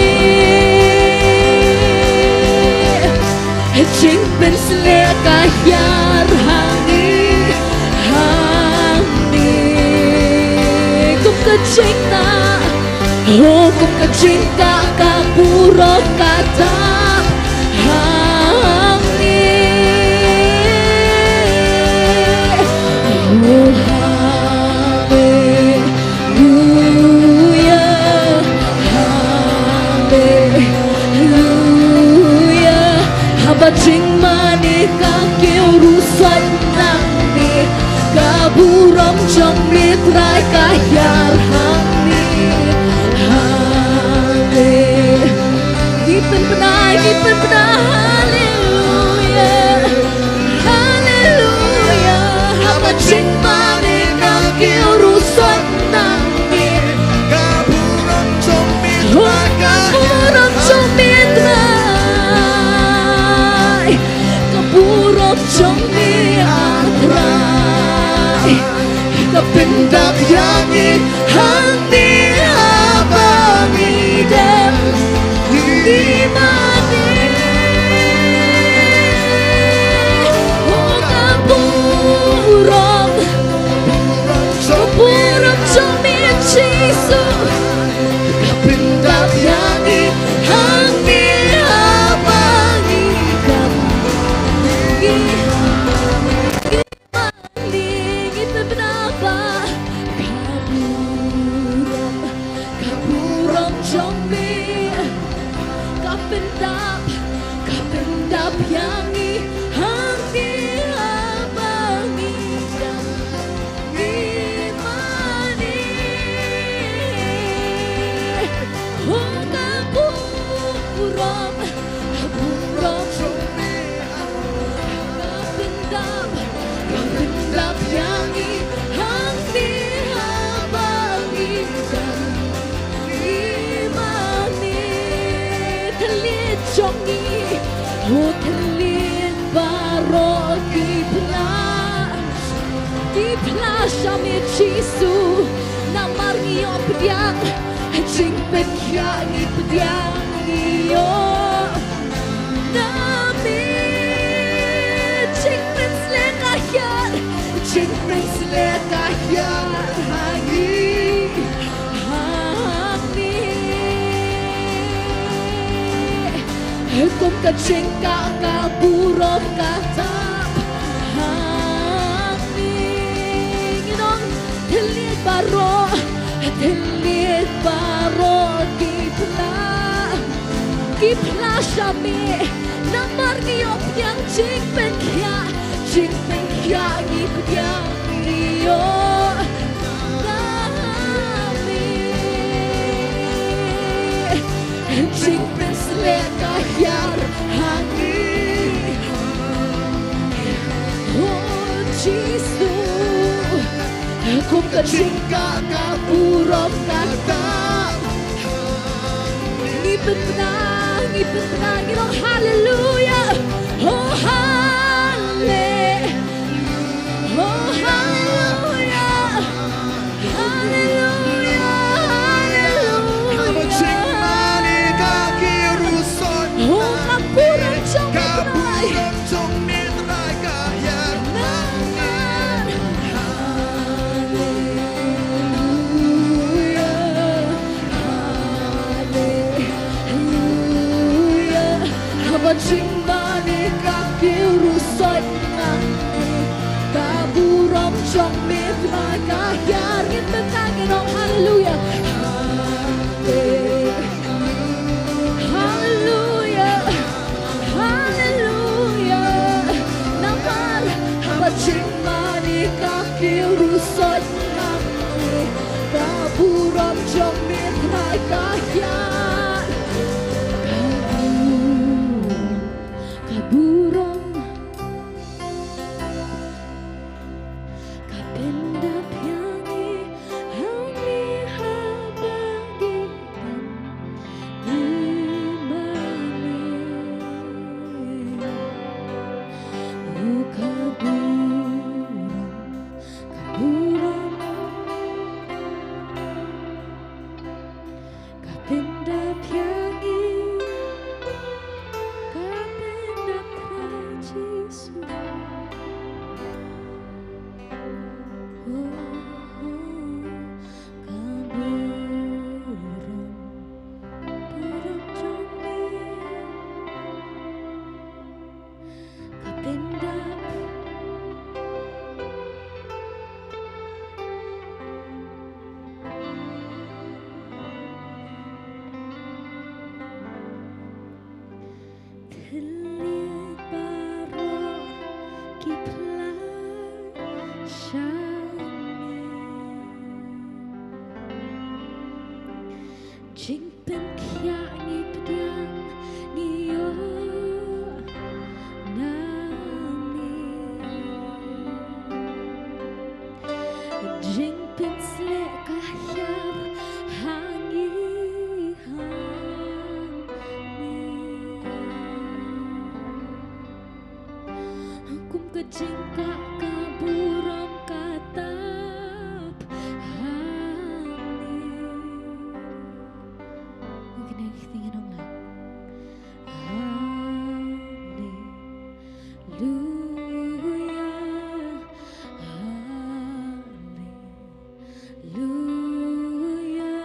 Jingpynsleh ka hiar ha ngi, ha ngi. Kum ka jingtap, oh, kum ka jingtap ka burom ka tap ha ngi. Oh, hallelujah, hallelujah. Haba jingmane ka kiew ruh sait nangne, ka burom jong me Trai ka hiar hangne. Halle-, ngi pynbna, ngi pynbna, haleluya, haleluya. Haba jingmane ka kiew ruh sait nangne, ka burom jong me Trai ka, ka burom jong me Trai, ka burom jong me A Trai, ka pyndap ïa ngi hangne haba ngi dem ngi mane. Oh, ka burom, ka burom jong me Jisu, ka pyndap ïa ngi hangne. jong me ka pyndap, ka pyndap ïa ngi hangne haba ngi dang ngi mane. Ho ka burom, ka burom jong me ka pyndap, ka pyndap ïa ngi hangne haba ngi dang ngi mane. Thylliej jong ngi, ho thylliej baroh ki phla, ki phla sha me Jisu. Namar ngi ïoh pdiang, jingpynkhiah ngi pdiang, ngi ïoh na me. Jingpynsleh ka hiar, jingpynsleh ka hiar ha ngi, ha me. Kum ka jingkah ka burom ka tap ha me. Ngi ong thylliej baroh, thylliej baroh ki phla, ki phla sha me. Namar ngi ïoh pdiang jingpynkhiah, jingpynkhiah ngi pdiang, ngi ïoh na me. Jingpynsleh ka hiar ha ngi, oh Jisu. Kum ka jingkah ka burom ka tap. Ngi pynbna, ngi pynbna, ngi ong haleluya. Oh hale-, oh haleluya. Haleluya, haleluya. Ka burom jong me Trai. Oh, ka burom jong me Trai. Ka burom jong me Trai ka hiar. Namar. Haleluya, haleluya. Haba jingmane ka kiew ruh soi nangne. Ka burom jong me Trai ka hiar. Ngin bynta, ngin ong haleluya. Haleluya. Haleluya. Namar haba jingmane ka kiew ruh soi nangne. Ka burom jong me Trai ka hiar. Ka burom, ka burom. Ka pyndap ïa ngi hangne haba ngi dang ngi mane. Oh, ka burom, ka burom. Ka pyndap ïa ngi, ka pyndap Trai Jisu. Oh, oh, ka burom, burom jong me. Ka pyndap. Thylliej baroh ki phla sha me. Jingpynkhiah ngi pdiang, ngi ïoh na me. Jingpynsleh ka hiar ha ngi, ha me. Kum ka jingkah ka burom ka tap ha me. Ngi kynnoh ïa ka ktien Nonglang. Haleluya, haleluya.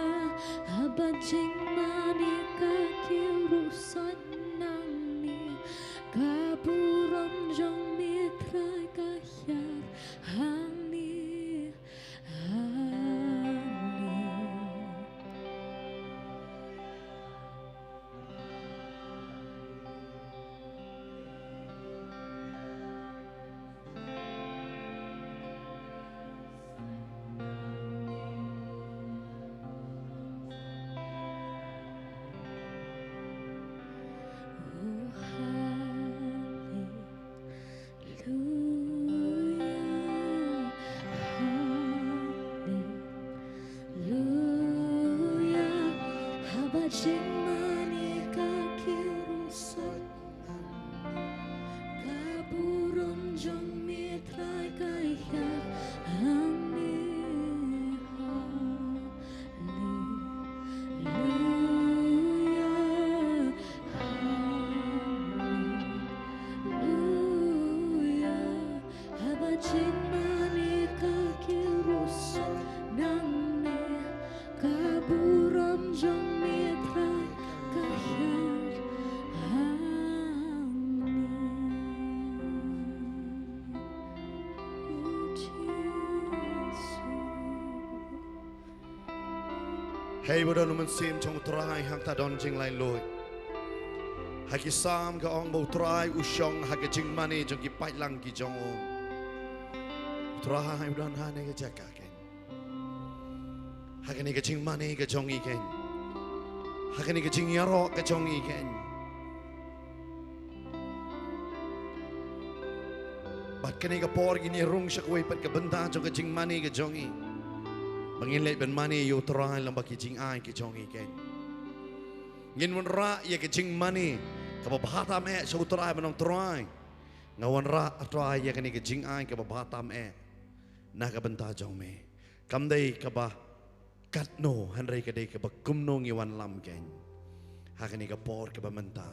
Haba jingmane ka kiew ruh soi nangne. Ka burom jong me Trai ka hiar ha me. Haleluya. Jingmane ka kiew rung sot, ka burom jong me Trai ka hiar hangne. Haleluya, haleluya. Haba jingmane ka kiew rung sot nangne, ka burom jong me Trai ka hiar hangne. O Jisu. Hei ba don u Mynsiem jong u Trai, hangta don jinglaitluid. Ha ki Salm ka ong ba u Trai u shong ha ka jingmane jong ki paidlang ki jong u. U Trai u don ha kane ka jaka keiñ. Ha kane ka jingmane ka jong i keiñ. Ha kane ka jingïaroh ka jong i keiñ. Bad kane ka por ngin ïa rung sha kawei pat ka bynta jong ka jingmane ka jong i. Ba ngin leit ban mane ïa u Trai lyngba ki jingai ki jong i keiñ. Ngin wanrah ïa ka jingmane kaba bha tam eh sha u Trai ban ong, Trai, nga wanrah, ah Trai, ïa kane ka jingai kaba bha tam eh na ka bynta jong me. Kam dei kaba katno, hynrei ka dei kaba kumno ngi wanlam keiñ. Ha kane ka por kaba mynta,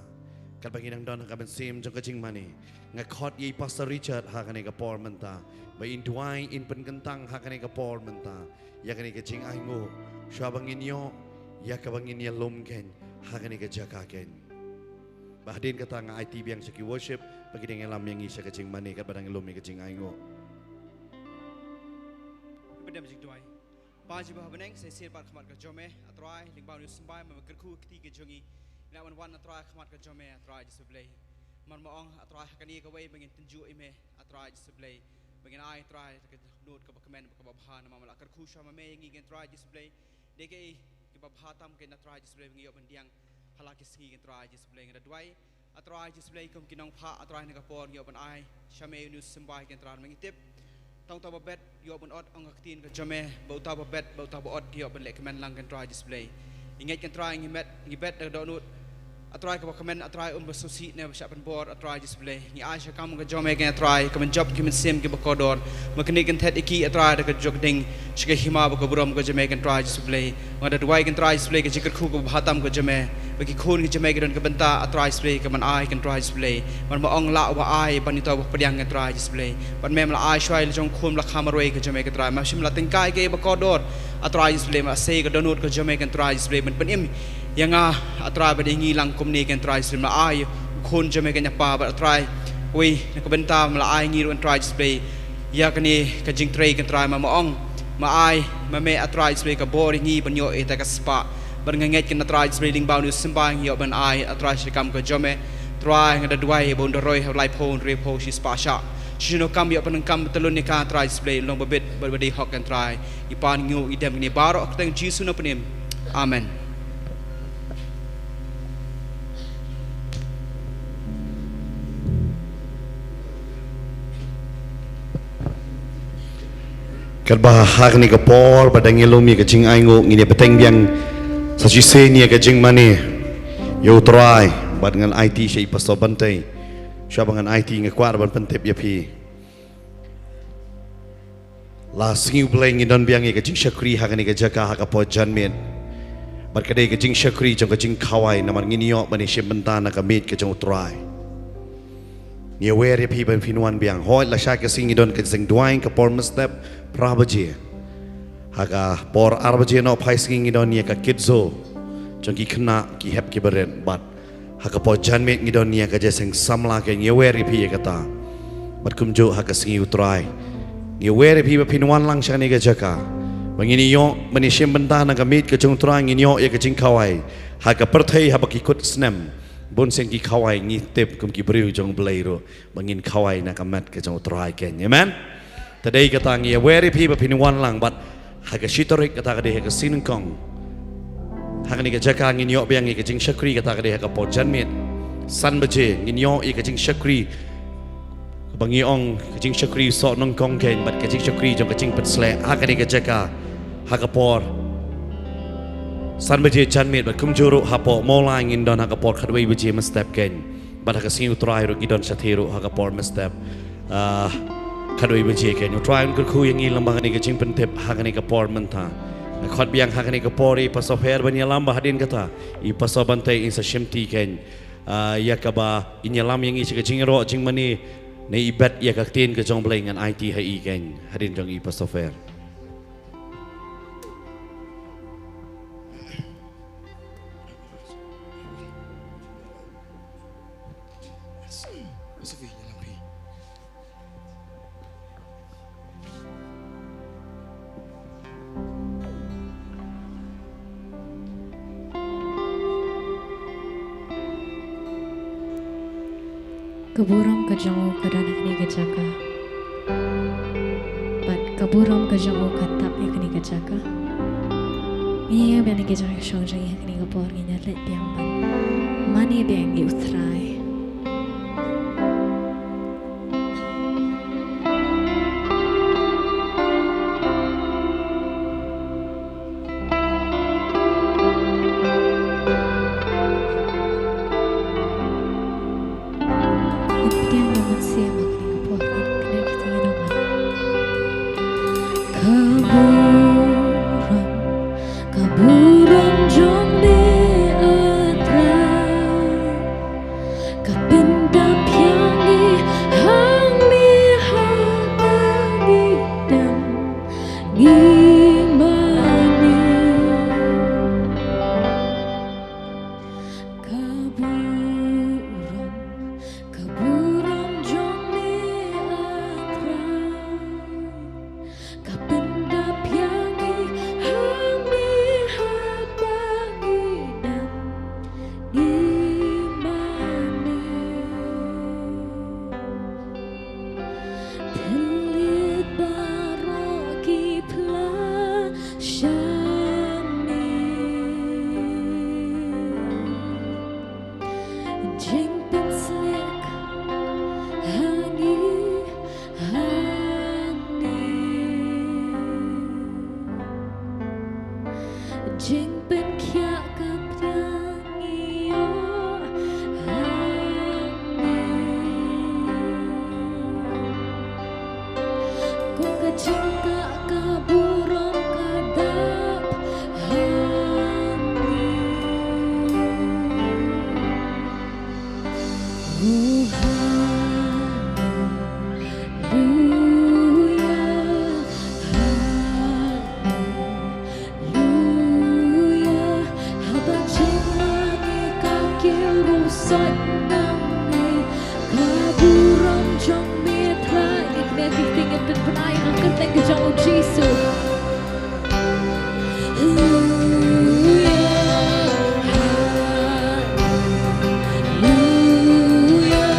katba ngi dang don ha ka mynsiem jong ka jingmane, nga khot ïa i Pastor Richard ha kane ka por mynta ba in duwai, in pynkyntang ha kane ka por mynta ïa kane ka jingainguh, shuwa ba ngin ïoh ïa kaba ngin ïalum keiñ ha kane ka jaka keiñ. Ba hadien kata nga aiti biang sha ki worship ba ki dang ïalam ïa ngi sha ka jingmane katba dang ïalum ïa ka jingainguh. Pyndem jingduwai. Kpa jong ngi ba ha bneng, sa shisien pat khmat ka jong me, ah Trai, lyngba une u symbai, me kyrkhu kti ka jong ngi. Ngi la wan wan, ah Trai, khmat ka jong me, ah Trai Jisu Blei. Namar me ong, ah Trai, ha kane kawei ba ngin tynjuh ïa me, ah Trai Jisu Blei, ba ngin ai, ah Trai, ka dohnud kaba kmen bad kaba bha, namar me la kyrkhu shuwa ma me ïa ngi, ah Trai Jisu Blei. Dei kaei kaba bha tam keiñ, ah Trai Jisu Blei, ba ngi ïoh ban pdiang ha la ki sngi, ah Trai Jisu Blei. Nga da duwai, ah Trai Jisu Blei, kum ki nongphah, ah Trai, ha kane ka por ngi ïoh ban ai sha me une u symbai, ah Trai, namar ngi tip tang uta uba bet ïoh ban ot, ong ka ktien ka jong me, ba uta uba bet bad uta uba ot ki ïoh ban leh kmen lang, ah Trai Jisu Blei. Ngi ngeit, ah Trai, ngi met, ngi bet da ka dohnud, ah Trai, kaba kmen, ah Trai, um ba sngewsih ne ba shah pynbor, ah Trai Jisu Blei. Ngi ai sha ka kam ka jong me, ah Trai, ka mynjop ki mynsiem kiba kordor, ma kane kynthet ïa ki, ah Trai, da ka jingdeng sha ka hima bad ka burom ka jong me, ah Trai Jisu Blei. Nga da duwai, ah Trai Jisu Blei, ka jingkyrkhu kaba bha tam ka jong me, ba ki khun ki jong me ki don ka bynta, ah Trai Jisu Blei, ka ban ai, ah Trai Jisu Blei. Namar me ong, lah uba ai ban ïoh uta uba pdiang, ah Trai Jisu Blei. Bad me me la ai shuwa ïa la jong u khun ba la kha marwei ka jong me, ah Trai. Me shym la tyngkai kaei ba kordor, ah Trai Jisu Blei, me la sei ka dohnud ka jong me, ah Trai Jisu Blei, ban pynim ïa nga, ah Trai, bad ïa ngi lang kumne, ah Trai Jisu Blei. Me la ai u khun jong me, ah Pa, bad ah Trai, wei na ka bynta me la ai ngi ruh, ah Trai Jisu Blei, ïa kane ka jingtrei, ah Trai, namar me ong, me ai ma me, ah Trai Jisu Blei, ka bor ïa ngi ban ïoh ïa kata ka spah. Bad nga ngeit, ah Trai Jisu Blei, lyngba une u symbai ngi ïoh ban ai, ah Trai, sha ka kam ka jong me. Trai, nga da duwai ba un da roi ha u laiphew, hynriewphew, shispah shah. Shisha u kam ïoh ban kam ba tyllun ïa ka, ah Trai Jisu Blei, long ba bit bad ba dei hok, ah Trai. Ngi pan, ngi ngeit, ngi dem kine baroh ha ka kyrteng Jisu Nongpynim. Amen. Katba ha kane ka por ba dang ïalum ïa ka jingainguh, ngin ïa bteng biang sa shisien ïa ka jingmane ïa u Trai, bad ngan aiti sha i Pastor Bantei. Shuwa ba ngan aiti, nga kwah ban pyntip ïa phi. La sngi U Blei ngi don biang ïa ka jingshakri ha kane ka jaka ha ka por janmiet. Bad ka dei ka jingshakri jong ka jingkhawai, namar ngin ïoh ban ïashim bynta na ka miej ka jong u Trai. Ngi wer ïa phi ban phin wan biang. Hooid, lashai ka sngi ngi don ka jingduwai ka por mynstep phra baje. Ha ka por ar baje nohphai sngi ngi don ïa ka Kids Zoo jong ki khynnah ki hep ki barit, bad ha ka por janmiet ngi don ïa ka jingïaseng samla. Ka ngi wer ïa phi ïa kata. Bad kumjuh ha ka sngi u Trai, ngi wer ïa phi ba phin wan lang sha kane ka jaka, ba ngin ïoh ban ïashim bynta na ka miej ka jong u Trai, ngin ïoh ïa ka jingkhawai ha ka pyrthei haba ki kut snem. Bun sien ki khawai, ngi tip kum ki briew jong U Blei ruh ba ngin khawai na ka met ka jong u Trai keiñ. Amen. Te dei kata, ngi wer ïa phi ba phin wan lang, bad ha ka shi tarik kata ka dei ha ka sngi nyngkong. Ha kane ka jaka ngin ïoh biang ïa ka jingshakri, kata ka dei ha ka por janmiet. San baje ngin ïoh ïa ka jingshakri ba ngi ong ka jingshakri soh nyngkong keiñ, bad ka jingshakri jong ka jingpynsleh ha kane ka jaka ha ka por San baje janmiet bad kumjuh ruh hapoh Mawlai ngin don ha ka por khatwei baje mynstep keiñ. Bad ha ka Sngi U Trai ruh ki don shathie ruh ha ka por mynstep, ah, khatwei baje keiñ. U Trai un kyrkhu ïa ngi lyngba kane ka jingpyntip ha kane ka por mynta. Nga khot biang ha kane ka por ïa i Pastor Pher ban ïalam, bad hadien kata i Pastor Bantei in sa shimti keiñ, ah, ïa kaba in ïalam ïa ngi sha ka jingïaroh jingmane ne i bet ïa ka ktien ka jong U Blei. Ngan aiti ha i keiñ hadien jong i Pastor Pher. Ka burom ka jong u ka don ha kane ka jaka. Bad ka burom ka jong u ka tap ïa kane ka jaka. Ngi ïa ban ïa ka jaka shong jong ngi ha kane ka por, ngin ïa leit biang ban mane biang ïa U Trai. Ka burom, ka burom jong me, ah Trai, ka pyndap ïa ngi hangne haba ngi dang ngi mane. Ka burom, ka burom jong me, ah Trai, ka pyndap ïa ngi hangne haba ngi dang ngi mane. Thylliej baroh ki phla sha me. Jingpynshlur ha ngi hangne. Jingpynkhiah ka pdiang ïoh hangne. Ko ka jingkah ka burom ka dap hangne. Oh, haleluya, haleluya. Haba jingmane ka kiew rung sot nangne, ka burom jong me Trai. Ngi kmen ki ktien, ngin pynbnai ha ka kyrteng ka jong U Jisu. Haleluya, haleluya.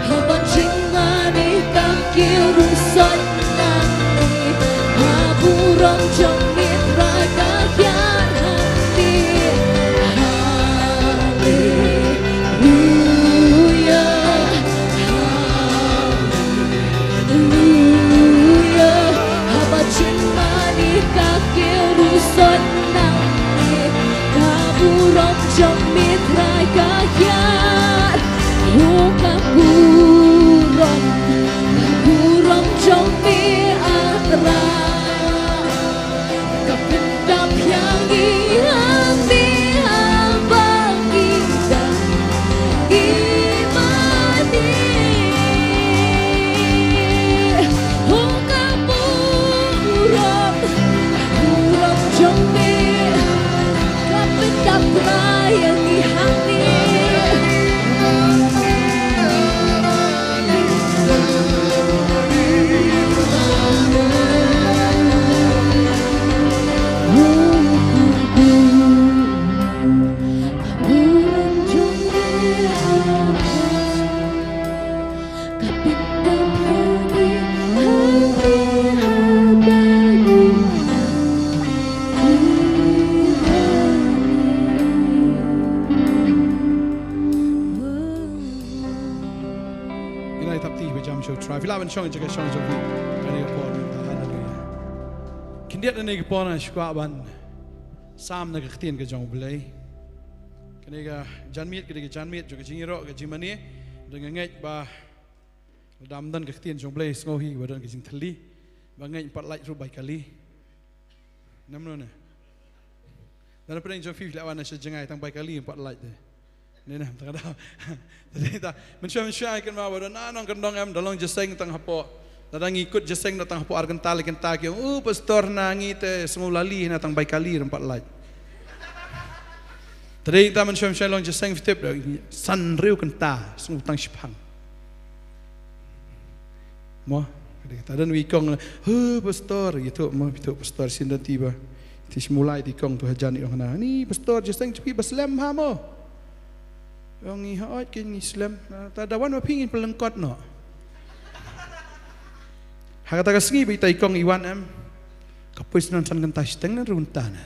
Haba jingmane ka kiew rung sot nangne, ka burom jong me Trai ka hiar hangne. Haleluya, haleluya. Haba jingmane ka kiew rung sot nangne, ka burom jong me Trai ka hiar. Oh, ka burom, ka burom jong me, ah Trai, ka pyndap ïa ngi hangne haba ngi dang ngi mane. Oh, ka burom, burom jong me ka pyndap ïa ngi hangne. Ngi la ïa thap kti ba jam sha U Trai. Phi lah ban shong jaka shong jong phi. Kane ka por mynta, haleluya. Khyndiat kane ka por nga sngewkwah ban Sam na ka ktien ka jong U Blei. Kane ka janmiet, kane ka janmiet jong ka jingïaroh ka jingmane. Don nga ngeit ba lada ym don ka ktien jong U Blei, sngew hi ba don ka jingthylli. Ba ngeit ym pat lait ruh bai kali. Namno ne? Don pdeng jong phi leh wan na sha jngai tang bai kali ym pat lait de. Ne na tang da. Tadi ta mynshuwa mynshuwa kynmaw ba don na nongkyndong em da long jingïaseng tang hapoh. Lada ngi kut jingïaseng da tang hapoh ar kynta lai kynta ki ong, "U pastor na ngi te sngew lali na tang bai kali ym pat lait." Tadi ta mynshuwa mynshuwa long jingïaseng fitip da san riew kynta sngew tang shiphang. Mo, ta don wi kong, "Hu pastor," ïathuh mo, ïathuh pastor sien don ti ba. Ti shmulai ti kong tu hajan i ong na. "Ni pastor jingïaseng jong phi ba slem ha mo." Ong i ha oi kin ngi slem. Na, ta da wan ma phi ngin pynlyngkot noh. Ha kata ka sngi ba ita i kong i wan em. Ka poi snan san kynta shiteng na run ta na.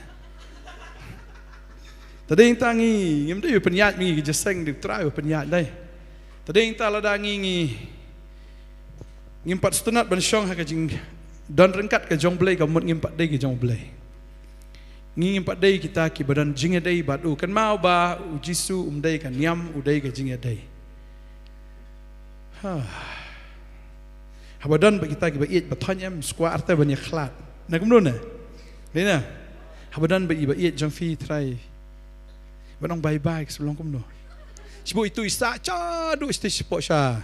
Tadi ta ngi ngim dei pynïaid ngi ki jingïaseng di trai pynïaid dei. Tadi ta lada ngi ngi ngim pat sngewtynnat ban shong ha ka jingdon ryngkat ka jong U Blei ka mut ngim pat dei ka jong U Blei. Ngi ngim pat dei kita ki ba don jingïadei bad u. Kynmaw ba U Jisu um dei ka niam, u dei ka jingïadei. Ha. Haba don ba kita ki ba ïeit ba thoh em skwah arta ban ïakhlad. Na kumno ne? Dei na. Haba don ba i ba ïeit jong phi trai. Ba nong bye bye ka shlong kumno. Shibun itu i sah cha du sti shipoh sha.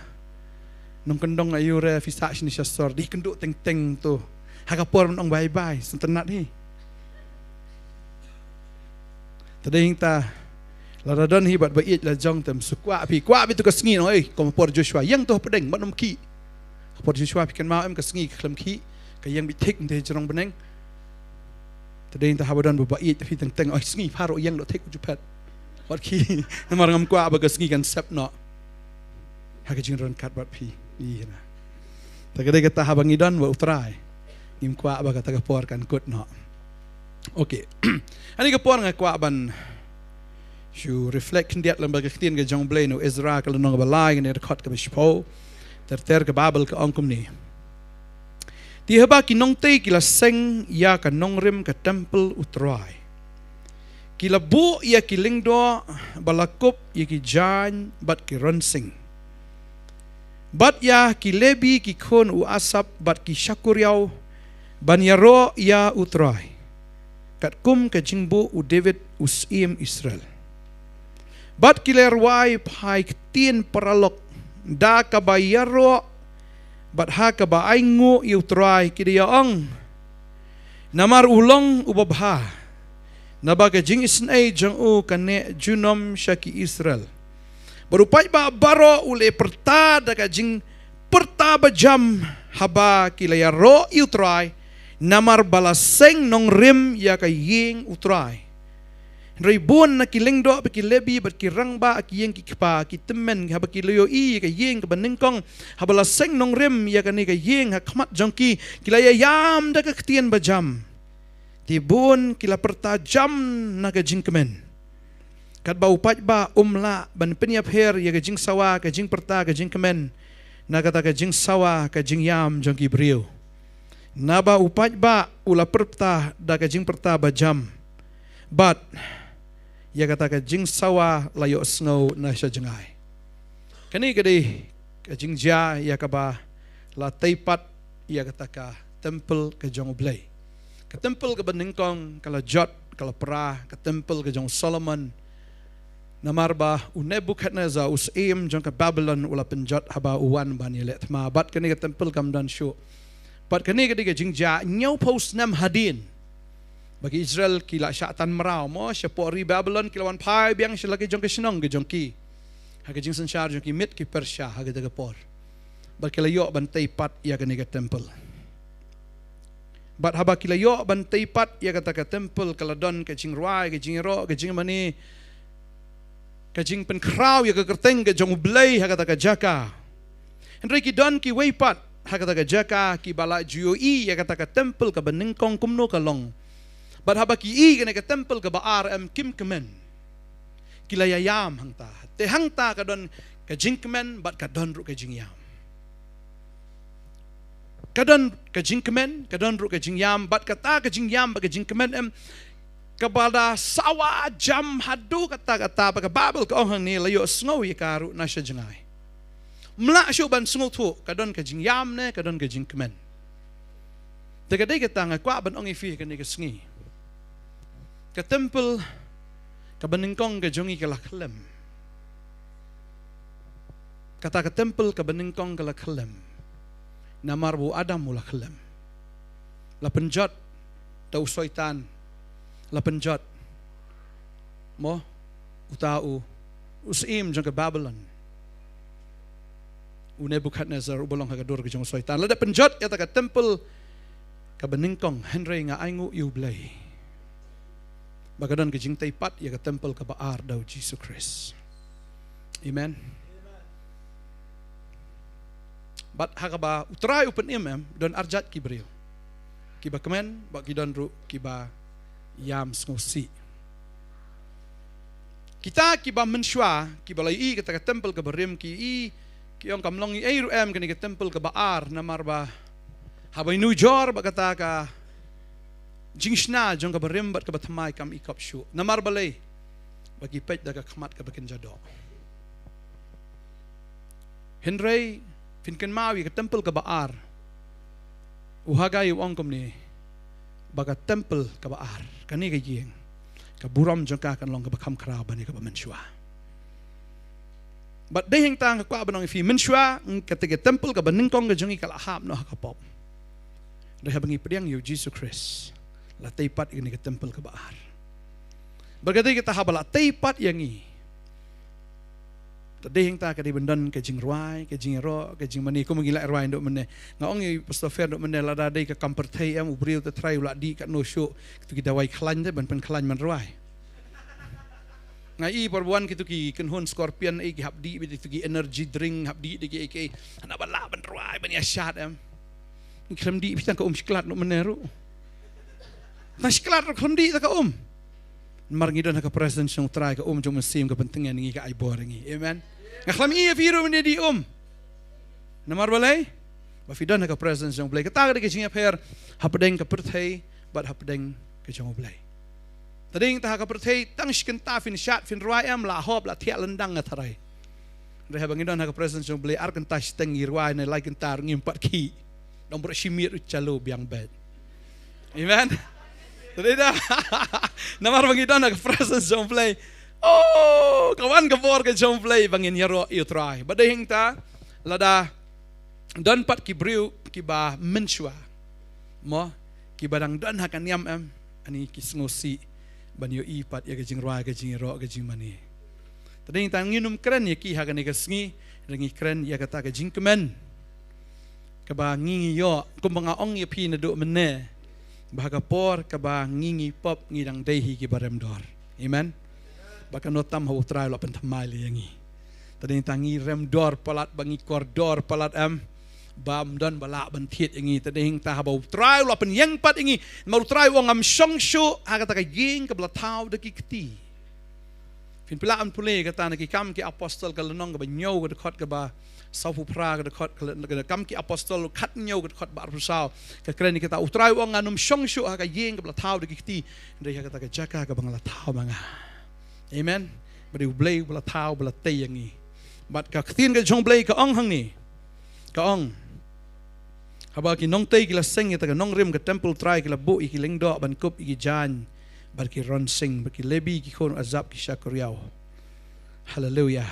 Nongkyndong ayu re phi sah shini sha sor di kynduh teng teng tu. Ha ka por nong bye bye sngewtynnat hi. Tadi ta lada don hi bad ba ïeit la jong tem su kwah phi kwah phi tu ka sngi no ei ko por Joshua ïeng tu pdeng mat nong ki. Ka por Joshua phi kynmaw em ka sngi ka khlem ki ka ïeng bi thik nte jrong bneng. Tadi ta haba don ba ba ïeit phi teng teng oi sngi pharo ïeng do thik u jupet. Wat ki namar ngam kwah ba ka sngi kan sep no. Ha ka jingryngkat bad phi. Ïa na. Ta ka dei kata haba ngi don ba U Trai. Ngim kwah ba kata ka por kan kut noh. Okay. Ani ka por nga kwah ban shu reflect khyndiat lem ba ka ktien ka jong U Blei na u Ezra ka lynnong ba lai kane dkhot ka ba shiphew. Ter ter ka Baibl ka ong kumne. Te haba ki nongtei ki la seng ïa ka nongrim ka templ U Trai. Ki la buh ïa ki lyngdoh ba la kup ïa ki jaiñ bad ki ronsing. Bad ïa ki Lebi ki khun u Asap bad ki shakuriaw ban ïaroh ïa U Trai. Katkum ka jingbuh u David u syiem Israel. Bad ki la rwai phai ktien paralok da kaba ïaroh bad ha kaba ainguh ïa U Trai ki da ïa ong. Namar u long u babha. Naba ka jingisynei jong u ka neh junom sha ki Israel. Bad u paidbah baroh u leh pyrta da ka jingpyrta bajam haba ki la ïaroh ïa U Trai. Namar ba la seng nongrim ïa ka ïing U Trai. Hynrei bun na ki lyngdoh bad ki Lebi bad ki rangbah ki ïing ki kpa ki tymmen haba ki la ïohi ïa ka ïing kaba nyngkong haba la seng nongrim ïa kane ka ïing ha khmat jong ki ki la ïa ïam da ka ktien bajam. Te bun ki la pyrta jam na ka jingkmen. Katba u paidbah um lah ban pynïapher ïa ka jingsawa ka jingpyrta ka jingkmen na kata ka jingsawa ka jingïam jong ki briew. Naba u paidbah u la pyrta da ka jingpyrta bajam. Bad ïa kata ka jingsawa la ïohsngew na sha jngai. Kane ka dei ka jingjia ïa kaba la tei pat ïa kata ka templ ka jong U Blei. Ka templ kaba nyngkong ka la jot ka la pra ka templ ka jong Solomon. Namar ba u Nebukhadnezar u syiem jong ka Babilon u la pynjot haba u wan ban ïaleh thma bad kane ka templ kam don shuh. Bad kane ka dei ka jingjia hynñiewphew snem hadien. Ba ki Israel ki la shah tan mraw mo shapoh ri Babilon ki la wan phai biang sha la ki jong ka shnong ki jong ki. Ha ka jingsynshar jong ki Mid ki Persia ha kata ka por. Bad ki la ïoh ban tei pat ïa kane ka templ. Bad haba ki la ïoh ban tei pat ïa kata ka templ ka la don ka jingrwai ka jingïaroh ka jingmane ka jingpynkhraw ïa ka kyrteng ka jong U Blei ha kata ka jaka. Hynrei ki don kiwei pat ha kata ka jaka kiba la ju ïohi ïa kata ka templ kaba nyngkong kumno ka long. Bad haba ki i kane ka templ kaba ar em kim kmen. Ki la ïa ïam hangta. Te hangta ka don ka jingkmen bad ka don ruh ka jingïam. Ka don ka jingkmen, ka don ruh ka jingïam, bad kata ka jingïam bad ka jingkmen em. kaba da sawa jam haduh katta katta, ba ka Baibl ka ong hangne la ïohsngew ïa ka ruh na sha jngai. Ym lah shuh ban sngewthuh, ka don ka jingïam ne ka don ka jingkmen. Te ka dei kata nga kwah ban ong ïa phi kane ka sngi. Ka templ kaba nyngkong ka jong ngi ka la khlem. Kata ka templ kaba nyngkong ka la khlem. Namar ba u Adam u la khlem. La pynjot da u Soitan. La pynjot, mo, uta u, u syiem jong ka Babilon, u Nebukhadnessar, uba long ha ka dur ka jong u Soitan. La dep pynjot ïa kata ka templ kaba nyngkong, hynrei nga ainguh ïa U Blei ba ka don ka jingtei pat ïa ka templ kaba ar da U Jisu Khrist. Amen. Bad ha kaba U Trai u pynim, em, don arjat ki briew, kiba kmen bad ki don ruh kiba ïam sngewsih. Kita kiba mynshuwa, kiba la ïohi kata ka templ kaba rim, ki ïohi, ki ong kam long ei ei ruh em kane ka templ kaba ar, namar ba haba nujor bad kata ka jingshna jong kaba rim bad kaba thymmai kam i kop shuh. Namar balei? Ba ki peit da ka khmat kaba kynja doh. Hynrei phin kynmaw ïa ka templ kaba ar. U Hagai u ong kumne, ba ka templ kaba ar, kane ka ïing, ka burom jong ka kan long kaba kham khraw ban ïa kaba mynshuwa. Bad dei hangta nga kwah ban ong ïa phi, mynshuwa, mm, kata ka templ kaba nyngkong ka jong ngi ka la hap noh ha ka pop. Dei haba ngi pdiang ïa U Jisu Khrist, la tei pat ïa kane ka templ kaba ar. Bad ka dei kata, haba la tei pat ïa ngi, te dei hangta ka dei ban don ka jingrwai, ka jingïaroh, ka jingmane, kum ngi la rwai naduh mynne. Nga ong ïa u Pastor Fer naduh mynne, lada dei ka kam pyrthei, em, u briew te trai u la dih katno shuh, kito ki dawai khlaiñ te ban pynkhlaiñ ban rwai. Nga i por ba wan kito ki kynhun Scorpion, eh, ki hap dih beit, kito ki energy drink hap dih da kiei kiei. Hana ba lah ban rwai ban ïashad, em. Ngi khlem dih phi tang ka um shiklat naduh mynne ruh. Tang shiklat ruh khlem dih tang ka um. Namar ngi don ha ka presence jong U Trai, ka um jong U Mynsiem ka pyntngen ïa ngi, ka ai bor ïa ngi. Amen. Nga khlem i ïa phi ruh ban ïadih um. Namar balei? Ba phi don ha ka presence jong U Blei. Kata ka dei ka jingïapher hapdeng ka pyrthei bad hapdeng ka jong U Blei. Te dei hangta ha ka pyrthei, tang shi kynta phin shad, phin rwai, em, la hop, la thiah lyndang nga tharai. Hynrei haba ngi don ha ka presence jong U Blei, ar kynta shiteng ngi rwai ne lai kynta ruh ngim pat khih. Dang bret shi miet ruh chalu biang beit. Amen. Te dei da. Namar ba ngi don ha ka presence jong U Blei. Oh, ka wan ka bor ka jong U Blei ba ngin ïaroh ïa U Trai. Bad dei hangta, lada don pat ki briew kiba mynshuwa, mo, kiba dang don ha ka niam, em, ani ki sngewsih ban ïohi pat ïa ka jingrwai, ka jingïaroh, ka jingmane. Te dei hangta ngin ym kren ïa ki ha kane ka sngi, hynrei ngi kren ïa kata ka jingkmen kaba ngi, ngi ïoh, kumba nga ong ïa phi naduh mynne, ba ha ka por kaba ngi, ngi pop, ngi dang dei hi kiba rem dor. Amen. Ba kano tam ha U Trai u la pynthymmai lei ïa ngi. Te dei hangta ngi rem dor palat, ba ngi kordor palat, em, ba ym don ba lah ban thied ïa ngi. Te dei hangta haba U Trai u la pynïeng pat ïa ngi, namar U Trai u ong ngam shong shuh ha kata ka ïing kaba la thaw da ki kti. Phin pyrshah ban pule kata na Ki Kam ki Apostol ka lynnong kaba hynñiew ka dkhot kaba sawphew phra, ka dkhot ka lyn-, ka Kam ki Apostol khathynñiew ka dkhot ba arphew saw. Ka kren ïa kata, U Trai u ong ngan ym shong shuh ha ka ïing kaba la thaw da ki kti, hynrei ha kata ka jaka kaba nga la thaw ma nga. Amen. Ba dei U Blei uba la thaw, ba la tei ïa ngi. Bad ka ktien ka jong U Blei ka ong hangne. Ka ong, haba ki nongtei ki la seng ïa kata ka nongrim ka templ U Trai, ki la buh ïa ki lyngdoh ban kup ïa ki jaiñ bad ki ronsing, bad ki Lebi, ki khun Asaph, ki shakriaw. Haleluia.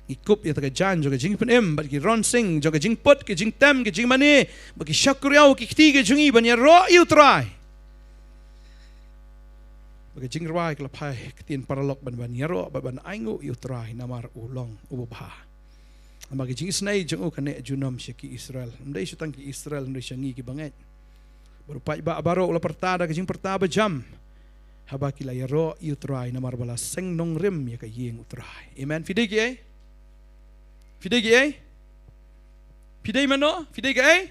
Ngi kup ïa kata ka jaiñ jong ka jingpynim bad ki ronsing jong ka jingput, ka jingtem, ka jingmane, bad ki shakriaw, ki kti ka jong ngi ban ïaroh ïa U Trai. Bad ka jingrwai ka la phai ktien paralok ban, ban ïaroh bad ban ainguh ïa U Trai namar u long uba bha. Namar ka jingisynei jong u ka neh junom sha ki Israel. Ym dei shuh tang ki Israel, ym dei sha ngi ki bangeit. Bad u paidbah baroh u la pyrta da ka jingpyrta bajam haba ki la ïaroh ïa U Trai namar ba la seng nongrim ïa ka ïing U Trai. Amen. Phi dei kiei? Phi dei kiei? Phi dei mano? Phi dei kaei?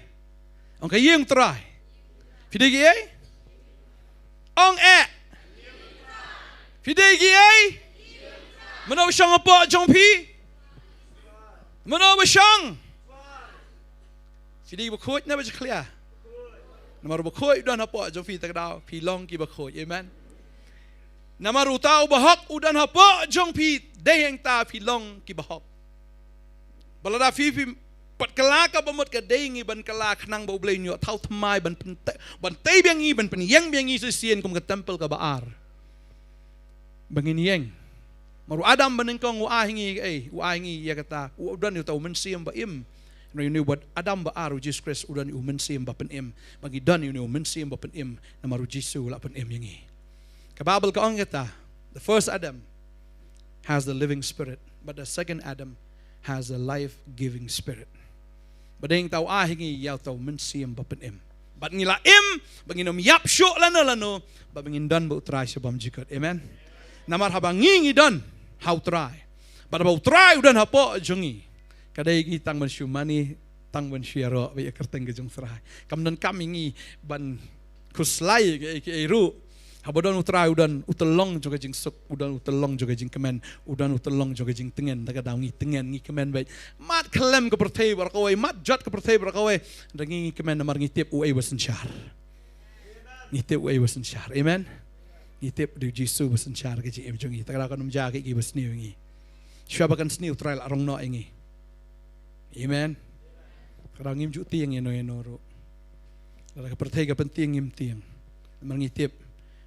Ong ka ïing U Trai. Phi dei kiei? Ong eh. Phi dei kiei? Mano ba shong hapoh jong phi? Mano ba shong? Phi dei bakhuid ne ba jakhlia? Namar bakhuid don hapoh jong phi, te ka daw phi long ki bakhuid. Amen. Namar uta u bahok u don hapoh jong phi, dei hangta phi long ki bahok. Ba lada phi, phi pat kylla ka bamut, ka dei ngi ban kylla khnang ba U Blei un ïoh thaw thymmai ban pynte-, ban tei biang ngi, ban pynïeng biang ngi shisien kum ka temple kaba ar. Ba ngin ïeng. Namar u Adam banyngkong u ai ha ngi, eh, u ai ha ngi ïa kata, u don ïa uta u mynsiem ba im. Namar ïa une u Adam ba ar, u Jisu Khrist, u don ïa u mynsiem ba pynim. Ba ngi don ïa une u mynsiem ba pynim, namar u Jisu u la pynim ïa ngi. Ka Baibl ka ong kata, the first Adam has the living spirit, but the second Adam has the life-giving spirit. Ba dei hangta u ai ha ngi ïa uta u mynsiem ba pynim. Bad ngi la im, ba ngin ym ïap shuh lano lano, bad ba ngin don bad U Trai sha bymjukut. Amen. Namar haba ngi ngi don ha U Trai, bad haba U Trai u don hapoh jong ngi, ka dei ngi tang ban shu mane, tang ban shu ïaroh, ba ïa kyrteng ka jong U Trai. Kam donkam ïa ngi ban khuslai ïa kiei kiei ruh. Haba don U Trai u don u tyllong jong ka jingsuk, u don u tyllong jong ka jingkmen, u don u tyllong jong ka jingtngen, da kata ngi tngen, ngi kmen beit. Mat khlem ka pyrthei baroh kawei, mat jot ka pyrthei baroh kawei. Da ngi ngi kmen namar ngi tip uei ba synshar. Ngi tip uei ba synshar. Amen. Ngi tip dei u Jisu ba synshar ka jingim jong ngi. Da kata kan ym jia kiei kiei ba sniew ïa ngi. Shuwa ba kan sniew U Trai la rong noh ïa ngi. Amen. Ka daw ngim ju tieng ïano ïano ruh. Lada ka pyrthei ka pyntieng ngim tieng. Namar ngi tip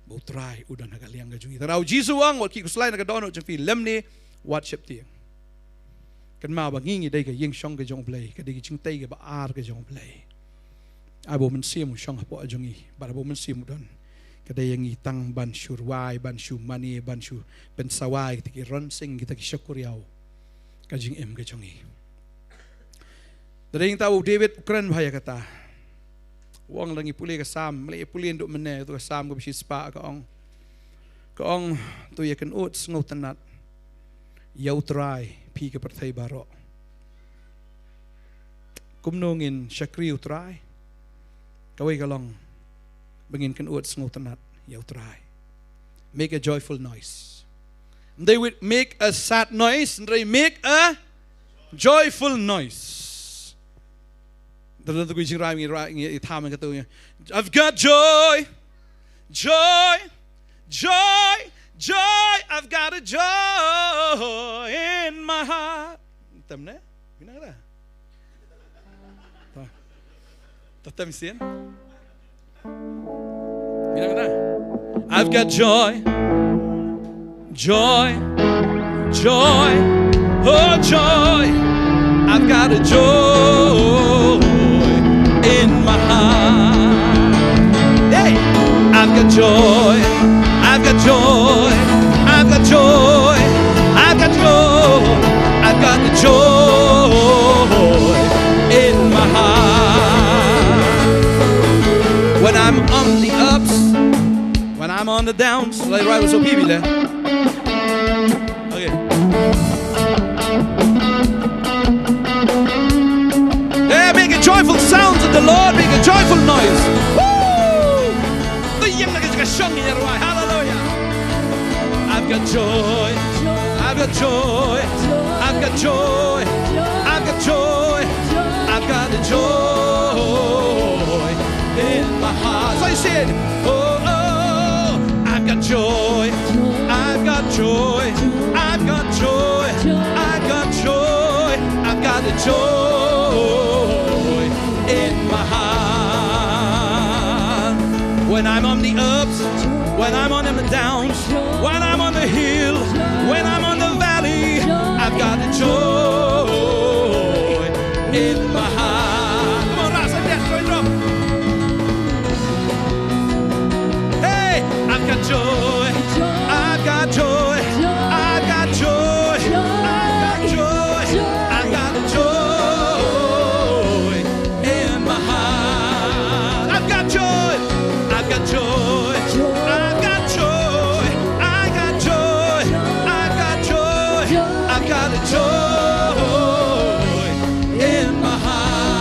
ba U Trai u don ha ka liang ka jong ngi. Te u Jisu u ong, wat khie khuslai na ka dohnud jong phi, lymne wat sheptieng. Kynmaw ba ngi ngi dei ka ïing shong ka jong U Blei, ka dei ka jingtei kaba ar ka jong U Blei. Ai ba u Mynsiem u shong hapoh jong ngi, bad ba u Mynsiem u don. Ka dei ïa ngi tang ban shu rwai, ban shu mane, ban shu pynsawai kita ki ronsing, kita ki shakuriaw ka jingim ka jong ngi. Da dei hangta u David u kren bha ïa kata. U ong, lada ngi pule ka Salm, lada ngi pule naduh mynne, to ka Salm kaba shispah ka ong. Ka ong, to ïa kynud sngewtynnat ïa U Trai phi ka pyrthei baroh. Kumno ngin shakri U Trai? Kawei ka long ba ngin kynud sngewtynnat ïa U Trai. Make a joyful noise. Ym dei with make a sad noise, hynrei make a joyful noise. Da don tu ku jingrwai ngi rwai ngi ïa tham katu ïa, I've got joy, joy, joy, joy, I've got a joy in my heart. Tam ne? Bina kata. Ta. Ta tam sien. Bina kata. I've got joy, joy, joy, oh joy. I've got a joy in my heart. Hey, I've got joy, I've got joy, I've got joy, I've got joy, I've got the joy in my heart. When I'm on the ups, when I'm on the downs, like right, so people there. Okay. Hey, make a joyful sounds of the Lord, make a joyful noise. Woo! To ïeng na ka jaka shong ïa rwai. Hallelujah. I've got joy. I've got joy. I've got joy. I've got joy. I've got the joy in my heart. So you sing. Oh, oh, I've got joy. I've got joy. I've got joy. I've got joy. I've got the joy in my heart. When I'm on the ups, when I'm on the downs, when I'm on the hill, when I'm on the valley, I've got the joy in my heart. Come on, raise it, let's go, drop. Hey, I've got joy. I've got joy. I've got joy. I've got joy. I've got the joy in my heart. I've got joy. I've got joy. I've got joy. I've got joy. I've got joy. I've got a joy in my heart.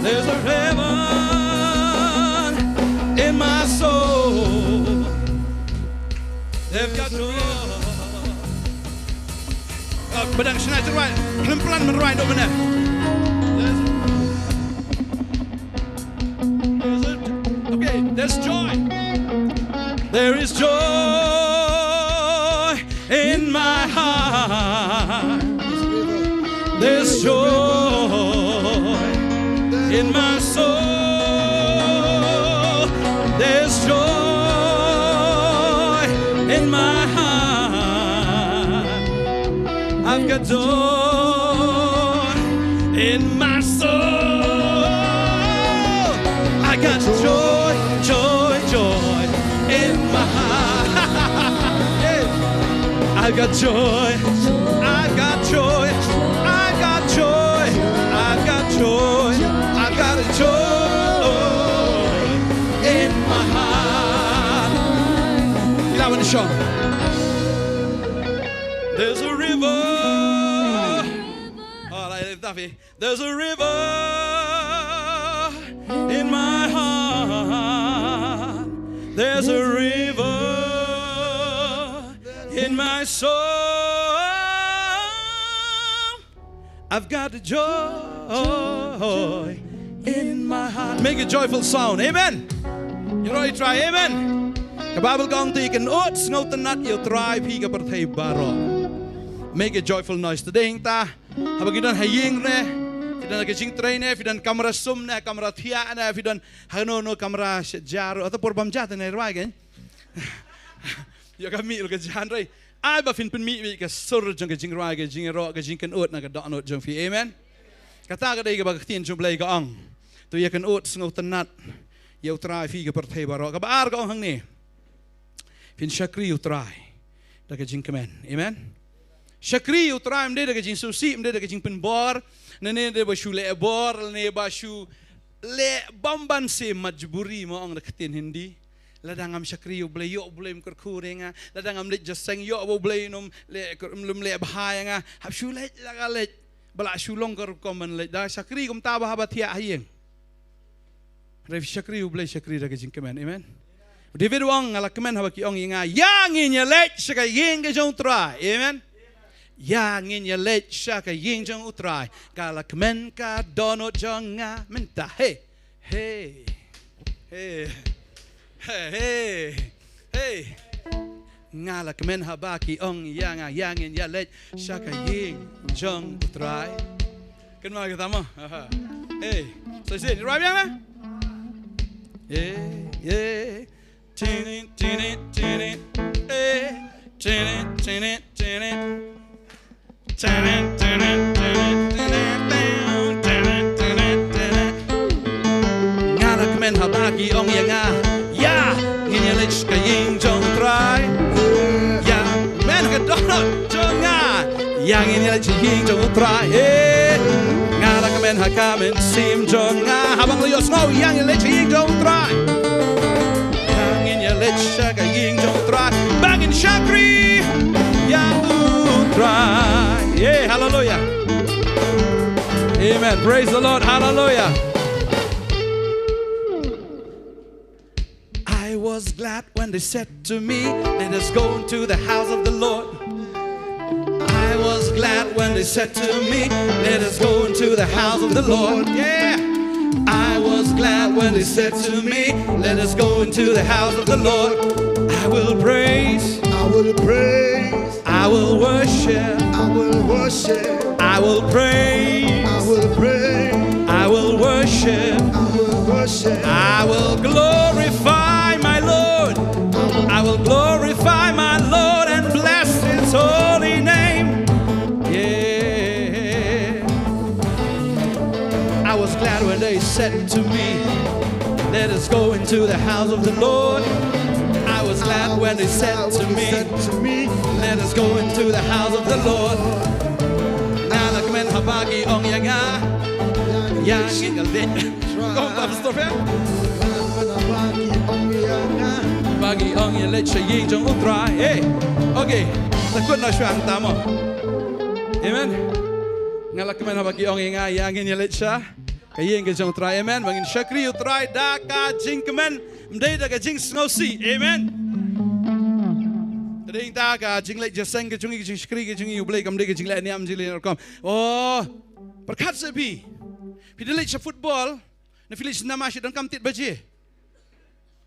There's a heaven in my soul. They've got joy. A Ba dang shna jingrwai, khlem plan ban rwai noh mynne. There's, there's a, okay, there's joy. There is joy in my heart. There's joy in my soul. There's joy in my heart. I've got joy in my soul. I got joy, joy, joy in my heart. Yeah. I got joy, I got joy, I got joy, I got joy, I got joy in my heart. Kila wan shong. There's a river. Oh, la, la, la. There's a river in my heart. There's a river in my soul. I've got joy in my heart. Make a joyful sound. Amen. Ïaroh ïa U Trai. Amen. Ka Baibl ka ong to ïakynduh sngewtynnat ïa U Trai phi ka pyrthei baroh. Make a joyful noise. Te dei hangta, haba ki don ha ïing ne, phi don ha ka jingtrei ne, phi don kamra sum ne, kamra thiah ne, phi don ha kano kano kamra sha jar, ata por bam ja te ne rwai kein. Ïa ka mih ruh ka jan rei. Ai ba phin pynmih beit ka sur jong ka jingrwai, ka jingïaroh, ka jingkynduh na ka dohnud jong phi. Amen. Kata ka dei kaba ka ktien jong U Blei ka ong. To ïakynduh sngewtynnat ïa U Trai phi ka pyrthei baroh. Kaba ar ka ong hangne. Phin shakri U Trai da ka jingkmen. Amen. Shakri U Trai ym dei da ka jingsngewsih, ym dei da ka jingpynbor, ne ne dei ba shu leh bor, ne ba shu leh bam ban se majburi, ma ong da ka ktien Hindi. Lada ngam shakri ïa U Blei, ïoh U Blei um kyrkhu ïa nga. Lada ngam leit jingïaseng, ïoh ba U Blei um leh, um leh bha ïa nga. Hap shu leit la ka leit. Ba la shu long ka rukom ban leit. Da shakri kumta ba haba thiah ha ïing. Hynrei shakri U Blei, shakri da ka jingkmen. Amen. David u ong, nga la kmen haba ki ong ïa nga, ïa ngin ïaleit sha ka ïing ka jong U Trai. Amen. Ïa ngin ïaleit sha ka ïing jong U Trai. Ka la kmen ka dohnud jong nga mynta. Hey. Hey. Hey. Hey. Hey. Hey. Nga la kmen haba ki ong ïa nga, ïa ngin ïaleit sha ka ïing jong U Trai. Kynmaw kata mo. Aha. Hey. So sien, rwai biang lah. Hey, hey. Tin it, tin it, tin it. Hey. Tin it, tin it, tin it. Nga la kmen haba ki ong ïa nga, ïa ngin ïaleit sha ka ïing jong U Trai. Ïa, kmen ha ka dohnud jong nga, ïa ngin ïaleit sha ka ïing jong U Trai. Eh, nga la kmen ha ka mynsiem jong nga, haba nga la ïohsngew ïa ngin ïaleit sha ka ïing jong U Trai. Ïa ngin ïaleit sha ka ïing jong U Trai. Ba ngin shakri ïa U Trai. Yeah, hallelujah. Amen. Praise the Lord. Hallelujah. I was glad when they said to me, "Let us go into the house of the Lord." I was glad when they said to me, "Let us go into the house of the Lord." Yeah. I was glad when they said to me, "Let us go into the house of the Lord." I will praise. I will praise. I will worship. I will worship. I will praise. I will praise. I will worship. I will worship. I will glorify my Lord. I will glorify my Lord and bless his holy name. Yeah. I was glad when they said to me, "Let us go into the house of the Lord." I was glad when they said to me, "Let us go into the house of the Lord." Nga la kmen haba ki ong ïa nga, ïa ngin ïaleit. Kong Pastor Phil. Ba ki ong ïaleit sha ïing jong U Trai. Hey. Okay. Takut na shuang tamo. Amen. Nga la kmen haba ki ong ïa nga, ïa ngin ïaleit sha ka ïing ka jong U Trai. Amen. Ba ngin shakri U Trai da ka jingkmen, ym dei da ka jingsngewsih. Amen. Te Dei ta ka jingleit jingïaseng ka jong ngi, ka jingshakri ka jong ngi ïa U Blei, kam dei ka jingleh niam jingleh rukom. Oh, pyrkhat seh phi. Phi da leit sha football, ne phi leit sha cinema, shi donkam tied baje.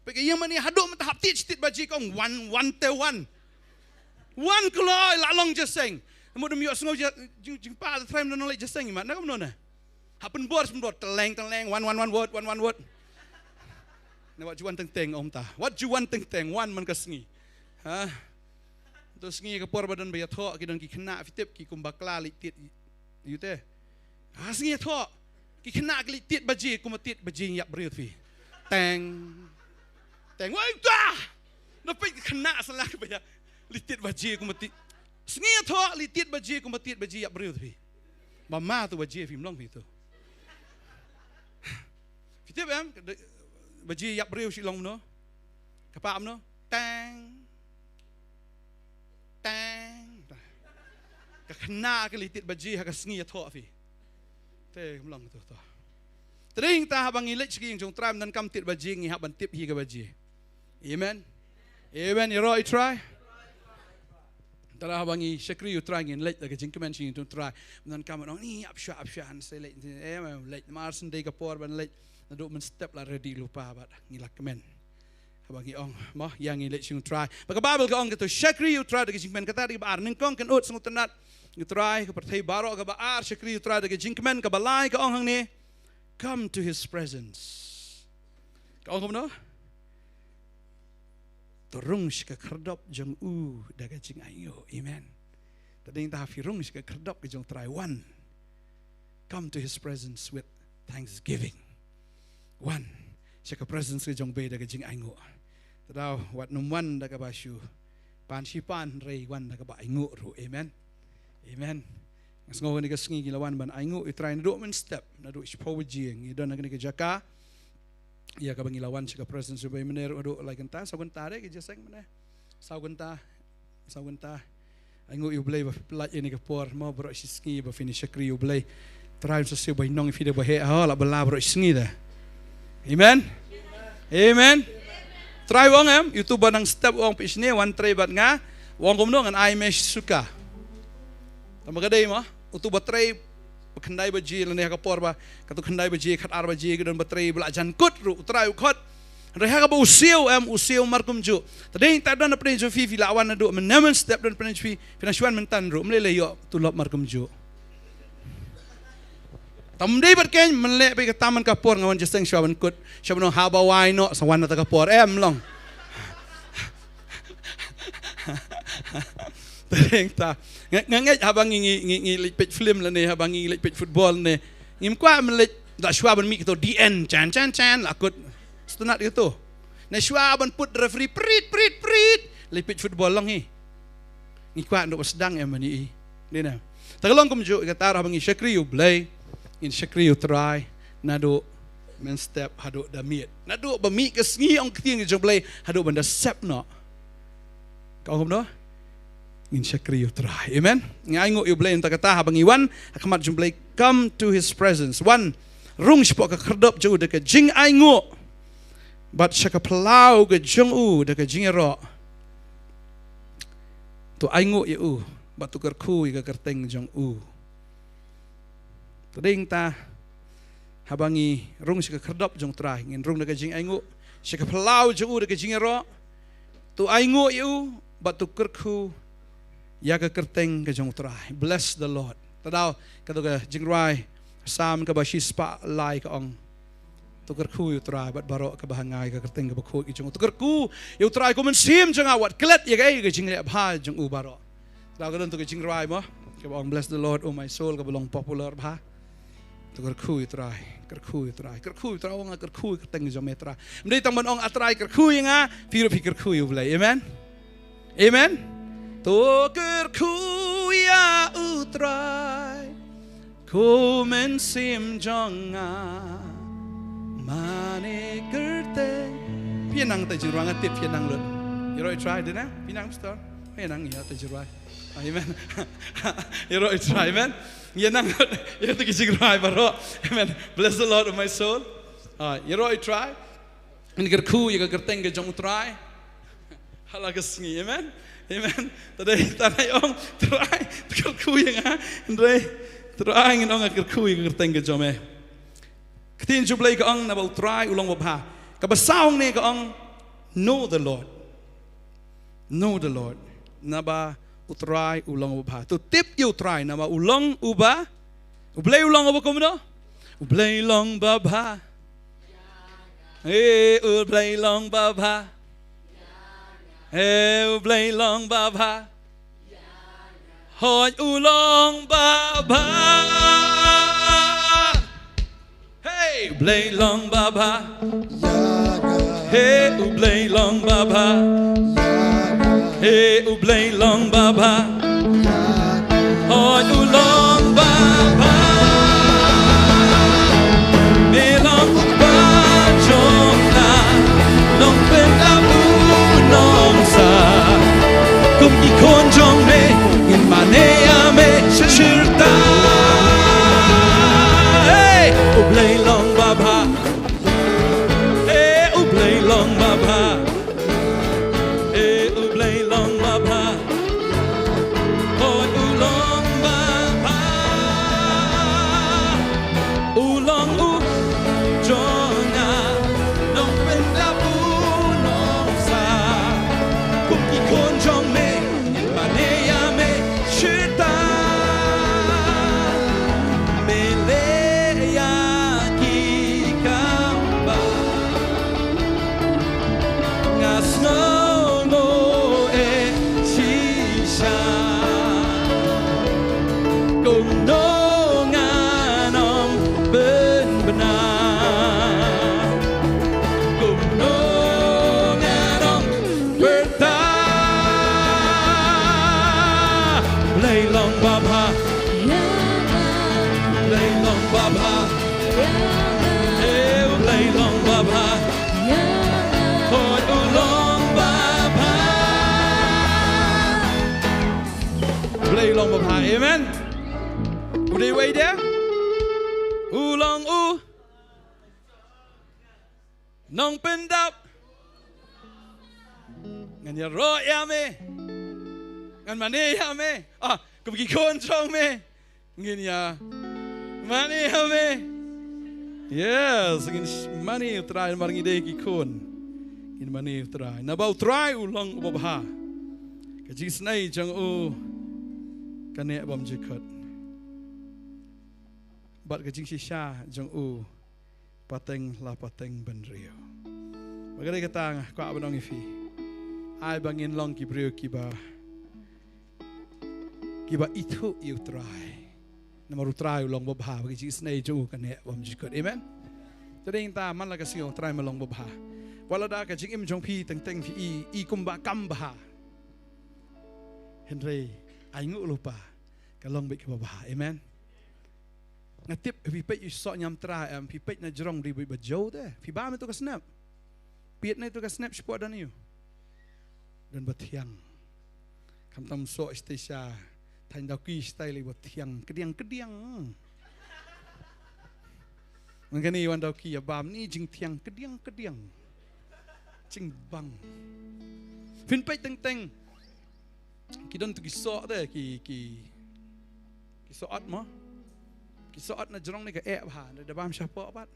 Peit ka ïing mane haduh mynta hap tied shi tied baje, ka ong wan, wan te wan. Wan kloi la long jingïaseng. Mut ym ïohsngew jing, jing, jingpah, trai mynta nang leit jingïaseng imat, na kumno ne? Hap pynbor, pynbor, tyleng, tyleng, wan, wan, wan word, wan, wan word. Ne wat ju wan teng teng, ong ta. Wat ju wan teng teng, wan man ka sngi. Ha? To sngi ka por ba don ba ïathoh, ki don ki khynnah, phi tip, ki kum bakla leit tied, ïoh te. Ha, sngi ïathoh. Ki khynnah ki leit tied baje, kumba tied baje ïap briew phi. Teng. Teng, wai ta. Na peit ki khynnah sa lah ba ïa leit tied baje, kumba tied. Sngi ïathoh, leit tied baje, kumba tied baje ïap briew phi. Ba ma tu baje phim long phi tu. Phi tip em, baje ïap briew shi long mano. Ka pah mano. Teng. Teng. Ka khynnah ka leit tied baje ha ka sngi ïathoh phi. Te kam long tu to. Te dei ta haba ngi leit sha ka ïing jong U Trai, ym donkam tied baje, ngi hap ban tip hi ka baje. Amen. Amen. Ïaroh ïa U Trai. Te haba ngi shakri U Trai, ngin leit da ka jingkmen sha ka ïing jong U Trai. Ym donkam ban ong ni ap sha, ap sha, han sa leit, eh, leit mar shen dei ka por ban leit. Naduh mynstep la ready lypa bad ngi la kmen. Haba ngi ong, mo, ïa ngi leit sha U Trai. Ba ka Baibl ka ong kata, shakri U Trai da ka jingkmen, kata dei kaba ar. Nyngkong, kynnoh, sngewtynnad ïa U Trai, ka pyrthei baroh, kaba ar, shakri U Trai da ka jingkmen, kaba lai ka ong hangne, come to his presence. Ka ong kumno? To rung sha ka khyrdop jong u da ka jingainguh. Amen. Te dei ta phi rung sha ka khyrdop ka jong U Trai, wan. Come to his presence with thanksgiving. Wan sha ka presence ka jong U Blei da ka jingainguh. Te daw wat nym wan da kaba shu pan shi pan, hynrei wan da kaba ainguh ruh. Amen. Amen. Nga sngew kane ka sngi ngi la wan ban ainguh ïa U Trai naduh mynstep, naduh shiphew baje ngi don ha kane ka jaka. Ïa kaba ngi la wan sha ka presence U Blei mynne ruh haduh lai kynta, saw kynta de ka jingïaseng mynne. Saw kynta, saw kynta. Ainguh ïa U Blei ba phi pyllait ïa kane ka por, mo, baroh shi sngi ba phin shakri ïa U Blei. Trai un sa siew bainong ïa phi da ba heh, ho, la ba la baroh shi sngi da. Amen. Amen. Trai u ong em, ïa uto ba nang step u ong phi shane, wan trei bad nga, u ong kumno, ngan ai me shi suka. Tang ba ka dei mo, uto ba trei ba khyndai baje lane ha ka por ba, kato khyndai baje, khatar baje, ki don ba trei ba la jan kut ruh, U Trai u khot. Hynrei ha kaba u siew em, u siew markumjuh. Te dei ta don hapdeng jong phi, phi la wan naduh mynne mynstep, don hapdeng jong phi, phi nang shu wan mynta ruh, ym lei lei ïoh tulop markumjuh. Tam dei bad kein, mynleh bad kata man ka por nga wan jingïaseng shuwa ban kut, shuwa ban ong haba wai noh, sa wan na ta ka por, em long. Te dei ta. Nga, nga ngeit haba ngi, ngi, ngi, ngi leit peit film lane, haba ngi leit peit football ne. Ngim kwah ban leit da shuwa ban mih kito D N, chan, chan, chan, la kut. Sngewtynnad kito. Ne shuwa ban put referee, prit, prit, prit. Leit peit football long hi. Ngi kwah naduh ba sdang em mani i. Dei na. Ta ka long kumjuh kata haba ngi shakri ïa U Blei. Ngin shakri ïa U Trai. Naduh mynstep haduh da miet. Naduh ba mih ka sngi ong ktien ka jong U Blei haduh ban da sep noh. Ka ong kumno? Ngin shakri ïa U Trai. Amen. Ngi ainguh ïa U Blei, mynta kata haba ngi wan ha khmat jong U Blei, come to his presence. Wan rung shapoh ka khyrdop jong u da ka jingainguh. Bad sha ka phyllaw ka jong u da ka jingïaroh. To ainguh ïa u bad to kyrkhu ïa ka kyrteng jong u. Te dei ta haba ngi rung sha ka khyrdop jong U Trai, ngin rung da ka jingainguh, sha ka phyllaw jong u da ka jingïaroh. To ainguh ïa u bad to kyrkhu ïa ka kyrteng ka jong U Trai. Bless the Lord. Te daw kato ka jingrwai Salm kaba shispah lai ka ong, to kyrkhu ïa U Trai bad baroh kaba ha nga, ïa ka kyrteng kaba khuid ka jong u. To kyrkhu ïa U Trai ko mynsiem jong nga, wat klet ïa kaei ka jingleh bha jong u baroh. Te daw ka don to ka jingrwai mo kaba ong, Bless the Lord, O my soul, kaba long popular bha. To kyrkhu ïa U Trai, kyrkhu ïa U Trai, kyrkhu ïa U Trai, ong nga kyrkhu ïa ka kyrteng jong me Trai. Ym dei tang ban ong, A Trai kyrkhu ïa nga, phi ruh phi kyrkhu ïa U Blei. Amen. Amen. To kyrkhu ïa U Trai, ko mynsiem jong nga, mane kyrteng. Phi nang ta jingrwai, nga tip phi nang lut. Ïaroh ïa U Trai, dei na? Phi nang, pastor? Phi nang ïa ta jingrwai. Amen. Ïaroh ïa U Trai, amen. Ïa nang, ïa ta ki jingrwai baroh. Amen. Bless the Lord, O my soul. Ah, ïaroh ïa U Trai. Ngin kyrkhu ïa ka kyrteng ka jong U Trai ha la ka sngi, amen. Amen. Te dei tang ai ong, Trai, te kyrkhu ïa nga. Hynrei Trai, ngin ong nga kyrkhu ïa ka kyrteng ka jong me. Ka ktien jong U Blei ka ong, naba U Trai u long babha. Kaba saw hangne ka ong, know the Lord. Know the Lord. Naba U Trai u long babha. To tip ïa U Trai, naba u long uba, U Blei u long uba kumno? U Blei long babha. Eh, U Blei long babha. Eh, U Blei long babha. Hooid, u long babha. Hey, U Blei long babha. Hey, U Blei long babha. Hey, U Blei long babha. Hooid, u long babha. Me long u kpa jong nga, nongpyndap u nongsah. Kum ki khun jong me, ngin mane ïa me shirta. Hey, U Blei long babha. Hey, U Blei long babha. Eh, U Blei long babha. Hooid, u long babha. U long u jong nga, nongpyndap u nongsah. Kum ki khun jong me, ngin mane ïa me shirta. Me leh ïa ki kam ba nga sngewnguh eh shisha. Kumno ngan ong pynbna, kumno ngan ong pyrta. Blei long babha. Blei long babha. Eh, Blei long babha. Hooid, u long babha. Blei long babha. Amen. U dei uei de? U long u nongpyndap. Ngan ïaroh ïa me. Ngan mane ïa me. Ah, kum ki khun jong me, ngin ïa mane ïa me. Yes, ngin sh-, mane ïa U Trai namar ngi dei ki khun. Ngin mane ïa U Trai. Naba U Trai u long u babha. Ka jingisynei jong u ka neh bymjukut. Bad ka jingshisha jong u pateng la pateng bynriew. Bad ka dei kata nga kwah ban ong ïa phi. Ai ba ngin long ki briew kiba, kiba ithuh ïa U Trai. Namar U Trai u long babha, bad ka jingisynei jong u ka neh bymjukut. Amen. Te dei nangta man la ka sngi U Trai me long babha. Wat lada ka jingim jong phi teng teng phi i, i kumba kam bha. Hynrei ai nguh lypa, ka long beit kaba bha. Amen. Nga tip phi peit ïa u soh ñiamtra em, phi peit na jrong dei beit ba jew te. Phi bam ïa uto ka snep. Peit na uto ka snep shapoh don ïa u. Don ba thiang. Khamtam soh shatei sha thaiñ Dawki shatai lei ba thiang kdiang kdiang. Ngan kane wan Dawki ïa bam ni jingthiang kdiang kdiang. Jingbang. Phin peit teng teng. Ki don tu ki soh te, ki, ki, ki soh ot mo. Ki soh ot na jrong ne ka eh bha, da bam shapoh pat.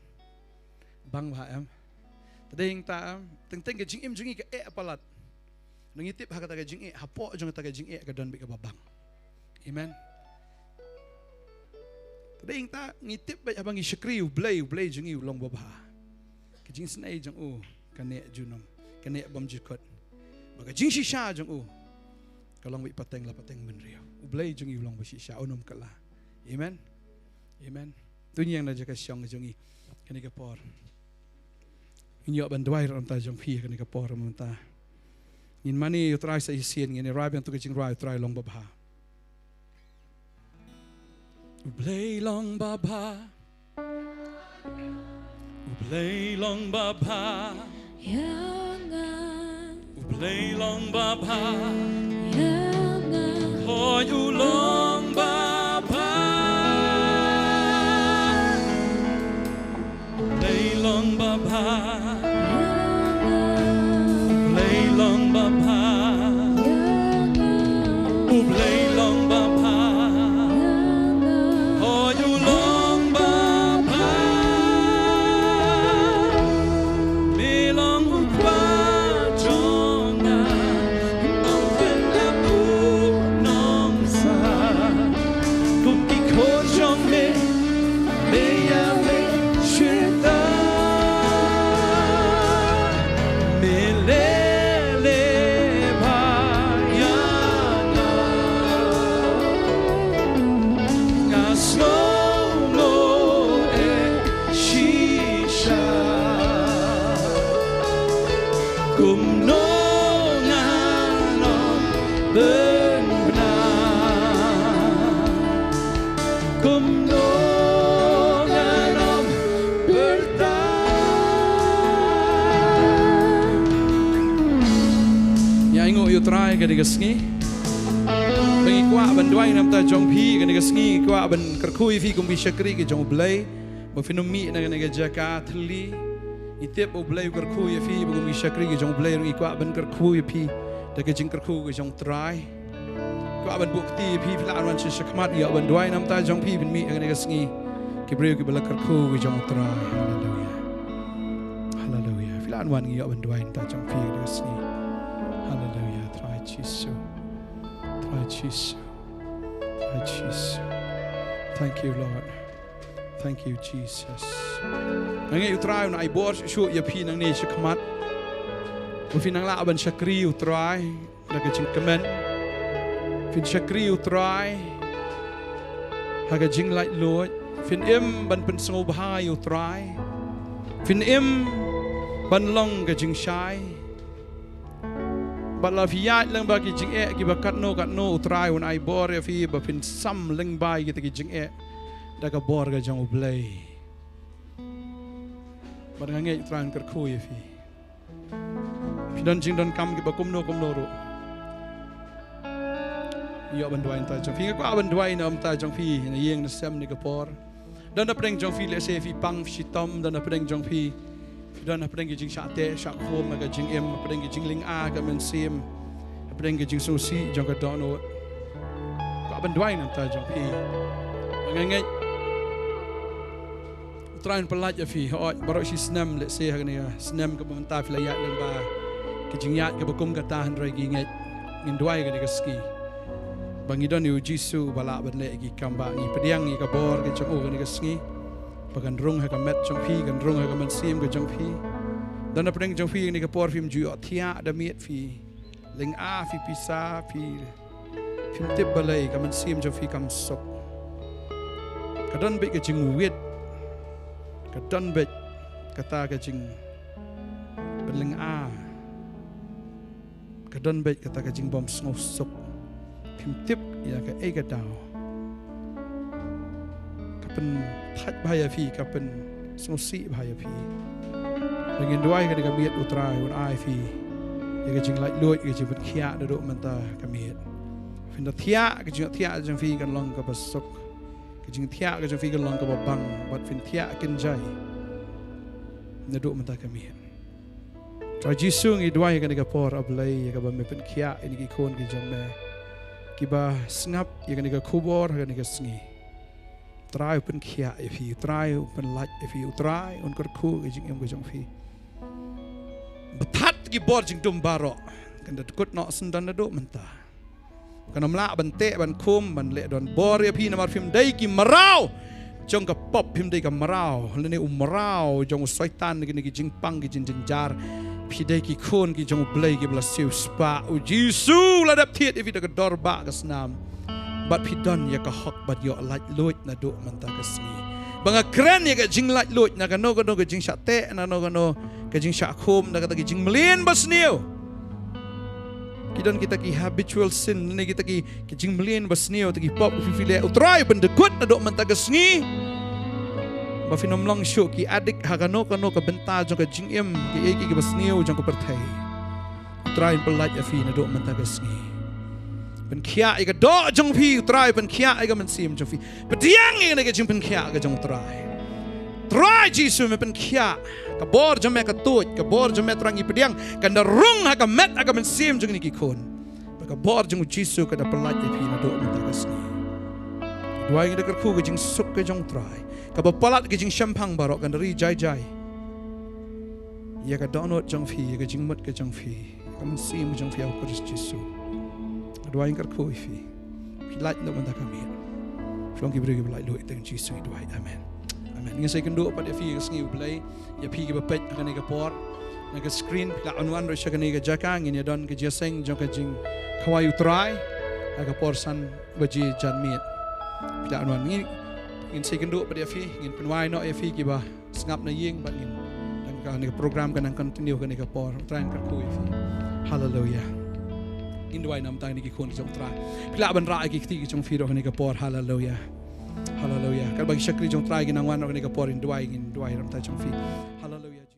Bang bha em. Te dei nangta em, teng teng ka jingim jong ngi ka eh palat. Ngi tip ha kata ka jingeh, hapoh jong kata ka jingeh ka don beit kaba bang. Amen. Te dei nangta ngi tip beit haba ngi shakri U Blei, U Blei jong ngi u long babha. Ka jingisynei jong u ka neh junom, ka neh bymjukut. Bad ka jingshisha jong u ka long beit pateng la pateng bynriew. U Blei jong ngi u long ba shisha, un ym kylla. Amen. Amen. To ngin ïeng na jaka shong jong ngi kane ka por. Ngin ïoh ban duwai ruh na bynta jong phi kane ka por mynta. Ngin mane ïa U Trai sa shisien, ngin ïa rwai biang tu ka jingrwai U Trai long babha. U Blei long babha. U Blei long babha. Ïa nga. U Blei long babha. Ïa nga. Hooid u long babha. U Blei long babha. Ïa nga. U Blei long babha. Ïa Kumno ngan ong pynbna, kumno ngan ong pyrta. Ïa, ai nguh ïa U Trai kane ka sngi. Ba ngi kwah ban duwai na bynta jong phi kane ka sngi, ngi kwah ban kyrkhu ïa phi kum ki shakri ki jong U Blei. Ba phin ym mih na kane ka jaka thylli. Ngi tip U Blei u kyrkhu ïa phi ba kum ki shakri ki jong U Blei, ruh ngi kwah ban kyrkhu ïa phi da ka jingkyrkhu ka jong U Trai. Kwah ban buh kti ïa phi, phi lah ban wan sha shakhmat, ïoh ban duwai na bynta jong phi, phin mih ha kane ka sngi. Ki briew kiba la kyrkhu ka jong U Trai. Haleluia. Haleluia. Phi lah ban wan, ngi ïoh ban duwai na bynta jong phi ha kane ka sngi. Haleluia. Trai Jisu. Trai Jisu. Trai Jisu. Thank you, Lord. Thank you, Jesus. Nga ngeit U Trai un ai bor shuh shuh ïa phi nangne shakhmat. Ba phin nang lah ban shakri U Trai da ka jingkmen. Phin shakri U Trai ha ka jinglaitluid. Phin im ban pynsngewbha ïa U Trai. Phin im ban long ka jingshai. Bad la phi ïaid lyngba ki jingeh kiba katno katno, U Trai un ai bor ïa phi ba phin sam lyngba ïa kita ki jingeh da ka bor ka jong U Blei. Bad nga ngeit U Trai un kyrkhu ïa phi. Phi don jingdonkam kiba kumno kumno ruh, ïoh ban duwai na bynta jong phi. Nga kwah ban duwai na bynta jong phi na ïing na sem kane ka por. Don hapdeng jong phi, lehse phi pang, phi shitom, don hapdeng jong phi, phi don hapdeng ki jingshah teh shah khum ha ka jingim, hapdeng ki jinglynga ka mynsiem, hapdeng ki jingsngewsih jong ka dohnud. Kwah ban duwai na bynta jong phi. Nga ngeit U Trai un pyllait ïa phi. Hooid, baroh shi snem, lehse ha kane ka snem kaba mynta phi la ïaid lyngba ki jingïaid kiba kum kata, hynrei ngi ngeit, ngin duwai kane ka sngi ba ngi don ïa U Jisu ba lah ban leh ïa ki kam, ba ngi pdiang ïa ka bor ka jong U kane ka sngi ba kan rung ha ka met jong phi, kan rung ha ka mynsiem ka jong phi. Don hapdeng jong phi kane ka por phim ju ïoh thiah da miet, phi lynga, phi pisa, phi, phim tip balei, ka mynsiem jong phi kam suk. Ka don beit ka jingwit, ka don beit kata ka jingpynlynga, ka don beit kata ka jingbym sngewsuk. Phim tip ïa kaei ka daw. Ka pynthait bha ïa phi, ka pynsngewsih bha ïa phi. Ba ngin duwai kane ka miet, U Trai un ai phi ïa ka jinglaitluid, ka jingpynkhiah naduh mynta ka miet. Phin da thiah, ka jingthiah jong phi kan long kaba suk. Ka jingthiah ka jong phi kan long kaba bang, bad phin thiah kynjai naduh mynta ka miet. Trai Jisu, ngi duwai ha kane ka por, A Blei, ïa kaba me pynkhiah ïa kine ki khun ki jong me kiba sngap ïa kane ka khubor ha kane ka sngi. Trai un pynkhiah ïa phi, Trai un pynlait ïa phi, Trai un kyrkhu ka jingim ka jong phi. Ba thad ki bor jingdum baroh kan da kut noh syndon naduh mynta. Kan ym lah ban teh ban khum ban leh donbor ïa phi, namar phim dei ki mraw jong ka pop, phim dei ka mraw lane u mraw jong u Soitan, kine ki jingpang ki jingjynjar. Phi dei ki khun ki jong U Blei kiba la siewspah. U Jisu la dep thied ïa phi da ka dor bah ka snam. Bad phi don ïa ka hok ban ïoh laitluid naduh mynta ka sngi. Ba nga kren ïa ka jinglaitluid na kano kano ka jingshah teh, na kano kano ka jingshah khum, na kata ka jingmlien basniew. Ki don kita ki habitual sin, ne kita ki, ki jingmlien basniew, kita ki pop, ki phi leh, U Trai pynduh kut naduh mynta ka sngi. Ba phin ym long shuh ki addict ha kano kano ka bynta jong ka jingim, kiei kiei kiba sniew jong ka pyrthei. U Trai un pyllait ïa phi naduh mynta ka sngi. Pynkhiah ïa ka doh jong phi, U Trai pynkhiah ïa ka mynsiem jong phi. Pdiang ïa kane ka jingpynkhiah ka jong U Trai. Trai Jisu, me pynkhiah. Ka bor jong me ka tuid, ka bor jong me, Trai, ngi pdiang kan da rung ha ka met ha ka mynsiem jong kine ki khun. Ba ka bor jong U Jisu kan da pyllait ïa phi naduh mynta ka sngi. Duwai ngi da kyrkhu ka jingsuk ka jong U Trai, kaba palat ka jingshemphang baroh kan da ri jai jai ïa ka dohnud jong phi, ïa ka jingmut ka jong phi, ïa ka mynsiem ka jong phi ha U Khrist Jisu. Nga duwai, nga kyrkhu ïa phi. Phi lait naduh mynta ka miet. Phi long ki briew kiba laitluid, ha ka kyrteng Jisu ngi duwai. Amen. Amen. Ngin sa ïakynduh pat ïa phi ha ka sngi U Blei. Ïa phi kiba peit ha kane ka por na ka screen, phi lah ban wan ruh sha kane ka jaka, ngin ïa don ka jingïaseng jong ka jingkhawai U Trai ha ka por san baje janmiet. Phi lah ban wan. Ngin, ngin sa ïakynduh pat ïa phi, ngin pynwai noh ïa phi kiba sngap na ïing, bad ngin dang Kane ka program ka nang continue kane ka por. Trai, ngan kyrkhu ïa phi. Haleluya. Ngin duwai namar kine ki khun jong Trai. Phi lah ban rah ïa ki kti ki jong phi ruh kane ka por. Haleluya. Haleluya. Katba ki shakri jong Trai ki nang wan ruh kane ka por, ngin duwai, ngin duwai namar jong phi. Haleluya.